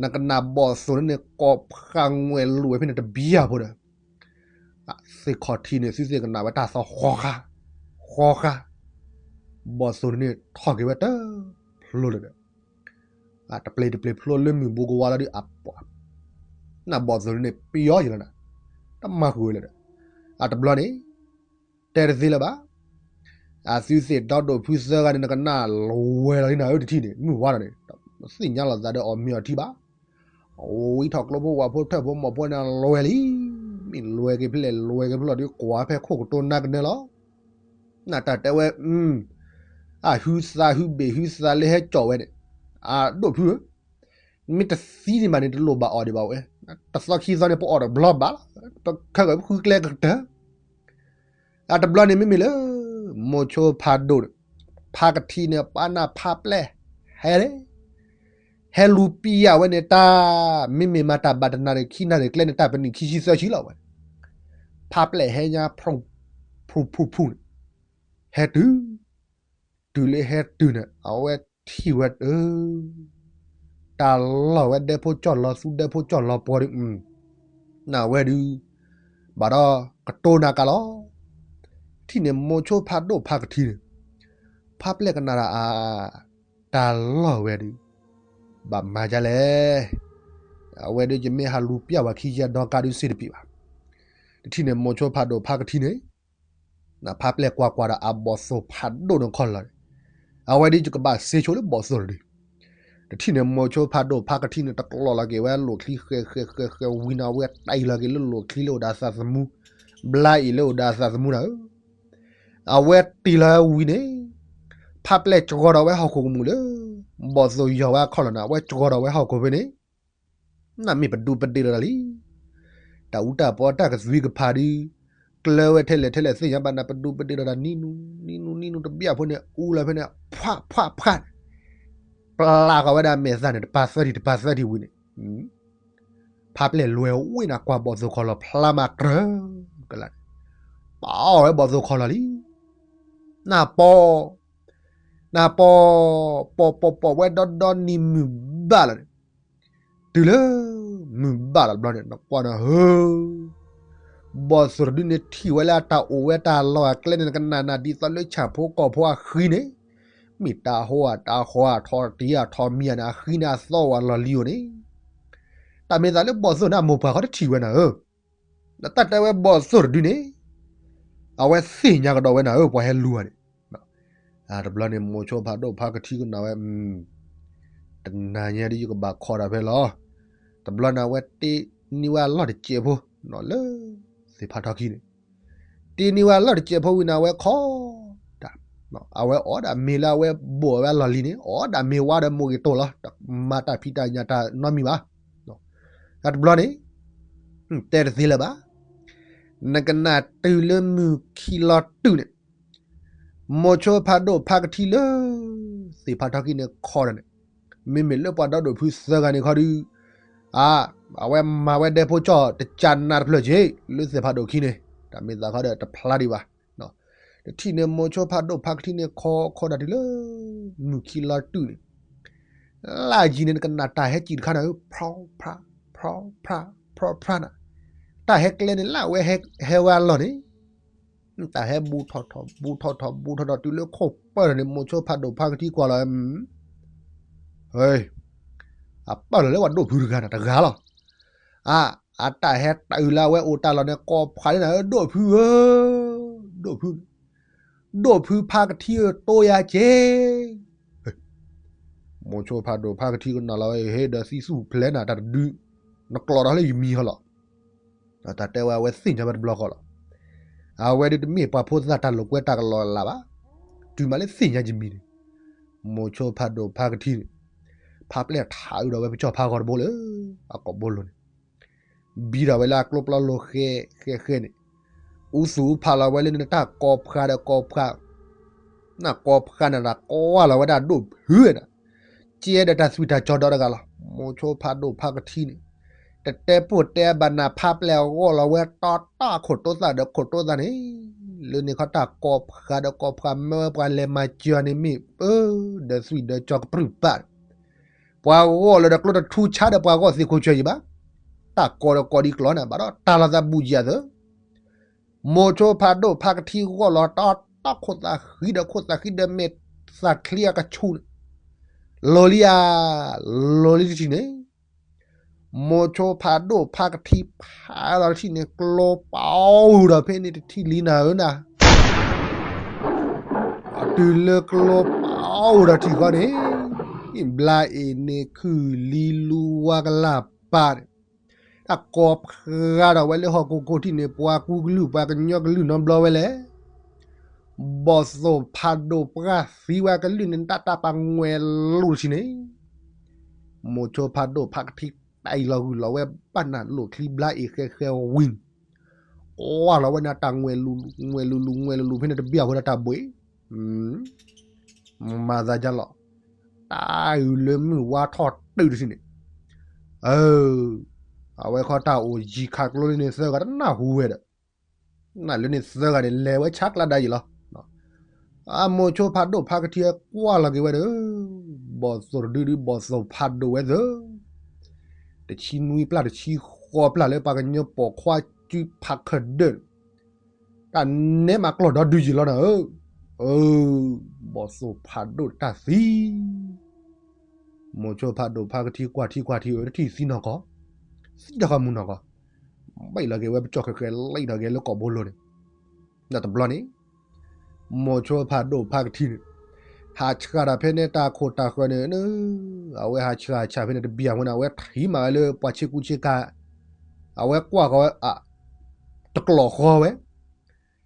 နကနၣ်ဘီၣ်သိၣ်န့ၣ် ကိးဖးငွဲၣ်လိာ်ဝဲဖဲန့ၣ်တဘျီဖိဒီး, သ့ၣ်ခီၣ်ထံးန့ၣ် သုသ့ၣ်ကနၣ်ဝဲတၢ်သီဃီဃါ, ဃီဃါ, ဘီၣ်သိၣ်န့ၣ်ထီၣ်က့ၤဝဲတဖျိလၢၤဒီး, တပျ့ၤတပျ့ၤဖျိလၢမုၢ်ဘိကဝါလီၤဒီး အပှၤ, နဘီၣ်သိၣ်န့ၣ်ပယီၤယံၤလီၤနၤ, တမၤဃုာ်ဝဲလၢၤဒီး, အတဘျီန့ၣ်, တဲတသ့လၢၤဘၣ် အသုသ့ၣ်ဒီဒိၣ်ဖုသၢဂၤန့ၣ် နကနၣ်လွဲၢ်လီၤလံနၤဧၢ တထံၣ်န့ၣ် မုၢ်ဝါဒီးန့ၣ်, သ့ၣ်ညါလိာ်သးဒီးအီၣ်မ့ၤအီထံဘၣ်. ဝံထီၣ်ကျိဖိဝၣ်ဖိထၢၣ်ဖိမီၢ်ဖိန့ၣ်လွဲၢ်လံ. မ့ၢ်လွဲၢ်က့ၤဖဲလဲၣ် လွဲၢ်က့ၤဖဲလဲၣ်ဒီး ကွၢ်ဖဲခိၣ်ကတိၤနၤကနၢၤလီၤ. နတၢ်တဲဝဲ, အဟုသးဟုဘ့ၣ်ဟုသးလၢဟဲကၠီၣ်ဝဲန့ၣ်, အဒိၣ်ဖုဧၢ, မ့ၢ်တသံန့ၣ်ဘၣ်န့ၣ် တလိၣ်ဘၣ်အီၣ်ဒံးဘၣ်ဝဲ, တသီခံသီန့ၣ် ပအီၣ်တဘျီဘၣ်လီၤ, ပခဲကဖုကျဲကတၢၢ် အတဘျီန့ၣ်မ့မ့ၢ်လၢ မိၤဆိဖးဒိၣ်န့ၣ်, ဖါကထံန့ၣ် ပှၤနၢ်ဖါပျဲၢ်, ဟဲ, ဟဲလူၤပံယၢ်ဝဲန့ၣ်တၢ်, မ့မ့ၢ်မၤတၢ်ဘၣ်တနၤန့ၣ် ခံနၤန့ၣ် ကျဲန့ၣ် တၢ်ပနံၣ်ခံဆံသၢဆံလီၤဝဲ, ဖါပျဲၢ်ဟဲညါ, ဖူဖူဖူန့ၣ်, ဟဲတုၤ, တုၤလၢဟဲတုၤန့ၣ် အဝဲထံၣ်ဝဲ, တၢ်လီၢ်ဝဲဒဲဖိကၠီၣ်လီၤသူ ဒဲဖိကၠီၣ်လီၤပှီၤဒီး, နဝဲဒုး, ဘၣ်ဒီးကတိၤနၤကလီၤ. ထံၣ်န့ၣ်မိၤဆိဖးဒိၣ်ဖါကထံန့ၣ်, ဖါပျဲၢ်ကနၣ်တၢ်အါ, တၢ်လီၢ်ဝဲဒုး, ဘၣ်မၤဒ်လဲၣ်, အဝဲဒုးယမ့ၢ်ဟးလူၤပျဲၢ်ဝဲခံယဲၢ်ဒီကါဒုးစ့တပံၤဘၣ်. တထံၣ်န့ၣ်မိၤဆိဖးဒိၣ်ဖါကထံန့ၣ် ဖါပျဲၢ်ကွၢ်ကွၢ်ဒီးအဘီၣ်သိၣ်ဖးဒိၣ်န့ၣ်ခီလီၤန့ၣ်, အဝဲဒုးယကဘၣ်စ့ဆိလၢဘီၣ်သိၣ်တဒု, တထံၣ်န့ၣ်မိၤဆိဖးဒိၣ်ဖါကထံန့ၣ် တကျီၢ်လီၤက့ၤဝဲလိၣ်ချံဃဲၤဃဲၤဃဲၤဃဲၤဝံၤန့ၣ် အဝဲတ့ၢ်လီၤက့ၤလၢလိၣ်ချံလၢအိၣ်ဒီးသးသမူ, ဘျါအံၤလၢအိၣ်ဒီးသးသမူနၤဧၢ, အဝဲတ့ၢ်လီၤဝံၤန့ၣ်, ဖါပျဲၢ်ကှီၤဒီးဝဲဟီၣ်ခိၣ်ကမူၣ်လၢ, ဘီၣ်သိၣ်ယီၤဝဲအခီလီၤန့ၣ် အဝဲကှီၤဒီးဝဲဟီၣ်ခိၣ်ဖဲန့ၣ် နမ့ၢ်ပဒူပဒ့ၣ်လီၤတၢ်လံ. တၢ်အူတၢ်ပီတၢ်ကသွံကဖးဒုး, ကျၢၤဝဲထဲလဲၣ်ထဲလဲၣ်သ့ၣ်ညါဘၣ်န့ၣ် ပဒူပဒ့ၣ်လီၤတၢ်နံၤနူၤ, နံၤနူၤနံၤနူၤတဘျီဖိန့ၣ် အူလီၤဖဲန့ၣ် ဖှၣ်ဖှၣ်ဖှၣ်, ပျၢ်ဃီၤဝဲဒၣ်မဲာ်သၣ်န့ၣ် တပၤသၢထံၣ်တပၤသၢထံၣ်ဝံၤန့ၣ်, ဖါပျဲၢ်လွဲၢ်ဝ့ၢ်န့ၣ် ကွၢ်ဘီၣ်သိၣ်ခီလီၤဖျါမးတြၢၤကလါန့ၣ်, ပအီၣ်ဝဲဘီၣ်သိၣ်ခီလီၤလံ. နပီ, နပီ, ပီၢ်ပီၢ်ပီၢ်ဝဲဒီဒီနံၤမုၢ်ဘၣ်လီၤန့ၣ်, တုၤလၢမုၢ်ဘၣ်လီၤတဘျီန့ၣ် နကွၢ်န့ၣ်ဧၢ, ဘီၣ်သိၣ်တဒုန့ၣ်ထံၣ်ဝဲလၢအတၢ်အိၣ်ဝဲတၢ်လီၢ်အကျဲန့ၣ် နကနၣ်နၢ်ဒ်သိးလၢဆၣ်ဖိကီၢ်ဖိအဃံန့ၣ်, မ့ၢ်တၢ်ဟိအတၢ်ဃီအထီတံၤအထီမံၤန့ၣ် အဃံန့ၣ်အသီဝဲလီၤလံဧိၤန့ၣ်, တၢ်မ့ၢ်သးလၢဘီၣ်သိၣ်န့ၣ်အမိၢ်ပှၢ်ဃီတထံၣ်ဝဲနၤဧၢ, ဒီးတၢ်တဲဝဲဘီၣ်သိၣ်တဒုန့ၣ် အဝဲသ့ၣ်ညါကဒီးဝဲနၤဧၢ ပှၤဟဲလူၤအီၤန့ၣ်, တဘျီန့ၣ် မိၤဆိဖးဒိၣ်ဖါကထံကနၣ်ဝဲ, တနၤညါဒ်ယကဘၣ်ခီတၢ်ဖဲလီၤ. တဘျီန့ၣ် အဝဲတ့န့ၢ်ဝဲအလီၢ်တစဲးဖိ, လၢသ့ၣ်ဖးထီခံန့ၣ်, တ့န့ၢ်ဝဲအလီၢ်တစဲးဖိဝံၤန့ၣ် အဝဲခီတၢ်, အဝဲအီၣ်ဒၣ်မ့ၤလၢအဝဲဘိၣ်ဝဲအလီၢ်လံၤန့ၣ် အီၣ်ဒၣ်မ့ၤဝါဒီးမိၢ်ဂ့ၤတိၢ်လီၤ, တမၤတၢ်ဖံးတၢ်ညၣ်တၢ်နီတမံၤဘၣ်. တဘျီန့ၣ်, တဲတသ့လၢၤဘၣ်, နကနၣ်တုၤလၢမုၢ်ခံလီၤတုၤန့ၣ်, မိၤဆိဖးဒိၣ်ဖါကထံလၢ သ့ၣ်ဖးထီခံန့ၣ်ခီဒီးန့ၣ်, မ့မ့ၢ်လၢပှၤဒီဒိၣ်ဖုသၢဂၤန့ၣ်ခီဒီး, အဝဲမၤဝဲဒဲဖိကၠီၣ်တကးနးတဖျၢၣ်က့ၤ လၢသ့ၣ်ဖးဒိၣ်ခံန့ၣ်, တၢ်မ့ၢ်သးခီဒီးတဖျါဒံးဘၣ်. တထံၣ်န့ၣ် မိၤဆိဖးဒိၣ်ဖါကထံန့ၣ်ခီခီဒၣ်တုၤလၢ မုၢ်ခံလီၤတုၤန့ၣ်, လၢအယံၤန့ၣ် နကနၣ်တၢ်ဟဲစံၣ်တခါန့ၣ် ဖျီဖျါ, ဖျီဖျါ, ဖျီဖျါနၤ, တၢ်ဟဲကျဲန့ၣ်လၢအဝဲဟဲဝဲအလီၢ်န့ၣ် တၢ်ဟဲဘူးထီၣ်ထီၣ် ဘူးထီၣ်ထီၣ် ဘူးထီၣ်ထီၣ် တုၤလၢခိၣ်ပၢၢ်ထီၣ်န့ၣ် မိၤဆိဖးဒိၣ်ဖါကထံကွၢ်လီၤ, အပၢၢ်လီၤလၢပှၤဒိၣ်ဖုတဂၤန့ၣ် တဂၤလီၤ. အ အတၢ်ဟဲတုၤလၢအဝဲအိၣ်တၢ်လီၢ်န့ၣ် ကိးဖးလၢနၤဧၢ ဒိၣ်ဖုဧၢ, ဒိၣ်ဖု, ဒိၣ်ဖုဖါကထံဧၢ တိၢ်ယၤက့ၤ. မိၤဆိဖးဒိၣ်ဖါကထံကနီၤလီၤဝဲ ဟ့ၣ်ဒီးသံသူၣ်ဖျဲးနၤတၢ်တဒု, နကျိးဒီးလၢယမံၤဟီလီၤ. တၢ်တဲဝဲအဝဲသ့ၣ်ညါဝဲတဘျီဃီလီၤ. အဝဲဒၣ်တမ့ၢ်ပှၤဖိသၣ်တၢ်လိာ်ကွဲတၢ်ကလီၤလးဘၣ်, တုၤမးလၢသ့ၣ်ညါယမံၤန့ၣ်, မိၤဆိဖးဒိၣ်ဖါကထံန့ၣ်, ဖးပျဲၢ်ထးအုးဒီးဝဲပကၠီၣ်ဖးဂီၤတဘိလၢ အကိာ်ဘိလိၤန့ၣ် ဘံထီၣ်ဝဲလၢအကျိပျီလိၤဃဲဃဲဃဲန့ၣ်, အူသူၣ်ဖးလီၤဝဲလၢနတၢ်ကိးဖှါဒီးကိးဖှါ, နကိးဖှါန့ၣ်ဒီးကွၢ်လီၤဝဲဒၣ်ဒိၣ်ဖုဝဲဒၣ်, ကဲဒီးတၢ်သွံၣ်တၢ်ကၠီဒီတဂၤလီၤ. မိၤဆိဖးဒိၣ်ဖါကထံန့ၣ်, တတဲပိၢ်တဲဘၣ်နၤ ဖးပျဲၢ်ဂီၢ်လီၤဝဲတီတီခိၣ်တိသၣ်ဒီးခိၣ်တိသၣ်န့ၣ်, လၢန့ၣ်ခီတၢ်ကိးဖှါဒီးကိးဖှါ မ့ၢ်ဝဲပှၤလဲၤမၤစၢၤန့ၣ်မ့ၢ် ပၢဒီးသွံၣ်ဒီးကၠီကပြုၢ်ပာ် ပှၤဂီၢ်လၢဒီးကျိတထူဆါဒီးပှၤဂီၢ်သ့ၣ်ခိၣ်ဆၢယံၤဘၣ်, တၢ်ကိးဒီးကိးဒံးကျိၤန့ၣ် ဘၣ်ဒီးတၢ်လီၤသးဘူၣ်ယၤသၢ, မိၤဆိဖးဒိၣ်ဖါကထံဂီၢ်လီၤတီတီခိၣ်သၣ်ဃံဒီးခိၣ်သၣ်ဃံဒီးမဲာ်သၣ်ချံအကဆူၣ်န့ၣ်, လီၤလံဧါ, လီၤလံတထံၣ်န့ၣ်, မိၤဆိဖးဒိၣ်ဖါကထံဖးလီၤတထံၣ်န့ၣ် ကျိပာ်အိၣ်ဒီးဖဲန့ၣ်တထံၣ်လံနၤဧၢနၤ တုၤလၢကျိပာ်အိၣ်ဒီးထံၣ်ဃီန့ၣ်, ဘျါအ့ၣ်န့ၣ်ခုၣ်လံလူဝါကလၢ်ပာ်န့ၣ်, တၢ်ကိးဖှါဒီးဝဲလၢဟီၣ်ခိၣ်ခိၣ်ထံၣ်န့ၣ် ပှၤကူကလုၢ်ပှၤကညီကလုၢ်နီတဘျီဝဲလဲၣ်. ဘီၣ်သိၣ်ဖးဒိၣ်ပှၢ်သံဝဲကလုၢ်န့ၣ် တၢ်တၢ်ပာ်ငွဲၤလိၤတထံၣ်န့ၣ်, မိၤဆိဖးဒိၣ်ဖါကထံတၢ်အံၤလီၤဂုာ်လီၤဝဲဘၣ်နၤလိာ်ချံဘျါအ့ၣ်ဃဲဃဲဝံၤန့ၣ်, ကွၢ်လီၤဝဲန့ၣ်တၢ်ငွဲၤလူၤလူၤ ငွဲၤလူၤလူၤ ငွဲၤလူၤလူၤဖဲန့ၣ်တဘျီအဃိဒီးတၢ်ဘှံး မၤသးဒ်လီၤ, တၢ်အုးလၢမုၢ်ဝါထီၣ်တုၤတထံၣ်န့ၣ်, အဝဲခီတၢ်အိၣ်ယံၤခးကျိလၢန့ၣ်သၢဂၤတနၢ်ဟူဝဲဒီး, နလၢန့ၣ်သၢဂၤန့ၣ် လဲၤဝဲဆါကျါဒါယံၤလီၤ. အမိၤဆိဖးဒိၣ်ဖါကထံကွၢ်လီၤက့ၤဝဲဒီး, ဘီၣ်သိၣ်တဒုဒု ဘီၣ်သိၣ်ဖးဒိၣ်ဝဲသၢ တဆံနွံပျၢ်တဆံဃိးပျၢ်လၢပှၤကညီပိာ်ခွါစုဖးခၢၣ်ဒၢးန့ၣ်, တၢ်နဲမးကျီၢ်ဒီဒုယံၤလီၤနၤဧၢ, အၢ, ဘီၣ်သိၣ်ဖးဒိၣ်တၢ်သံ, မိၤဆိဖးဒိၣ်ဖါကထံကွၢ်ထံကွၢ်ထံအၢ တထံၣ်သံနီၢ်ကီၢ်, သံတၢ်ဃီမုၢ်နီၢ်ကီၢ်, ဘၣ်လီၤက့ၤဝဲပကၠီၣ်ဃဲဃဲလံဒီးက့ၤလၢကိာ်ဘိလိၤန့ၣ်, ဒီးတဘျီန့ၣ် မိၤဆိဖးဒိၣ်ဖါကထံန့ၣ်, ဟးဆှၣ်တၢ်ဖဲန့ၣ်တၢ်ခိၣ်တၢ်ဃၢၤန့ၣ်, အဝဲဟးဆှၣ်ဆှၣ်ဖဲန့ၣ်တဘျီအဃိန့ၣ် အဝဲထံၣ်မးဝဲလၢပှၤဆ့ကူဆ့ကၤ, အဝဲကွၢ်ဃီၤဝဲ, တကျိာ်ဃီၤဝဲ,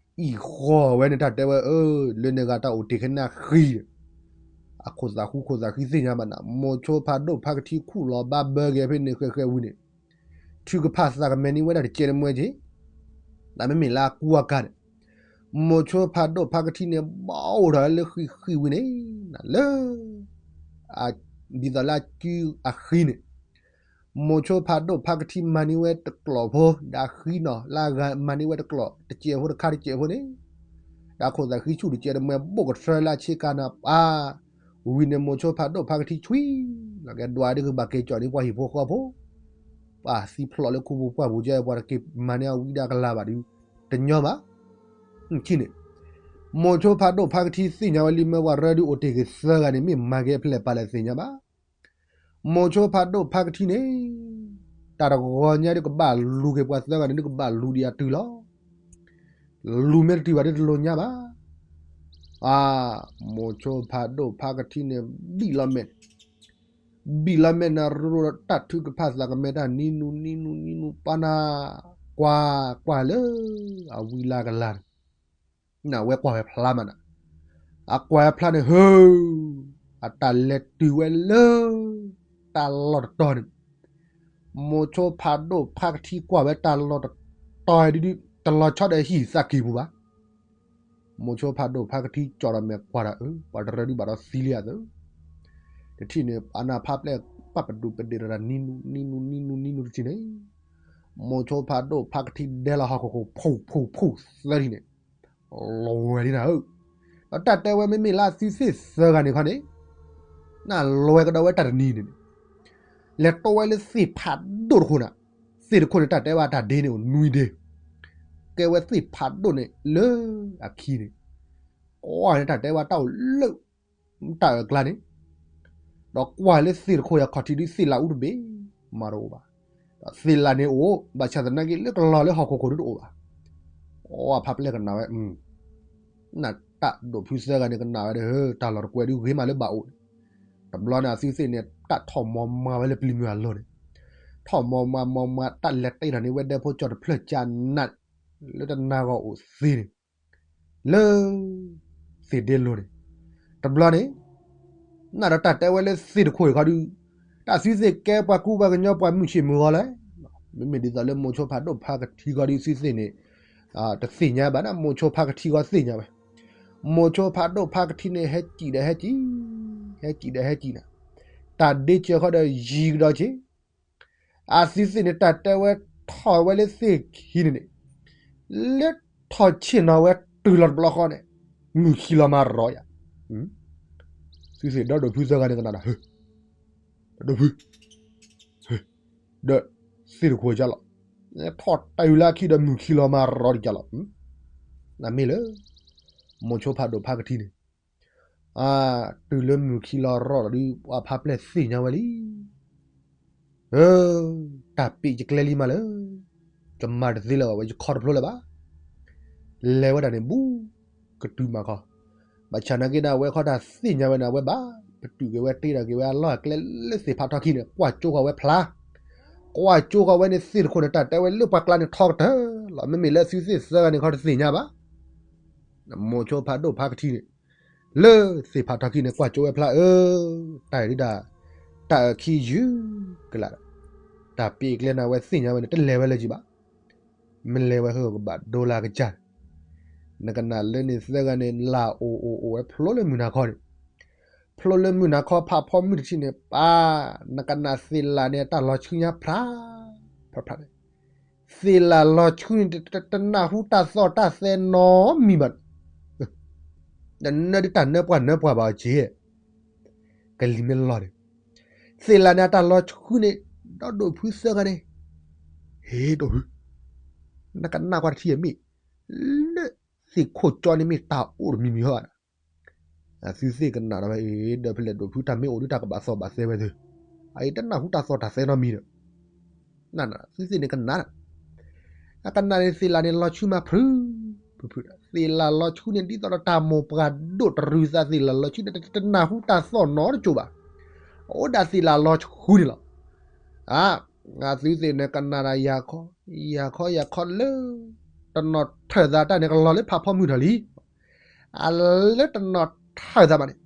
အံၣ်ဃီၤဝဲန့ၣ် တၢ်တဲဝဲအၢ, လၢန့ၣ်ဂၤတၢ်အိၣ်တ့ၢ်ခဲန့ၣ်အဃံ, အခိၣ်သးဃူခိၣ်သးဃံသ့ၣ်ညါဘၣ်နၤ, မိၤဆိဖးဒိၣ်ဖါကထံခူၣ်လီၤဘၣ်ဘၢက့ၤဖဲန့ၣ်ဃဲဃဲဝံၤန့ၣ်, ထုကဖၣ်သးကမဲာ်န့ၢ်ဝဲဒၣ်တကဲတမှဲက့ၤ, နမ့မ့ၢ်လၢအကူအကၤန့ၣ်, မိၤဆိဖးဒိၣ်ဖါကထံန့ၣ် ဘၣ်အိၣ်ဒီးလၢဃံဃံဝံၤန့ၣ်, လၢ ဒ်သိးလၢအကုအဃံန့ၣ်, မိၤဆိဖးဒိၣ်ဖါကထံမၤန့ၢ်ဝဲတကျိာ်ဖိ, ဒီးအဃံနီၤ လၢအဂၤမၤန့ၢ်ဝဲတကျိာ်တစဲးဖိတခါတစဲးဖိန့ၣ်, ဒီးခိၣ်သးဃံဆူၣ်တစဲးတမှဲဘိၣ်ကထြၢလၢအဆ့ကၤနၤပၢ်, ဝံၤန့ၣ်မိၤဆိဖးဒိၣ်ဖါကထံဆွံ, လီၤကဲဒွးဒ်ကဘၣ်က့ၤကၠီၣ်န့ၢ်ပှၤဟံၣ်ဖိဃီဖိ, ပှၤသံဖျိးလၢခူပူၤပှၢ်ပူၤကဲ ပှၤတက့ၤမၤန့ၢ်အဝံဒၣ်ကလၤဘၣ်ဒုး, တညီဘၣ်, ထံၣ်န့ၣ်, မိၤဆိဖးဒိၣ်ဖါကထံသ့ၣ်ညါဝဲလံမ့ၢ်ပှၤရၢဒုးအိၣ်တ့ၢ်က့ၤသၢဂၤန့ၣ် မ့ၢ်မၤက့ၤအဖျဲၣ်ပာ်လၢသ့ၣ်ညါဘၣ် မိၤဆိဖးဒိၣ်ဖါကထံန့ၣ်, တၢ်တဂီၤညါဒုးကဘၣ်လူၤက့ၤပှၤသၢဂၤန့ၣ်ဒုးကဘၣ်လူၤဒံးအတုၤလီၤ. လူၤမ့ၢ်တတုၤဘၣ်ဒုးတလိၣ်ညါဘၣ်. အါ, မိၤဆိဖးဒိၣ်ဖါကထံန့ၣ် ဘံၣ်လီၤမဲာ်, ဘံၣ်လီၤမဲာ်နၤရိဒီးတၢ်ထုကဖၣ်သးကမဲာ်တၢ်နံၤနူနံၤနူနံၤနူပာ်နၤ, ကွၢ်ကွၢ်လၢ အဝံလၢကလၤန့ၣ် နဝဲကွၢ်ဝဲဖျါမးနၤ, အကွၢ်ဝဲဖျါန့ၣ် ဟၢ, အတၢ်လဲၤတုၤဝဲလၢ တၢ်လီၢ်တတီၤန့ၣ်, မိၤဆိဖးဒိၣ်ဖါကထံကွၢ်ဝဲတၢ်လီၢ်တတီၤဒုဒု တလီၤဆီဒီးဟံၣ်သးကံၢ်ပူၤဘၣ်. မိၤဆိဖးဒိၣ်ဖါကထံကၠီဒီးမဲာ်ကွၢ်ဒီးအၢ ပှၤတရၢဒုးဘၣ်ဒီးသံလံအသၢ တထံၣ်န့ၣ် အနၢ်ဖးပျဲၢ်ပာ်ပဒိၣ်ပဒ့ၣ်ဒီးနံၤနူနံၤနူနံၤနူနံၤနူတထံၣ်န့ၣ်, မိၤဆိဖးဒိၣ်ဖါကထံဒဲလီၤဟီၣ်ခိၣ်ခိၣ်ဖူးဖူးဖူးသၢထံၣ်န့ၣ်, လီၤဝဲလံနၤဧၢ, ဒီးတၢ်တဲဝဲမ့မ့ၢ်လၢအသုသ့ၣ်သၢဂၤန့ၣ်ခီန့ၣ်, နလီၤဝဲကဒီးဝဲတၢ်တနံၤန့ၣ်န့ၣ်, လဲၤတိဝဲလၢသ့ၣ်ဖးဒိၣ်တခိၣ်နၤ, သ့ၣ်တခိၣ်န့ၣ် တၢ်တဲဝဲတၢ်ဒ့န့ၣ်အိၣ်နွံဒ့, ကဲဝဲသ့ၣ်ဖးဒိၣ်န့ၣ်လၢအခံန့ၣ်, ကွၢ်န့ၣ်တၢ်တဲဝဲတၢ်အိၣ်လၢ တၢ်အၢၣ်ကျါန့ၣ်, ဒီးကွၢ်လၢသ့ၣ်တခိၣ်ယၤခီၣ်ထံးဒုးသ့ၣ်လးအူတဘ့ၣ်, မၤတအိၣ်ဘၣ်, ဒီးသ့ၣ်လးန့ၣ်အိၣ်, ဘၣ်ဆၣ်သနာ်က့လၢကလီၤလၢဟီၣ်ခိၣ်ခိၣ်ဒုးတအိၣ်ဘၣ်, အဖးပျဲၢ်ကနၣ်ဝဲ, နတၢ်ဒိၣ်ဖုသၢဂၤန့ၣ်ကနၣ်ဝဲဒီး တၢ်လီၢ်တကွဲးဒုးဂ့ၤမးလၢဘၣ်အိၣ်န့ၣ်, တဘျီန့ၣ်အသုသ့ၣ်န့ၣ် တၢ်ထီၣ်မီၤမၤဝဲလၢပျံၤမုၢ်အလီၢ်န့ၣ်, ထီၣ်မီၤမၤမီၤမၤ တၢ်လဲၤတ့ၢ်ထီၣ်န့ၢ်ဝဲဒဲဖိကၠီတဖျၢၣ်ကနးန့ၣ် လၢတနၤဂီၢ်အိၣ်သ့န့ၣ် လၢ သ့ၣ်ဒ့လိၤန့ၣ်, တဘျီန့ၣ် နဒီးတၢ်တဲဝဲလၢသ့ၣ်တခိၣ်အံၤခီဒုး, တၢ်သုသ့ၣ်ကဲပှၤကူပှၤကညီပှၤမုၢ်ဆ့ၣ်မုၢ်ဂီၤလဲၣ်, မ့မ့ၢ်ဒ်သိးလၢမိၤဆိဖးဒိၣ်ဖါကထံခီဒုးသုသ့ၣ်န့ၣ် တသ့ၣ်ညါဘၣ်န့ၣ် မိၤဆိဖါကထံခီသ့ၣ်ညါဝဲ, မိၤဆိဖးဒိၣ်ဖါကထံန့ၣ် ဟဲစံၣ်ဒီးဟဲစံၣ်, ဟဲစံၣ်ဒီးဟဲစံၣ်နၤ, တၢ်ဒ့စၢၤခီဒီးယံၤကဒီးက့ၤ အသုသ့ၣ်န့ၣ်တၢ်တဲဝဲထီၣ်ဝဲလၢသ့ၣ်ခံန့ၣ်န့ၣ်, လၢထီၣ်ဆ့ၣ်နီၤဝဲတုၤလီၤတဘျီဃီန့ၣ်, မုၢ်ခံလီၤမၤရီၤယၤ, သုသ့ၣ်ဒီးဒိၣ်ဖုသၢဂၤန့ၣ်ကနၣ်ဒီး ဒိၣ်ဖု ဒီးသ့ၣ်တခိၣ်ကလီၤ, ထီၣ်တုၤလၢအခံဒီးမုၢ်ခံလီၤမၤရီၤတကလီၤ, နမ့ၢ်လၢ မိၤဆိဖးဒိၣ်ဖါကထံန့ၣ် တုၤလၢမုၢ်ခံလီၤရီၤလီၤဒုး ပှၤဖါပျဲၢ်သ့ၣ်ညါဝဲလံ, အၢ, တၢ်ပ့ၢ်ယကျဲလံမးလၢ ယမၤတသ့လၢၤဘၣ်ဝဲ ယခီတဖျိလၢၤဘၣ်, လဲၤဝဲဒၣ်န့ၣ်ဘူး ကတုၤမၤခီ, ဘၣ်ဆၣ်နာ်က့ဒီး အဝဲခီတၢ်သ့ၣ်ညါဝဲန့ၣ် အဝဲဘၣ် ပတုာ်က့ၤဝဲတ့ထီၣ်က့ၤဝဲအလီၢ်အကျဲလၢသ့ၣ်ဖးထီခံန့ၣ် ကွၢ်ကၠိဃီၤဝဲဖျါ, ကွၢ်ကၠိဃီၤဝဲန့ၣ် သ့ၣ်တခိၣ်န့ၣ် တၢ်တဲဝဲလၢပှၤကျါန့ၣ်ထီကတၢၢ်လီၤ, မ့မ့ၢ်လၢအသုသ့ၣ်သၢဂၤန့ၣ်ခီတသ့ၣ်ညါဘၣ်, မိၤဆိဖးဒိၣ်ဖါကထံန့ၣ် လၢသ့ၣ်ဖးထီခံန့ၣ် ကွၢ်ကၠိဝဲဖျါအၢ, တၢ်အံၤဒုးဒၣ် တၢ်အခံယုၢ်ကလာ်ဒီး တၢ်ပ့ၢ်ကျဲန့ၣ် အဝဲသ့ၣ်ညါဝဲန့ၣ် တလဲၤဝဲလၢၤကံဘၣ်, မ့ၢ်လဲၤဝဲဟၢကဘၣ်ဒိလၢကစၢ်, နကနၣ်လၢန့ၣ်သၢဂၤန့ၣ် လၢ်အိၣ်အိၣ်အိၣ်ဝဲဖျိလၢမုၢ်နၤခီန့ၣ်, ဖျိလၢမုၢ်နၤခီဖးဖီမုၢ်တထံၣ်န့ၣ် ပၢ်, နကနၣ်သ့ၣ်လၣ်န့ၣ် တၢ်လီၤဆှုညါဖျါ, ဖျါဖျါန့ၣ် သ့ၣ်လၣ်လီၤဆှုန့ၣ် တနၢ်ဟူတၢ်သီၣ်တၢ်သဲနီတမံၤဘၣ်, တနၢၤဒုးတၢ်နၢပှၢ်နၢပှၢ်ဘၣ်အီၤက့ၤ, ကလံၤမ့ၢ်လီၤန့ၣ်, သ့ၣ်လၣ်န့ၣ် အတၢ်လီၤဆှုန့ၣ် ဒီဒိၣ်ဖုသၢဂၤန့ၣ်, ဟ့ၣ်ဒိၣ်ဖု, နကနၣ်ကွၢ်တထံၣ်အမ့ၢ်, လၢသ့ၣ်ခိၣ်ကၠီန့ၣ်မ့ၢ်တၢ်အိၣ်တမံၤမံၤဟီဘၣ်ဒီး အသုသ့ၣ်ကနၣ်ဒီးဝဲအံၤ ဒီးဖဲလဲၣ်ဒိၣ်ဖုတၢ်မ့ၢ်အိၣ်ဒုး တၢ်ကဘၣ်သီၣ်ဘၣ်သဲဝဲသု, အအံၤတနၢ်ဟူတၢ်သီၣ်တၢ်သဲနီတမံၤဒီး, သုသ့ၣ်န့ၣ်ကနၣ်ဒီး, အကနၣ်န့ၣ် သ့ၣ်လၣ်န့ၣ်လီၤဆှုမးဖု, ဖုဖု, သ့ၣ်လၣ်လီၤဆှုန့ၣ် ဒ်သိးဒီးတၢ်မိၢ်ပှၢ်ဒိၣ်တရူးသး သ့ၣ်လၣ်လီၤဆှုန့ၣ် တနၢ်ဟူတၢ်သီၣ်နီတစိၤဘၣ်, အအိၣ်ဒၣ်သ့ၣ်လၣ်လီၤဆှုန့ၣ်လီၤ. အ, အသုသ့ၣ်န့ၣ်ကနၣ်ဒီးယၤခီ, ယၤခီယၤခီလၢ တနီၤထၢၣ်သးတၢ်န့ၣ် ကလီၤလၢဖးဖီမုၢ်ထီၣ်လံ အလၢတနီၤထၢၣ်သးဘၣ်န့ၣ်,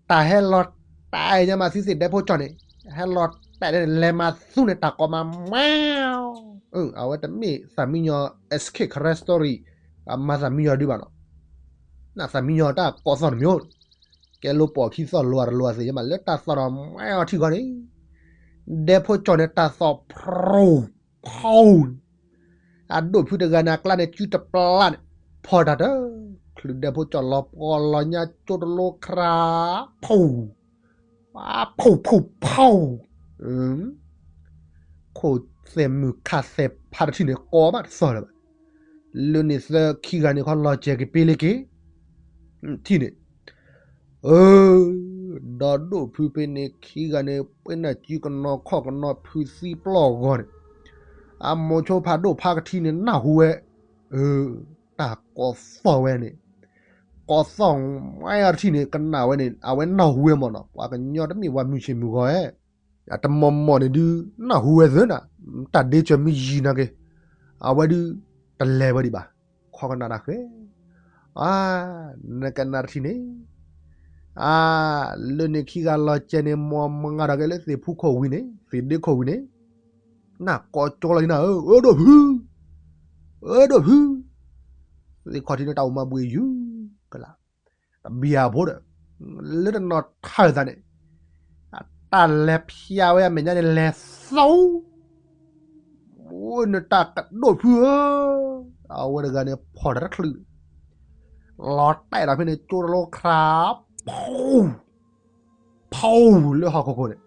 တၢ်ဟဲလီၤတဲာ်ညါမးသုသ့ၣ်ဒဲဖိကၠီန့ၣ်, ဟဲလီၤတဲာ်န့ၣ် လဲၤမၤသူန့ၣ် တၢ်ကိးမးမး, အဝဲတမ့ၢ်သးမံညီ escape story, အမၤသးမံညီဒုးဘၣ်နီၤ, နသးမံညီတၢ်ကိးသီၣ်တမံၤ, ကဲလိာ်ပိာ်ခံသီၣ်လိၤတလိၤသ့ၣ်ညါမး လၢတၢ်သီၣ်ဒီးမၤအီၤထံဂီၢ်န့ၣ်, ဒဲဖိကၠီန့ၣ် တၢ်သီၣ်ဖရူ ဖီ န့ၣ်, အဒိၣ်ဖုတဂၤန့ၣ် အကျါန့ၣ် စုတပျၢ်န့ၣ်, ဖီတၢ်တၢ်, ချုးဒဲဖိကၠီလီၤပှီၢ်လီၤညါ ကၠိတလိခရါ, ဖီ, ဖီဖီဖီ, ခိၣ်သဲးမုၢ်ခးသဲးဖးတထံၣ်န့ၣ် ကိးမးတသီၣ်လၢၤဘၣ်. လၢန့ၣ်သၢခံဂၤန့ၣ်ခီ လီၤစဲၤက့ၤပ့လ့က့ၤ ထံၣ်န့ၣ်, အၢ, ဒီဒိၣ်ဖုဖဲန့ၣ်ခံဂၤန့ၣ် ပှဲၤနၢ်စုကနီၤခီၣ်ကနီၤဖုးသံပျီၢ်ဂီၤန့ၣ်, အမိၤဆိဖးဒိၣ်ဖါကထံန့ၣ် နၢ်ဟူဝဲ, အၢ, တၢ်ကိးသီၣ်ဝဲန့ၣ်, ကိးသီၣ်မးအီၤတထံၣ်န့ၣ် ကနၣ်ဝဲန့ၣ် အဝဲနၢ်ဟူဝဲမ့ၢ်နီၤ, ပှၤကညီတမ့ၢ်ပှၤမုၢ်ဆ့ၣ်မုၢ်ဂီၤဧဲ, အတမီၤမီၢ်န့ၣ်ဒုး နၢ်ဟူဝဲသ့နီၤ, တၢ်ဒ့စၢၤမ့ၢ်ယံၤနာ်က့, အဝဲဒုး တလဲၤဝဲဒံးဘၣ်, ခီကနၣ်တၢ်ဃဲ အါ, နကနၣ်တထံၣ်န့ၣ်, အါ, လၢန့ၣ်ခံဂၤလီၤစဲၤန့ၣ် မီၤမးဒီးက့ၤလၢသ့ၣ်ဖူခိၣ်ဝံၤန့ၣ် သ့ၣ်ဒ့ခိၣ်ဝံၤန့ၣ်, နၢ်ကိးကၠီလီၤဒ်နၤဧၢ, အၢဒိၣ်ဖု, အၢဒိၣ်ဖု, သ့ၣ်ခီၣ်ထံးန့ၣ်တၢ်အိၣ်မးဘှံးယုၢ်ကလာ်, တဘံၣ်အဖိဒီး, လၢတနီၤထၢၣ်သးန့ၣ်, အတၢ်လဲၤဖျါဝဲအမဲာ်ညါန့ၣ်လဲၤသီ အိၣ်နတၢ်ကဒိၣ်ဖုဧၢ, အဝဲတဂၤန့ၣ်ဖီၣ်တၢ်တချုး, လီၤတဲာ်ဒီးဖဲန့ၣ် ကၠိတလိခရါ, ဖီ, ဖီ, လၢဟီၣ်ခိၣ်ခိၣ်န့ၣ်,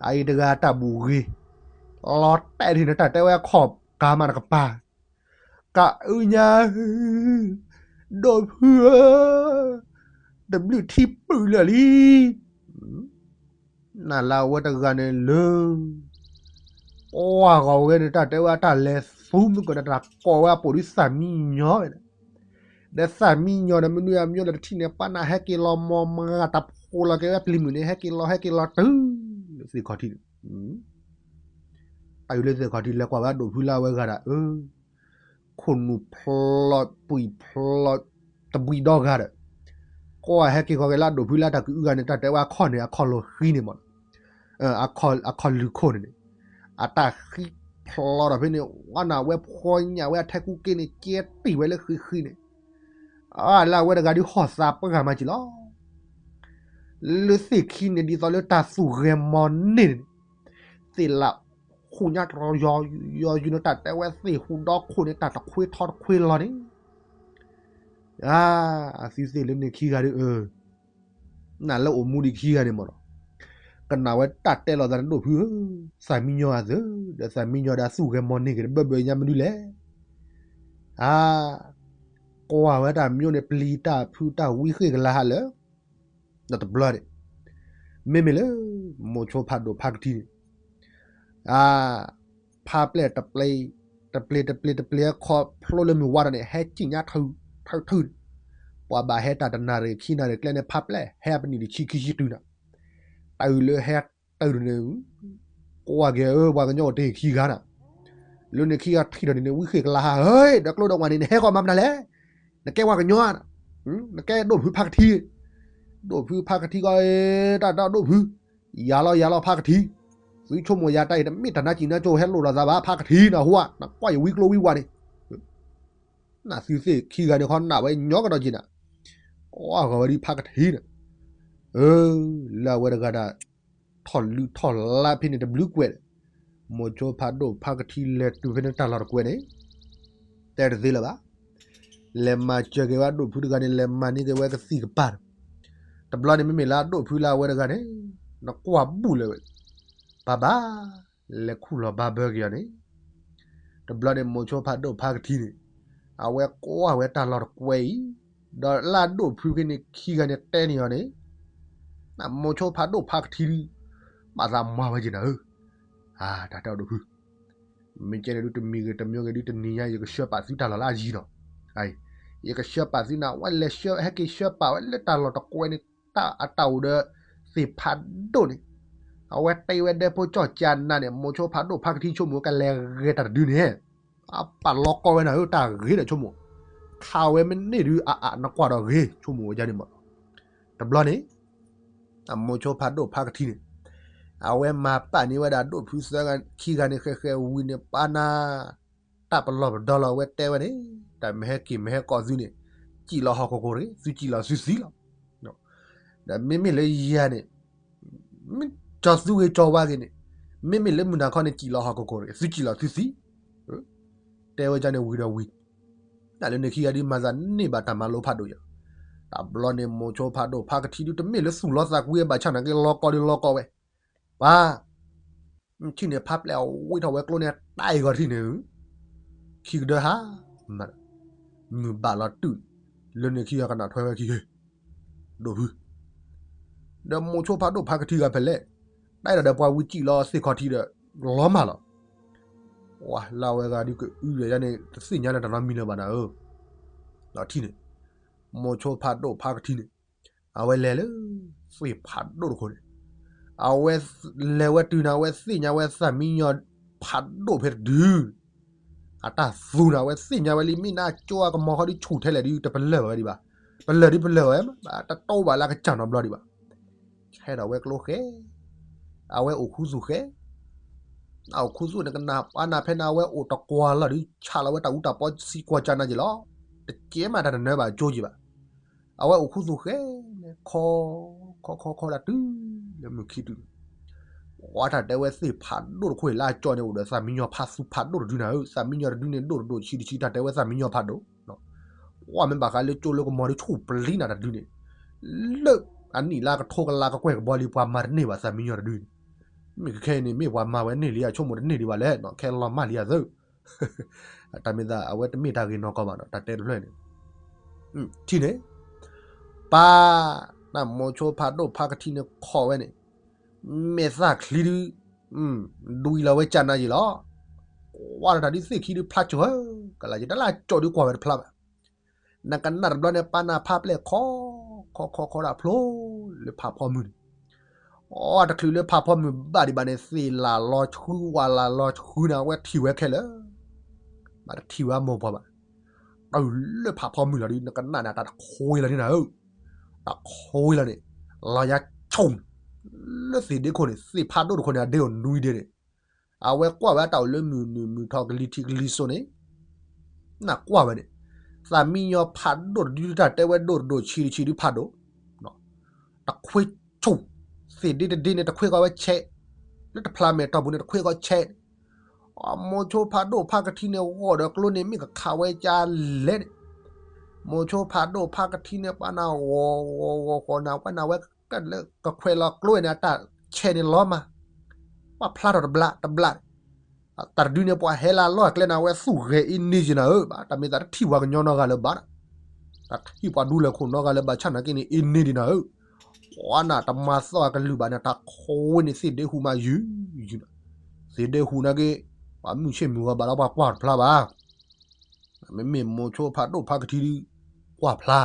အအံၤတဂၤတၢ်ဘူၣ်ဂ့ၤ, လီၤတဲာ်ဒ်န့ၣ်တၢ်တဲဝဲအခီၣ်ကါမးတကပၤ, ကအုညါ, ဒိၣ်ဖုဧၢ, တဘျုးထံပုၢ်လၢာ်လံ နလၢအဝဲတဂၤန့ၣ်လၢ ကွၢ်ဂီၤဝဲန့ၣ် တၢ်တဲဝဲတၢ်လဲၤသူမုၢ်ကီၢ်န့ၣ် တၢ်ကိးဝဲအပိာ်ဒုးသးမံညီဝဲန့ၣ်, ဒီးသၣ်မံညီၤဒီးမနုၤအမံညီၤဒီးတထံၣ်န့ၣ် ပှၤနၢ်ဟဲက့ၤလီၤမီၤမၤတဖိလီၤက့ၤဝဲပျံၤမုၢ်န့ၣ် ဟဲက့ၤလီၤဟဲက့ၤလီၤတုၤလၢသ့ၣ်ခီၣ်ထံးန့ၣ်, တၢ်အုးလၢသ့ၣ်ခီၣ်ထံးလဲၤကွၢ်ဝဲဒိၣ်ဖုလၢအဝဲဂၤဒၣ်အၢ ခိၣ်နူာ်ဖျီးပှံာ်ဖျီးတဘှံးဒီဂၤဒီး, ကွၢ်ဟဲက့ၤဃီၤက့ၤလၢအဒိၣ်ဖုလၢတၢ်ကအုးဂၤန့ၣ် တၢ်တဲဝဲအခီၣ်န့ၣ် အခီၣ်လိာ်ဃံန့ၣ်မး, အခီၣ်လုၢ်ခိၣ်န့ၣ်န့ၣ်, အတၢ်ဃံဖျီးဒီးဖဲန့ၣ် ဝဲနၢ်ဝဲဖှီညၣ်ဝဲအထဲကူက့န့ၣ် ကဲတံၢ်ဝဲလၢဃံဃံန့ၣ်, အလၢအဝဲတဂၤဒုးဟီၣ်သးပှၢ်မၤက့ၤလီၤ လၢသ့ၣ်ခံန့ၣ် ဒ်သိးလၢတၢ်သူၣ်ဂဲၤမီၤန့ၢ်န့ၣ်, သ့ၣ်လၣ်ဟူညါတရီယီၤယီၤယုၤန့ၣ် တၢ်တဲဝဲသ့ၣ်ဟူဒီခိၣ်န့ၣ် တၢ်တခွ့ထီတခွ့လီၤန့ၣ်, အသုသ့ၣ်လၢန့ၣ်ခံဂၤဒုးအၢ, နၢ်လၢအိၣ်မူဒံးခံဂၤန့ၣ်မးနီၤ, ကနၣ်ဝဲတၢ်တဲလီၤသးန့ၣ်ဒိၣ်ဖုဧၢ, သၣ်မံညီၤအသၢ, ဒီးသၣ်မံညီၤဒီးအသူၣ်ဂဲၤမီၤန့ၢ်က့ၤတဘၢဘၢညါမနုၤလဲၣ် အါ, ကွၢ်ဝဲတၢ်မၠိန့ၣ် ပျံၤတၢ်ဖုးတၢ်ဝံဃ့ၢ်ကလါဟးလၢာ်, ဒီးတဘျီန့ၣ်, မ့မ့ၢ်လၢ မိၤဆိဖးဒိၣ်ဖါကထံန့ၣ်, အါ, ဖါပျဲၢ်တပျ့ၤ, တပျ့ၤတပျ့ၤတပျ့ၤအခီဖျိလၢမုၢ်ဝါဒီးန့ၣ် ဟဲစံၣ်ညါထုးထုးထုးန့ၣ်, ပှၤဘၣ်ဟဲတၢ်တနၣ်ရံၣ်ခံနၣ်ရံၣ်ကျဲန့ၣ် ဖါပျဲၢ်ဟဲအပနံၣ်တဆံခံဆံတုၤနၤ, တၢ်အုးလၢဟဲတုၤန့ၣ် ကွၢ်က့ၤဧၢ ပှၤကညီအိၣ်တ့ၢ်ခံဂၤနၤ, လၢန့ၣ်ခံဂၤထံၣ်ဒီးန့ၣ်န့ၣ် ဝံဃ့ၢ်ကလါဟး ဧၢ ဒီးကျိဒီးဝဲန့ၣ် နဟဲဃီၤမၤမနုၤလဲၣ်, နကဲပှၤကညီဧါ, နကဲဒိၣ်ဖုဖါကထံ, ဒိၣ်ဖုဖါကထံကီး တၢ်ဒီဒိၣ်ဖု, ယၤလီၤယၤလီၤဖါကထံ, သုဆိကမိၣ်ယၤတၢ်အံၤ တမ့ၢ်တၢ်နါစံၣ်နါကၠိဟဲလိာ်လီၤသးဘၣ် ဖါကထံနဟူဧါ, နကွၢ်ယဝံကျိဝံဝါန့ၣ် နသုသ့ၣ်ခံဂၤန့ၣ်ခီ နၢ်ဝဲညီကဒီးက့ၤနၤ, ကွၢ်ဃီၤဝဲဒ်ဖါကထံန့ၣ်, အၢ, လၢအဝဲတဂၤဒၣ်, ထီၣ်လုၢ်ထီၣ်လါဖဲန့ၣ်တဘျုးကွဲးဒီး, မိၤဆိဖးဒိၣ်ဖါကထံလဲၤတုၤဖဲန့ၣ်တၢ်လီၢ်တကွဲးန့ၣ်, တဲတသ့လၢၤဘၣ်, လဲၤမၤစၢၤက့ၤဝဲဒိၣ်ဖုတဂၤန့ၣ် လဲၤမၤန့ၢ်က့ၤဝဲကသံၣ်ကပၤဒီး, တဘျီန့ၣ်မ့မ့ၢ်လၢအဒိၣ်ဖုလၢအဝဲတဂၤန့ၣ်, နကွၢ်ဘူၣ်လၢၤဝဲ, ဘၣ်ဘၣ်, လဲၤခူၣ်လီၤဘါဘၢက့ၤအီၤန့ၣ်, တဘျီန့ၣ် မိၤဆိဖးဒိၣ်ဖါကထံန့ၣ်, အဝဲကွၢ်ဝဲတၢ်လီၢ်တကွဲးအံၤ, ဒီးလၢအဒိၣ်ဖုက့ၤန့ၣ်ခံဂၤန့ၣ်တဲန့ၢ်အီၤန့ၣ်, မိၤဆိဖးဒိၣ်ဖါကထံဒုး, ဘၣ်သးမၤဝဲက့ၤနၤဧၢ, အါ တၢ်တဲအီၤဒိၣ်ဖု မ့ၢ်ကဲန့ၣ်ဒုးတမံၤဂ့ၤတမံၤဂ့ၤဒုးတနံၤညါ ယကဆှၢပာ်သုတၢ်လီၢ်လၢအယံၤနီၤ, ယကဆှၢပာ်သုနၤ ဝဲလဲၤဆှၢဟဲက့ၤဆှၢပာ်ဝဲလၢတၢ်လီၢ်တကွဲးန့ၣ် တၢ်အတၢ်အိၣ်ဒီး သ့ၣ်ဖးဒိၣ်န့ၣ်, အဝဲတဲဝဲဒဲဖိကၠီၣ်ကၠးနၤန့ၣ် မိၤဆိဖးဒိၣ်ဖါကထံဆိကမိၣ်ကလဲၤဂ့ၤတၢ်တဒုန့ၣ်, အပာ်လီၤကီဝဲနၤဧၢ တၢ်ဂ့ၤဒီးဆိကမိၣ်, ခးဝဲမ့ၢ်န့ၢ်ဒုးအအနကွၢ်ဒီးဂ့ၤဆိကမိၣ်ဝဲဒ်န့ၣ်မး, တဘျီန့ၣ် အမိၤဆိဖးဒိၣ်ဖါကထံန့ၣ်, အဝဲမၤပာ်န့ၢ်ဝဲဒၣ်ဒိၣ်ဖုသၢဂၤခံဂၤန့ၣ် ဃဲးဃဲးဝံၤန့ၣ် ပာ်နၤ, တၢ်ပလီၢ်ပဒီလီၤ အဝဲတဲဝဲန့ၣ်, တၢ်မ့ၢ်ဟဲက့ၤမ့ၢ်ဟဲကိးသုန့ၣ်, စံၣ်လီၤဟီၣ်ခိၣ်ခိၣ်ရ့ၣ် သုစံၣ်လီၤသုသံလီၤ, ဒီးမ့မ့ၢ်လၢယၤန့ၣ်, မ့ၢ်ကၠီၤသူဂ့ၤကၠီၤဝါဂ့ၤန့ၣ်, မ့မ့ၢ်လၢမုၢ်နၤခီန့ၣ် စံၣ်လီၤဟီၣ်ခိၣ်ခိၣ်ရ့ၣ် သုစံၣ်လီၤသုသံ, တဲဝဲဒ်န့ၣ်ဝံၤဒီးဝံၤ တၢ်လၢန့ၣ်ခံဂၤဒုးမၤသးန့ၢ်ဘၣ်တၢ်မၤလိဖးဒိၣ်ယၤ, တဘျီန့ၣ် မိၤဆိဖးဒိၣ်ဖါကထံဒုး တမ့ၢ်လၢသူၣ်လီသးကွံဘၣ်ဆၣ်နာ်က့ လီၤကီဒုးလီၤကီဝဲ, ပှၤ, ထံၣ်န့ၣ်ဖါပျဲၢ်အဝံထီၣ်ဝဲကျိန့ၣ် တၢ်အံၤဂီၤထံၣ်န့ၣ်, ခံကဒၢဟါ, မုၢ်ဘၣ်လီၤတုၤ, လၢန့ၣ်ခံဂၤကနၣ်ထွဲဝဲခံဂၤ, ဒိၣ်ဖု ဒီးမိၤဆိဖးဒိၣ်ဖါကထံဂၤဖဲလဲၣ်, တၢ်အံၤဒီးပှၤဝံစံၣ်လီၤသ့ၣ်ခီၣ်ထံးဒီး, လီၤမၢ်လီၤ, ပှၤလၢအဝဲဂၤဒုးကအုဒီးယၤန့ၣ် တသ့ၣ်ညါလၢတၢ်နီတမံၤလၢၤဘၣ်နၤဧၢ, ဒီးထံၣ်န့ၣ်, မိၤဆိဖးဒိၣ်ဖါကထံန့ၣ်, အဝဲလဲၤလၢ, သ့ၣ်ဖးဒိၣ်တခိၣ်န့ၣ်, အဝဲလဲၤဝဲတုၤန့ၣ် အဝဲသ့ၣ်ညါဝဲသၣ်မံညီၤဖးဒိၣ်ဖဲတဒု အတၢ်သူန့ၣ် အဝဲသ့ၣ်ညါဝဲလံ မ့ၢ်နကၠိအကမီၤဃီဒုးဆူၣ်ထဲလဲၣ်ဒုး တပလၢၢ်ဝဲဒံးဘၣ်, ပလၢၢ်ဒုးပလၢၢ်ဝဲ, တတိၢ်ဘၣ်လၢအကစၢ်နီတဘျီဒံးဘၣ်, ဟဲဒီးဝဲကျိဃဲ, အဝဲအိၣ်ခူသူၣ်ဃဲ, အအိၣ်ခူသူၣ်န့ၣ်ကနၣ်ပှၤနၢ်ဖဲန့ၣ် အဝဲအိၣ်တကွၢ်လီၤဒုး ဆးလီၤဝဲတၢ်အူတၢ်ပီစံးကွၢ်ကၢ်နၤက့ၤလီၤ, တကဲမးတၢ်တနၢဘၣ်ကၠိက့ၤဘၣ် အဝဲအိၣ်ခူသူၣ်ဃဲန့ၣ် ခီ, ခီခီခီဒၣ်တုၤ, လၢမုၢ်ခံတုၤန့ၣ်, ပှၤတၢ်တဲဝဲသ့ၣ်ဖးဒိၣ်တခိၣ်အံၤလၢအကၠီန့ၣ် အိၣ်ဒီးသၣ်မံညီၤဖးသူဖးဒိၣ်တဒုနၤဧၢ, သၣ်မံညီၤတဒုန့ၣ် ဒိၣ်တဒိၣ်ဆံးတဆံး တၢ်တဲဝဲသၣ်မံညီၤဖးဒိၣ်, ပှၤမ့ၢ်ဘၣ်ဃးလၢကၠိလၢကမီၤဒုးဆူၣ်ပျံၤနၤတဒုန့ၣ်, လၢအနံၣ်လၢကထိကလးကကွဲၢ်ကဘီလံ ပှၤမၤတန့ၢ်ဘၣ်သၣ်မံညီၤတဒုန့ၣ်, မ့ၢ်ကခဲအံၤန့ၣ် မ့ၢ်ပှၤမၤဝဲန့ၢ်လံအဆိကမိၣ်တန့ၢ်ဒံးဘၣ်လဲၣ်နီၤ, ခဲလီၤမၢ်လံအသၢ တၢ်မ့ၢ်သး အဝဲတမ့ၢ်တၢ်ဂ့ၤနီၢ်ကီၢ်ဘၣ်နီၤ တၢ်တဲတဖျၢၣ်န့ၣ်, ထံၣ်န့ၣ်, ပၢ်, နမိၤဆိဖးဒိၣ်ဖါကထံန့ၣ်ခီၣ်ဝဲန့ၣ်, မဲာ်သၣ်ချံဒုး, ဒွံလီၤဝဲကၢ်နါယံၤလီၤ, ကွၢ်တၢ်ဒုးသ့ၣ်ခံဒုးဖျါကၠီၤဧၢ, ကလၢ်ယတလၢကၠီၤဒုးကွၢ်ဝဲတဖျါဘၣ်, နကနၣ်တဘျီန့ၣ် ပၢ်နၢ်ဖါပျဲၢ်ခီ, ခီခီခီဒၣ်ဖျိလၢဖးဖီမုၢ်န့ၣ်, အတချုးလၢဖးဖီမုၢ်ဘၣ်ဒံးဘၣ်န့ၣ် သ့ၣ်လၢ်လီၤဆှု ဝၢ်လၢ်လီၤဆှုန့ၣ် အဝဲထံၣ်ဝဲခဲလၢာ်, ဘၣ်တထံၣ်ဝဲမိၢ်ပှၢ်ဘၣ်. တုၤလၢဖးဖီမုၢ်လီၤဒုး နကနၣ်န့ၣ် တၢ်တခွ့လီၤန့ၣ်နၤဧၢ, တၢ်ခွ့လီၤန့ၣ်, လီၤယါဆိၣ်, လၢသ့ၣ်ဒ့ခိၣ်န့ၣ် သ့ၣ်ဖးဒိၣ်တခိၣ်န့ၣ် အဒ့အိၣ်နွံဒ့န့ၣ်, အဝဲကွၢ်ဝဲအတၢ်အိၣ်လၢမုၢ်နုာ်မုၢ်ထီၣ်ကလံၤထံးကလံၤစိးန့ၣ်, နကွၢ်ဝဲန့ၣ်, သးမံညီၤဖးဒိၣ်တဒုတၢ်တဲဝဲဒိၣ်တဒိၣ်ဆံးတဆံးဒုးဖးဒိၣ်, တခွ့ဆိၣ်, သ့ၣ်ဒ့တဒ့န့ၣ် တခွ့ဃီဝဲဆဲး, လၢတဖျါမဲာ်တီၢ်ပူၤန့ၣ် တခွ့ဃီဆဲး, အမိၤဆိဖးဒိၣ်ဖးကထံန့ၣ် ဂီၢ်ဒီးကျိန့ၣ် မ့ၢ်ကခးဝဲကၢလဲၣ်န့ၣ်, မိၤဆိဖးဒိၣ်ဖးကထံန့ၣ် ပှၤနၢ်ဂီၤဂီၤဂီၤဃီနၢ်ဝဲနၢ်ဝဲ ကခွဲးလီၤကျိဝဲန့ၣ် အတၢ်ဆဲးန့ၣ်လီၤမး, ပှၤဖျါထီၣ်တဘျးတဘျး, တၢ်တဒုန့ၣ် ပှၤဟဲလၢအလီၢ်အကျဲနၢ်ဝဲသူၣ်ဂဲၤအ့န့ၢ်ယနၤဧၢ, ဘၣ်တၢ်မ့ၢ်သးတထံၣ်ပှၤကညီနီတဂၤလၢၤဘၣ်, တၢ်ထံၣ်ပှၤဒူလဲၤခိၣ်နီတဂၤလၢၤဘၣ်ဆၣ်နာ်က့န့ၣ် အ့န့ၢ်ဒံးနၤဧၢ, ပှၤနၢ်တမၤသီၣ်အကလုၢ်ဘၣ်န့ၣ် တၢ်ခွ့န့ၣ်သ့ၣ်ဒ့ဟူးမးယုၢ်ယုၢ်, သ့ၣ်ဒ့ဟူးနာ်က့, ပှၤမုၢ်ဆ့ၣ်မုၢ်ဂီၤဘၣ်ဒီးပှၤကွၢ်တဖျါဘၣ် မ့မ့ၢ်မိၤဆိဖးဒိၣ်ဖးကထံဒုး, ကွၢ်ဖျါ,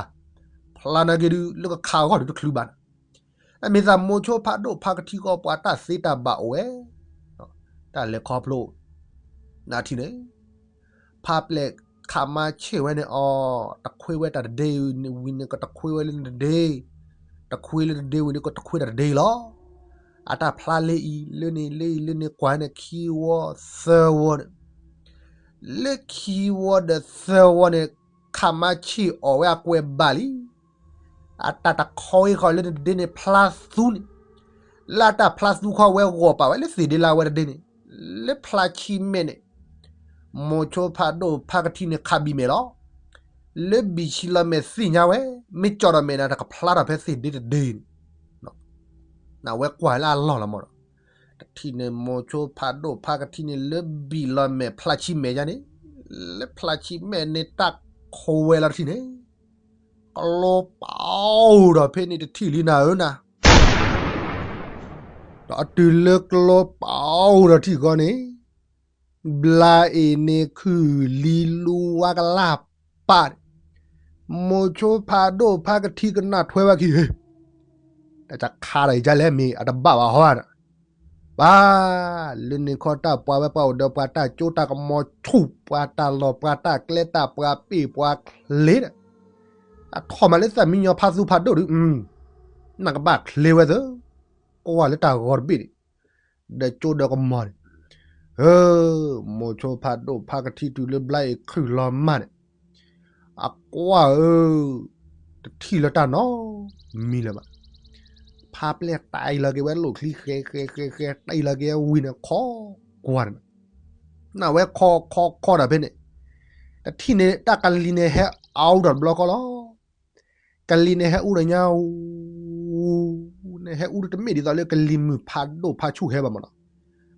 ဖျါနာ်က့ဒုး လၢကခးအဂီၢ်ဒုးတချုးဘၣ်, အမ့ၢ်သးမိၤဆိဖးဒိၣ်ဖးကထံဃီ ပှၤတၢ်သ့တၢ်ဘၣ်အိၣ်ဝဲ, တၢ်လဲၤခီဖျိ, နထံၣ်န့ၣ်, ဖးပျဲၢ်ခးမါဆ့ၣ်ဝဲန့ၣ်အီၤ, တခွ့ဝဲတၢ်တဒ့ဝံၤန့ၣ် ကတခွ့ဝဲလၢနတဒ့, တခွ့လၢတဒ့ဝံၤန့ၣ် ကတခွ့တၢ်တဒ့လီၤ. အတၢ်ဖျါလၢအံၤလၢန့ၣ်လၢအံၤလၢန့ၣ် ကွၢ်န့ၣ်ခံဝီသၢဝီန့ၣ်, လၢခံဝီဒီးသၢဝီန့ၣ် ခးမါဆ့ၣ်အီၣ်ဝဲအကွဲးဘၣ်လံ. အတၢ်တခီဃီလၢနတဒ့န့ၣ် ဖျါသူန့ၣ်, လၢအတၢ်ဖျါသူခီဝဲဂီၤပာ်ဝဲလၢသ့ၣ်ဒ့လၢအဝဲတဒ့န့ၣ်, လၢဖျါဆံမဲာ်န့ၣ်, မိၤဆိဖးဒိၣ်ဖးကထံန့ၣ်ခးဘံၣ်မဲာ်လီၤ. လၢဘံၣ်ဆံလီၤမဲာ်သ့ၣ်ညါဝဲ, မ့ၢ်ကၠီၣ်ဒီးမဲာ်နၤ တကဖျါထီၣ်ဖဲသ့ၣ်ဒ့တဒ့န့ၣ် နဝဲကွၢ်လၢအလီၢ်လီၤမးဒီး, တထံၣ်န့ၣ် မိၤဆိဖးဒိၣ်ဖးကထံန့ၣ် လၢဘံၣ်လီၤမဲာ်ဖျါဆံမဲာ်ယါန့ၣ်, လၢဖျါဆံမဲာ်န့ၣ်တၢ်ခိဝဲလီၤတထံၣ်န့ၣ်, ကျိပာ်အိၣ်ဒီးဖဲန့ၣ်တထံၣ်လံနၤဧၢနၤ, ဒီးအတုၤလၢကျိပာ်အိၣ်ဒီးထံၣ်ဃီန့ၣ်, ဘျါအ့ၣ်န့ၣ်ခုၣ်လံလူဝါကလၢ်ပာ်န့ၣ်, မိၤဆိဖးဒိၣ်ဖးကထံကနၣ်ထွဲဝဲခံ, တၢ်ခးဒီးယကလဲၣ်မ့ၢ်အတဘၣ်ဘၣ်ဟီဧါ, ပၢ်, လၢန့ၣ်ခီတၢ်ပှၤဝဲပှၤအိၣ်ဒီးပှၤတၢ်ကၠိတၢ်ကမီၤဆူၣ် ပှၤတၢ်လီၢ်ပှၤတၢ်ကျဲတၢ်ပှၤပ့ၢ်ပှၤချ့ဒီး, အထီၣ်မးလၢသၣ်မံညီၤဖးသူဖးဒိၣ်ဒုး, နကဘၣ်ချ့ဝဲသၢ, ကွၢ်လၢတၢ်ဂီၤတဘ့ၣ်န့ၣ်, ဒီးကၠိဒီးကမီၤန့ၣ်, မိၤဆိဖးဒိၣ်ဖးကထံတုၤလၢဘျါအ့ၣ်ခုၣ်လီၤမၢ်န့ၣ်, အကွၢ်ဧၢ, တထံၣ်လၢတၢ်နီတမံၤလၢၤဘၣ်. ဖးပျဲၢ်တံၢ်လီၤက့ၤဝဲလိာ်ချံဃဲဃဲဃဲဃဲ တံၢ်လီၤက့ၤဝဲဝံၤန့ၣ်ခီကွၢ်န့ၣ်, နဝဲခီခီခီဒီးဖဲန့ၣ်, တထံၣ်န့ၣ်တၢ်ကလံၤန့ၣ်ဟဲအူဒီးတဘျီဃီလီၤ. ကလံၤန့ၣ်ဟဲအူဒီးညါအူ, န့ၣ်ဟဲအူဒ်တမ့ၢ်ဒ်သိးလၢကလံၤမုၢ်ဖးဒိၣ်ဖးဆူၣ်ဟဲဘၣ်မးနီၤ,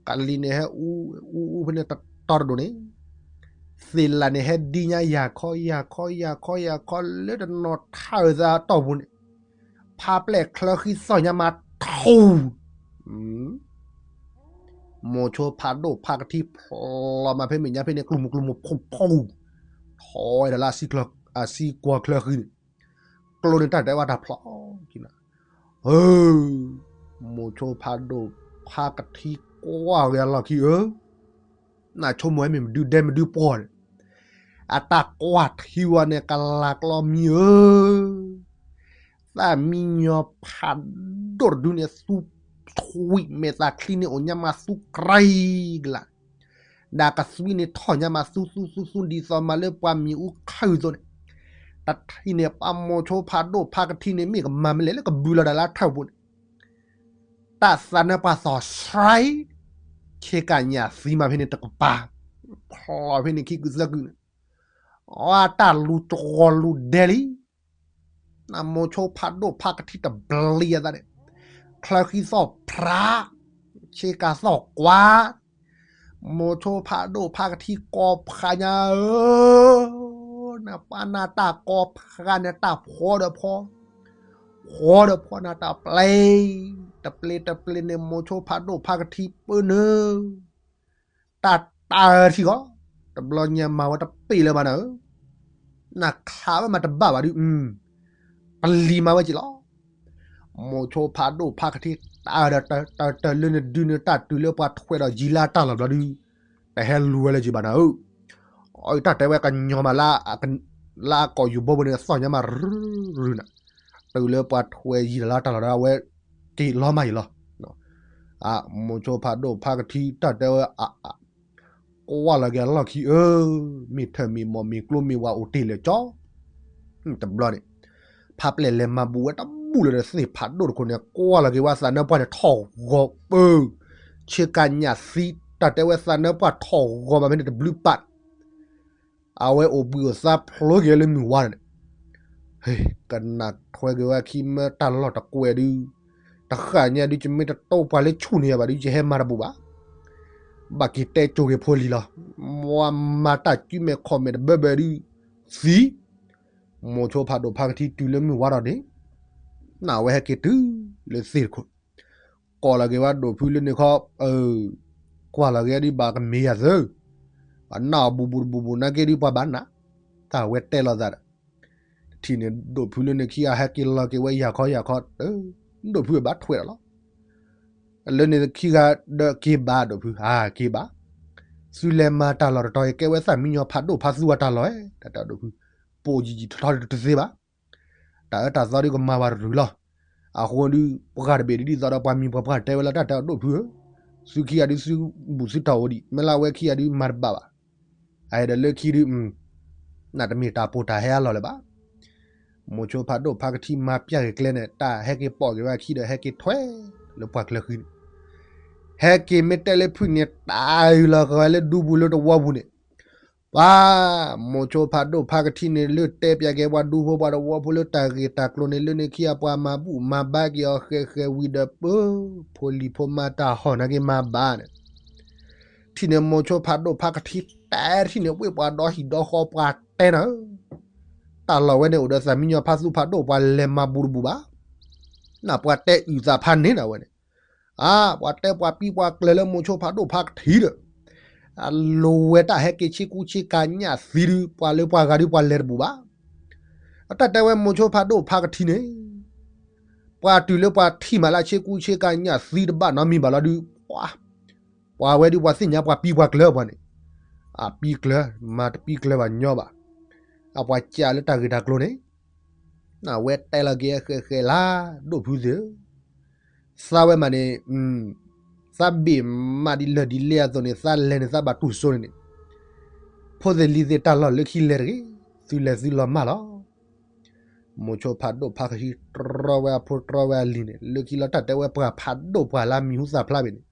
ကလံၤန့ၣ်ဟဲအူ, အူအူဖဲန့ၣ်တတီတဒိၣ်န့ၣ်, သ့ၣ်လၣ်န့ၣ်ဟဲဒံညါယၤခီယၤခီယၤခီယၤခီလၢတနီၤထးအသးတီၢ်ပူၤန့ၣ်, ဖးပျဲၢ်ချၢဃံသီၣ်ညါမးထူၣ် မိၤဆိဖးဒိၣ်ဖးကထံဖျိးမးဖဲမဲာ်ညါဖဲန့ၣ် ကျိၤမုၢ်ကျိၤမုၢ်ဖူဖူ, ထီၣ်ဝဲဒၣ်လၢအဆံကွီၤချၢဃံန့ၣ်, ကျိန့ၣ်တၢ်တဲဝဲတၢ်ဖျိးက့ၤနၤ, မိၤဆိဖးဒိၣ်ဖးကထံကွၢ်ဝဲအလီၢ်ခံဧၢ, နဆိကမိၣ်ဝဲမ့ၢ်မဒုဒဲမဒုပှီၢ်န့ၣ်, အတၢ်ကွၢ်ထံဝဲန့ၣ် ကလၤကျီမံဧၢ သၣ်မံညီၤဖးဒိၣ်တဒုန့ၣ် သူထွံၣ်မဲာ်သၣ်ချံန့ၣ် အိၣ်ညါမးသူကြၢးကလး, ဒီးကသွံန့ၣ်ထီၣ်ညါမးသူသူသူသူ ဒ်သိးမးလၢပှၤမ့ၣ်အူခုၣ်အသိးန့ၣ်, တထံၣ်န့ၣ် ပှၤမိၤဆိဖးဒိၣ်ဖးကထံန့ၣ် မ့ၢ်ကမၤမနုၤလဲၣ်လၢကဘုးလီၤဒၣ်လၢအထၢၣ်ပူၤန့ၣ်, တၢ်သးနၢပှၤသီၣ်ဆှဲ, ဆ့ကၤညၣ်သံမးဖဲန့ၣ်တကပၤ, ဖျိးဖဲန့ၣ်ခံကုာ်သၢကုာ်န့ၣ်, အတၢ်လူၤတဂီၤလူၤဒဲးလံ နမိၤဆိဖးဒိၣ်ဖးကထံတဘျံၤအသးန့ၣ်, ချၢဃံသီၣ်ဖြး, ဆ့ကၤသီၣ်ကွၢ်, မိၤဆိဖးဒိၣ်ဖးကထံကိးဖးညါဧၢ, နပှၤနၢ်တၢ်ကိးဖးန့ၣ် တၢ်ဖှီဒီးဖှီ, ဖှီဒီးဖှီနၢ်တၢ်ပျဲ, တပျဲတပျဲန့ၣ် မိၤဆိဖးဒိၣ်ဖးကထံပၢနၢ တၢ်တၢ်ထံၣ်ဃီ, တဘျီညါမၤဝဲတပ့ၢ်လၢၤဘၣ်နၤဧၢ, နခးဝဲမးတဘၣ်ဘၣ်ဒုး, ပလံၤမၤဝဲက့ၤလီၤ. မိၤဆိဖးဒိၣ်ဖးကထံ တၢ်ဒီးတၢ်တၢ်လၢနဒုးနတၢ်တုၤလၢပှၤထွဲးဒီး ယံၤလၢတၢ်လီၢ်ဘျီဒုး, တဟဲလူၤဝဲလၢၤက့ၤဘၣ်နၤဧၢ. အတၢ်တဲဝဲကညီမး လၢအကိာ်ယူၤဘိဘိန့ၣ် သီၣ်ညါမးရူၤရူၤနၤ, တုၤလၢပှၤထွဲးယံၤလၢတၢ်လီၢ်ဒီး အဝဲက့ၤလီၤမးယံၤလီၤ. မိၤဆိဖးဒိၣ်ဖးကထံ တၢ်တဲဝဲ ကွၢ်လီၤက့ၤအလီၢ်ခံဧၢ, မ့ၢ်ထၢၣ်မ့ၢ်မိၢ်မ့ၢ်ကျိမ့ၢ်ဝၤ အိၣ်တ့ၢ်လၢာ်ကၠီ, တဘျီန့ၣ် ဖးပျဲၢ်လဲၤမၤဘူးဝဲတဘူၣ်လၢၤဒီး သ့ၣ်ဖးဒိၣ်တခိၣ်န့ၣ် ကွၢ်လီၤက့ၤဝဲသးနၢပှၢ်န့ၣ် ထီၣ်ဂီၤပၢ, ဆ့ကၤညၣ်သံ, တၢ်တဲဝဲသးနၢပှၢ်ထီၣ်ဂီၤဘၣ်ဖဲန့ၣ်တဘျုးပာ် အဝဲအိၣ်ဘှံးအိၣ်သါဖျိက့ၤလၢမုၢ်ဝါန့ၣ်, ကနၣ်ထွဲက့ၤဝဲခံမၢတၢ်လီၢ်တကွဲးဒုး, တဃၣ်ညါဒုး ယမ့ၢ်တတိပှၤလၢဆူၣ်န့ၢ်ယၤဘၣ်ဒုး ယဟဲမၤတဘူးဘၣ်. ဘၣ်က့ၤတဲကိၤက့ၤဖိလံၤလီၤ. မၤတၢ်ကူမဲာ်ခီၣ်မဲာ်တဘၢဘၢဒုး, သံ, မိၤဆိဖးဒိၣ်ဖးကထံတုၤလၢမုၢ်ဝါဒီးန့ၣ်, နဝဲဟဲက့ၤတုၤလၢသ့ၣ်တခိၣ် ကိးလီၤက့ၤဝဲဒိၣ်ဖုလၢန့ၣ်ခီ, ကွၢ်လီၤက့ၤဒုးဘၣ်ကမ့ၢ်ယၤသၢ, အနၢ်အီၤဘူးဘူးတဘူးဘူးနာ်က့ဒုးပှၤဘၣ်နး, တၢ်ဝဲတဲလိာ်သးဒီး, တထံၣ်န့ၣ် ဒိၣ်ဖုလၢန့ၣ်ခံဂၤဟဲက့ၤလီၤက့ၤဝဲယၤခီယၤခီ, ဒိၣ်ဖုဘၣ်ထွဲးဒီးလီၤ. လၢန့ၣ်ခံဂၤဒီးက့ၤဘၣ်ဒိၣ်ဖု, အက့ၤဘၣ်, သုလဲၤမၤတၢ်လီၢ်တတီၤအံၤ ကဲဝဲသၣ်မံညီၤဖးဒိၣ်ဖးသူအတၢ်လီၢ်ဧါ, တၢ်တဲဒိၣ်ဖု, ပိာ်ယံာ်ယံာ်ထီထီဒုးတသ့ဘၣ် တၢ်အၢတၢ်သီဒုးကမၤဝဲတရုၤလီၤ. အဃိဒုး ပှၤတဘ့ၣ်ဒ်သိးဒီးပှၤမံၤပှၤပှၢ်တဲဝဲလၢတၢ်တဲအီၤဒိၣ်ဖုဧၢ, သုခံဂၤဒုး သုဘူးသုထီၣ်အိၣ်ဒံး, မ့ၢ်လၢအဝဲခံဂၤဒုးမၤတဘၣ်ဘၣ်. အဒီးလၢခံဒုး, နတမ့ၢ်တၢ်ပိာ်တၢ်ဟဲအလီၢ်လၢၤဘၣ်. မိၤဆိဖးဒိၣ်ဖးကထံမၤပျၢ်က့ၤကျဲန့ၣ် တၢ်ဟဲက့ၤပိာ်က့ၤဝဲအခံဒီး ဟဲက့ၤထွဲလၢပှၤကျၢၤဃံန့ၣ်, ဟဲက့ၤမ့ၢ်တဲလၢဖုၣ်န့ၣ် တၢ်အုၣ်လီၤကဝဲလၢဒူပူၤလၢတဝီပူၤန့ၣ် ပှၤ, မိၤဆိဖးဒိၣ်ဖးကထံန့ၣ် လၢတဲပၠးက့ၤပှၤဒူဖိပှၤတဝီဖိလၢတၢ်ဂ့ၢ်တၢ်ကျိၤန့ၣ် လၢန့ၣ်ခံဂၤပှၤမၤဘူၣ်မၤဘါက့ၤအီၤဃဲးဃဲးဝံၤဒီးပၢ, ဖိလံၤဖိမါတၢ်ဟီၣ်နာ်က့မၤဘၣ်န့ၣ်, ထံၣ်န့ၣ်မိၤဆိဖးဒိၣ်ဖးကထံတဲထံၣ်န့ၣ် ဝ့ၢ်ပှၤဒီဟံၣ်ဒီဃီပှၤတဲနၤဧၢ, တၢ်လီၢ်ဝဲန့ၣ်အိၣ်ဒီးသၣ်မံညီၤဖးသူဖးဒိၣ်ပှၤလဲၤမၤဘူးတဘူးဘၣ်, နပှၤတဲအုၣ်သးဖးန့ၣ်နဝဲန့ၣ် အါ, ပှၤတဲပှၤပံပှၤကျၢၤလၢမိၤဆိဖးဒိၣ်ဖးကထံဒီး, အလိၤဝဲတၢ်ဟဲက့ၤဆ့ကူဆ့ကၤညၣ်သံဒုး ပှၤလၢပှၤဂၤဒုးပှၤလဲၤတဘူးဘၣ်. အတၢ်တဲဝဲမိၤဆိဖးဒိၣ်ဖးကထံန့ၣ်, ပှၤတုၤလၢပှၤထံၣ်မးလၢဆ့ကူဆ့ကၤညၣ်သံတဘၣ်နီတမံၤဘၣ်လီၤဒုး, ပှၤ, ပှၤဝဲဒုးပှၤသ့ၣ်ညါပှၤပံပှၤကျၢၤပှၤန့ၣ်, အပံကျၢၤ, မၤတပံကျၢၤဘၣ်ညီဘၣ်, အပှၤကးလၢတၢ်ဂ့ၢ်တၢ်ကျိၤန့ၣ် နဝဲတဲလီၤက့ၤဃဲးဃဲးလၢ ဒိၣ်ဖုသ့ၣ်ဧၢ, သးဝဲမးန့ၣ်, သးဘ့ၣ်မးဒ်လၢာ်ဒ်လဲၢ်အသိးန့ၣ် သးလဲၤန့ၣ် သးဘၣ်တူၢ်စိန့ၣ်န့ၣ်, ဖိသ့ၣ်လံၤသ့ၣ်တၢ်လီၢ်လၢခံလဲၤတဂ့ၤ, သုလဲၤသုလီၤမၢ်လီၤ. မိၤဆိဖးဒိၣ်ဖးကထံတြီဝဲအဖိတြီဝဲအလံၤန့ၣ် လၢခံလီၤတၢ်တဲဝဲပှၤဖးဒိၣ်ပှၤလၢမံၤဟူသၣ်ဖျါဘ့ၣ်န့ၣ်,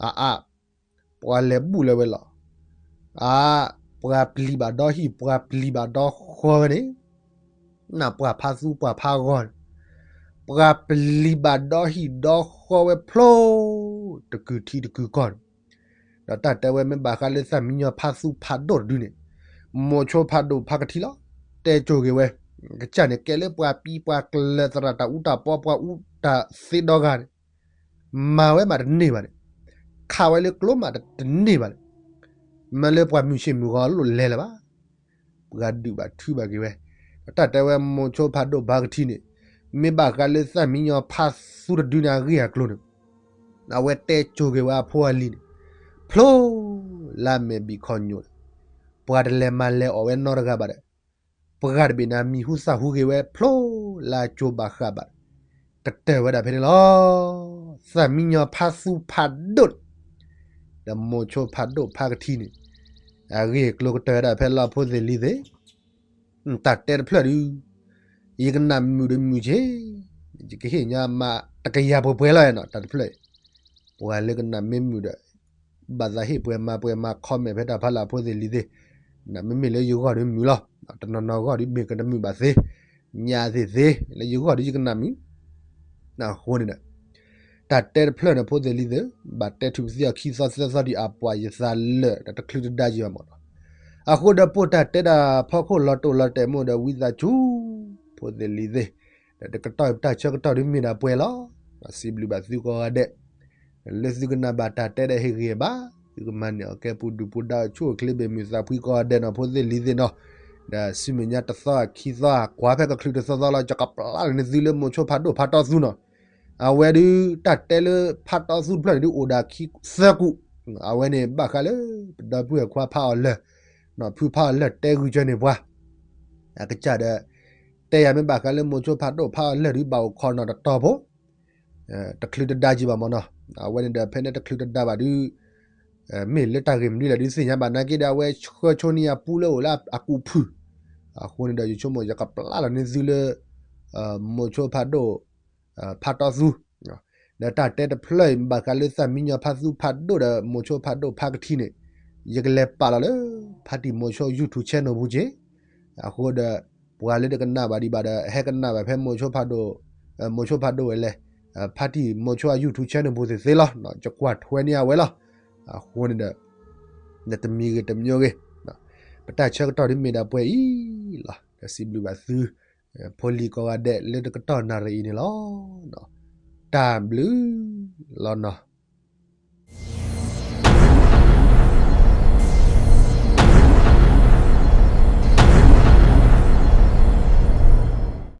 အါအါ ပှၤလဲၤဘူၣ်လၢၤဝဲလီၤ. အါ, ပှၤပျံၤဘၣ်ဒီဟံၣ် ပှၤပျံၤဘၣ်ဒီဃီဝဲန့ၣ်, နပှၤဖးသူပှၤဖးဂီၤန့ၣ်, ပှၤပျံၤဘၣ်ဒီဟံၣ်ဒီဃီဝဲဖျိ, တကုာ်ထံတကုာ်ကီၢ်န့ၣ်, ဒီးတၢ်တဲဝဲမ့ၢ်ဘၣ်ဃးလၢသၣ်မံညီၤဖးသူဖးဒိၣ်တဒုန့ၣ်, မိၤဆိဖးဒိၣ်ဖးကထံလီၤ. တဲကိၤက့ၤဝဲ, ကစၢ်န့ၣ်ကဲလၢပှၤပံပှၤကျၢၤသရၣ်တၢ်အူတၢ်ပီပှၤအူတၢ်သ့ဒီဂၤန့ၣ် မၤဝဲမးတန့ၢ်ဘၣ်န့ၣ်, ခးဝဲလၢကျိမးတန့ၢ်ဘၣ်န့ၣ်, မ့ၢ်လၢပှၤမုၢ်ဆ့ၣ်မုၢ်ဂီၤလိၣ်လဲၤလၢၤဘၣ်. ပှၤဒုးဘၣ်ထုဘၣ်က့ၤဝဲ, တၢ်တဲဝဲမိၤဆိဖးဒိၣ်ဖးကထံန့ၣ်, မ့ၢ်ဘၣ်ဃးလၢသၣ်မံညီၤဖးသူတဒုန့ၣ်အဂ့ၢ်အကျိၤန့ၣ်, အဝဲတဲကိၤက့ၤဝဲအဖိအလံၤန့ၣ်, ဖျိလၢမဲာ်ဘံၣ်ခီညိၣ်န့ၣ်, ပှၤတလဲၤမၤလဲၤအီၣ်ဝဲနီတဂၤဘၣ်ဒီး ပှၤတဘ့ၣ်န့ၣ် မံၤဟူသၣ်ဟူက့ၤဝဲဖျိလၢအကၠိဘၣ်ဃးဘၣ်, ကတၢၢ်ဝဲဒၣ်ဖဲန့ၣ်လီၤ. သၣ်မံညီၤဖးသူဖးဒိၣ်န့ၣ်, ဒီးမိၤဆိဖးဒိၣ်ဖးကထံန့ၣ်, အဂ့ၢ်အကျိၤကတၢၢ်ဝဲဒၣ်ဖဲလီၤဖိသ့ၣ်လံၤသ့ၣ်, တၢ်တဲတဖျၢၣ်ဒုး, ယကနၣ်မုာ်ဒီးမုာ်က့ၤ, ယကဟ့ၣ်ညါမးတကယၤပှဲၤပှဲၤလီၤနီၤ တၢ်တဖျၢၣ်အံၤ, ပှၤလၢကနၣ်မ့ၢ်မုာ်ဒီး ဘၣ်သးဟ့ၣ်ပှဲၤမၤပှဲၤမၤ comment ဖဲတၢ်ဖးလၢဖိသ့ၣ်လံၤသ့ၣ်, နမ့မ့ၢ်လၢယဂီၢ်ဒီးမုာ်လီၤ, တနီၤနီၤဂီၢ်ဒ်မ့ၢ်ကတမုာ်ဘၣ်သ့, ညါသ့ၣ်သ့, လၢယဂီၢ်ဒ်ယကနၣ်မုာ်, အဃိန့ၣ်ဒီး, တၢ်တဲတဖျၢၣ်န့ၣ် ဖိသ့ၣ်လံၤသ့ၣ်, ဘၣ်တဲထူၣ်ပသံအီၤခံသီသၢသီဒံးအပှၤယသးလၢာ်ဒီးတချုးတဒါယံၤဘၣ်မးနီၤ, အဃိဒီးပိၢ်တၢ်တဲဒၣ်ဖီခိၣ်လီၤတိၢ်လီၤတဲာ်မ့ၢ်ဒီးဝံသးစူၤ, ဖိသ့ၣ်လံၤသ့ၣ်, ဒီးတကတီၢ်တၢ်ဆၢကတီၢ်ဒ်မ့ၢ်ဒၣ်ပှဲၤလီၤ, စံးဘျုးဘၣ်သုကိးဂၤဒဲး, လၢသုကနၣ်ဘၣ်တၢ်တဲဒီးဟ့ၣ်ဂံၢ်ဘါ, သုကမၤန့ၢ်အီၤကဲပူၤဒုၣ်ပူၤဒါအဆူၣ်အိၣ်ချ့ဘ့ၣ်မုၢ်သးဖှံကိးဂၤဒဲးနီၤ ဖိသ့ၣ်လံၤသ့ၣ်နီၤ, ဒီးဆူမဲာ်ညါတသီခံသီ ကွၢ်ဖဲကချုးတသီသီလီၤ ယကပျၢ်လီၤန့ၢ်သုလၢမိၤဆိဖးဒိၣ်ဖးတီသူနီၤ. အဝဲဒုး တၢ်တဲလၢဖးတီသူတဖျၢၣ်န့ၣ်ဒုးအိၣ်ဒၣ်ခံသၢကူ, အဝဲန့ၣ်ဘၣ်ဃးလၢ ပဒီပုၢ်ဝဲၢ်ခွါဖးအီၤလၢာ်, ဖုဖးအီၤလၢာ်တဲဂုာ်ကၢန့ၢ်ပှၤ အကစၢ်ဒီး တဲယၤမ့ၢ်ဘၣ်ဃးလၢမိၤဆိဖးဒိၣ်ဖးအီၤလၢာ်ဒုး ဘၣ်အိၣ်ခိးနီၤတတီၤဖိ, တချုးတဒါကံၤဘၣ်မၢ်နီၤ. အဝဲန့ၣ်ဒီး ဖဲန့ၣ်တချုးတဒါဘၣ်ဒုး မ့ၢ်လၢတၢ်ဂ့ၢ်မနုၤလဲၣ်ဒုးသ့ၣ်ညါဘၣ်နာ်က့ဒီး အဝဲဆှၢဆိန့ၢ်အပူလၢအိၣ်လၢအကူၣ်ဖုၣ်, အဃိန့ၣ်ဒီး ယဆိကမိၣ်ယကပျၢ်လီၤန့ၢ်သုလၢ မိၤဆိဖးဒိၣ် ဖးတီသူ, ဒီးတၢ်တဲတဖျၢၣ်အံၤ ဘၣ်ဃးလၢသၣ်မံညီၤဖါသူဖးဒိၣ်ဒီး မိၤဆိဖးဒိၣ်ဖါကထံန့ၣ် ယကလဲၤပာ်လီၤလၢ ဖါတံၢ်မိၤဆိ YouTube channel ပူၤက့ၤ, အဃိဒီး ပှၤလၢတကနၣ်ဘၣ်ဒံးဘၣ်ဒီး ဟဲကနၣ်ဘၣ်ဖဲမိၤဆိဖးဒိၣ်, မိၤဆိဖးဒိၣ်ဝဲလဲၣ်, ဖါတံၢ်မိၤဆိအ YouTube channel ပူၤသ့ၣ်သ့လီၤ, ယကွၢ်ထွဲန့ၢ်အဝဲလီၤ. အဃိန့ၣ်ဒီး နတမံၤဂ့ၤတမံၤဂ့ၤ, ပတၢ်ဆၢကတီၢ်ဒ်မ့ၢ်ဒၣ်ပှဲၤအံၤလီၤ. ဒီးစံးဘျုးဘၣ်သု ဖိလံၤကိးဂၤဒဲးလၢတကတီၢ်နၣ်ရံၣ်အံၤန့ၣ်လီၤ. တၢ်ဘျုးလီၤနီၤ.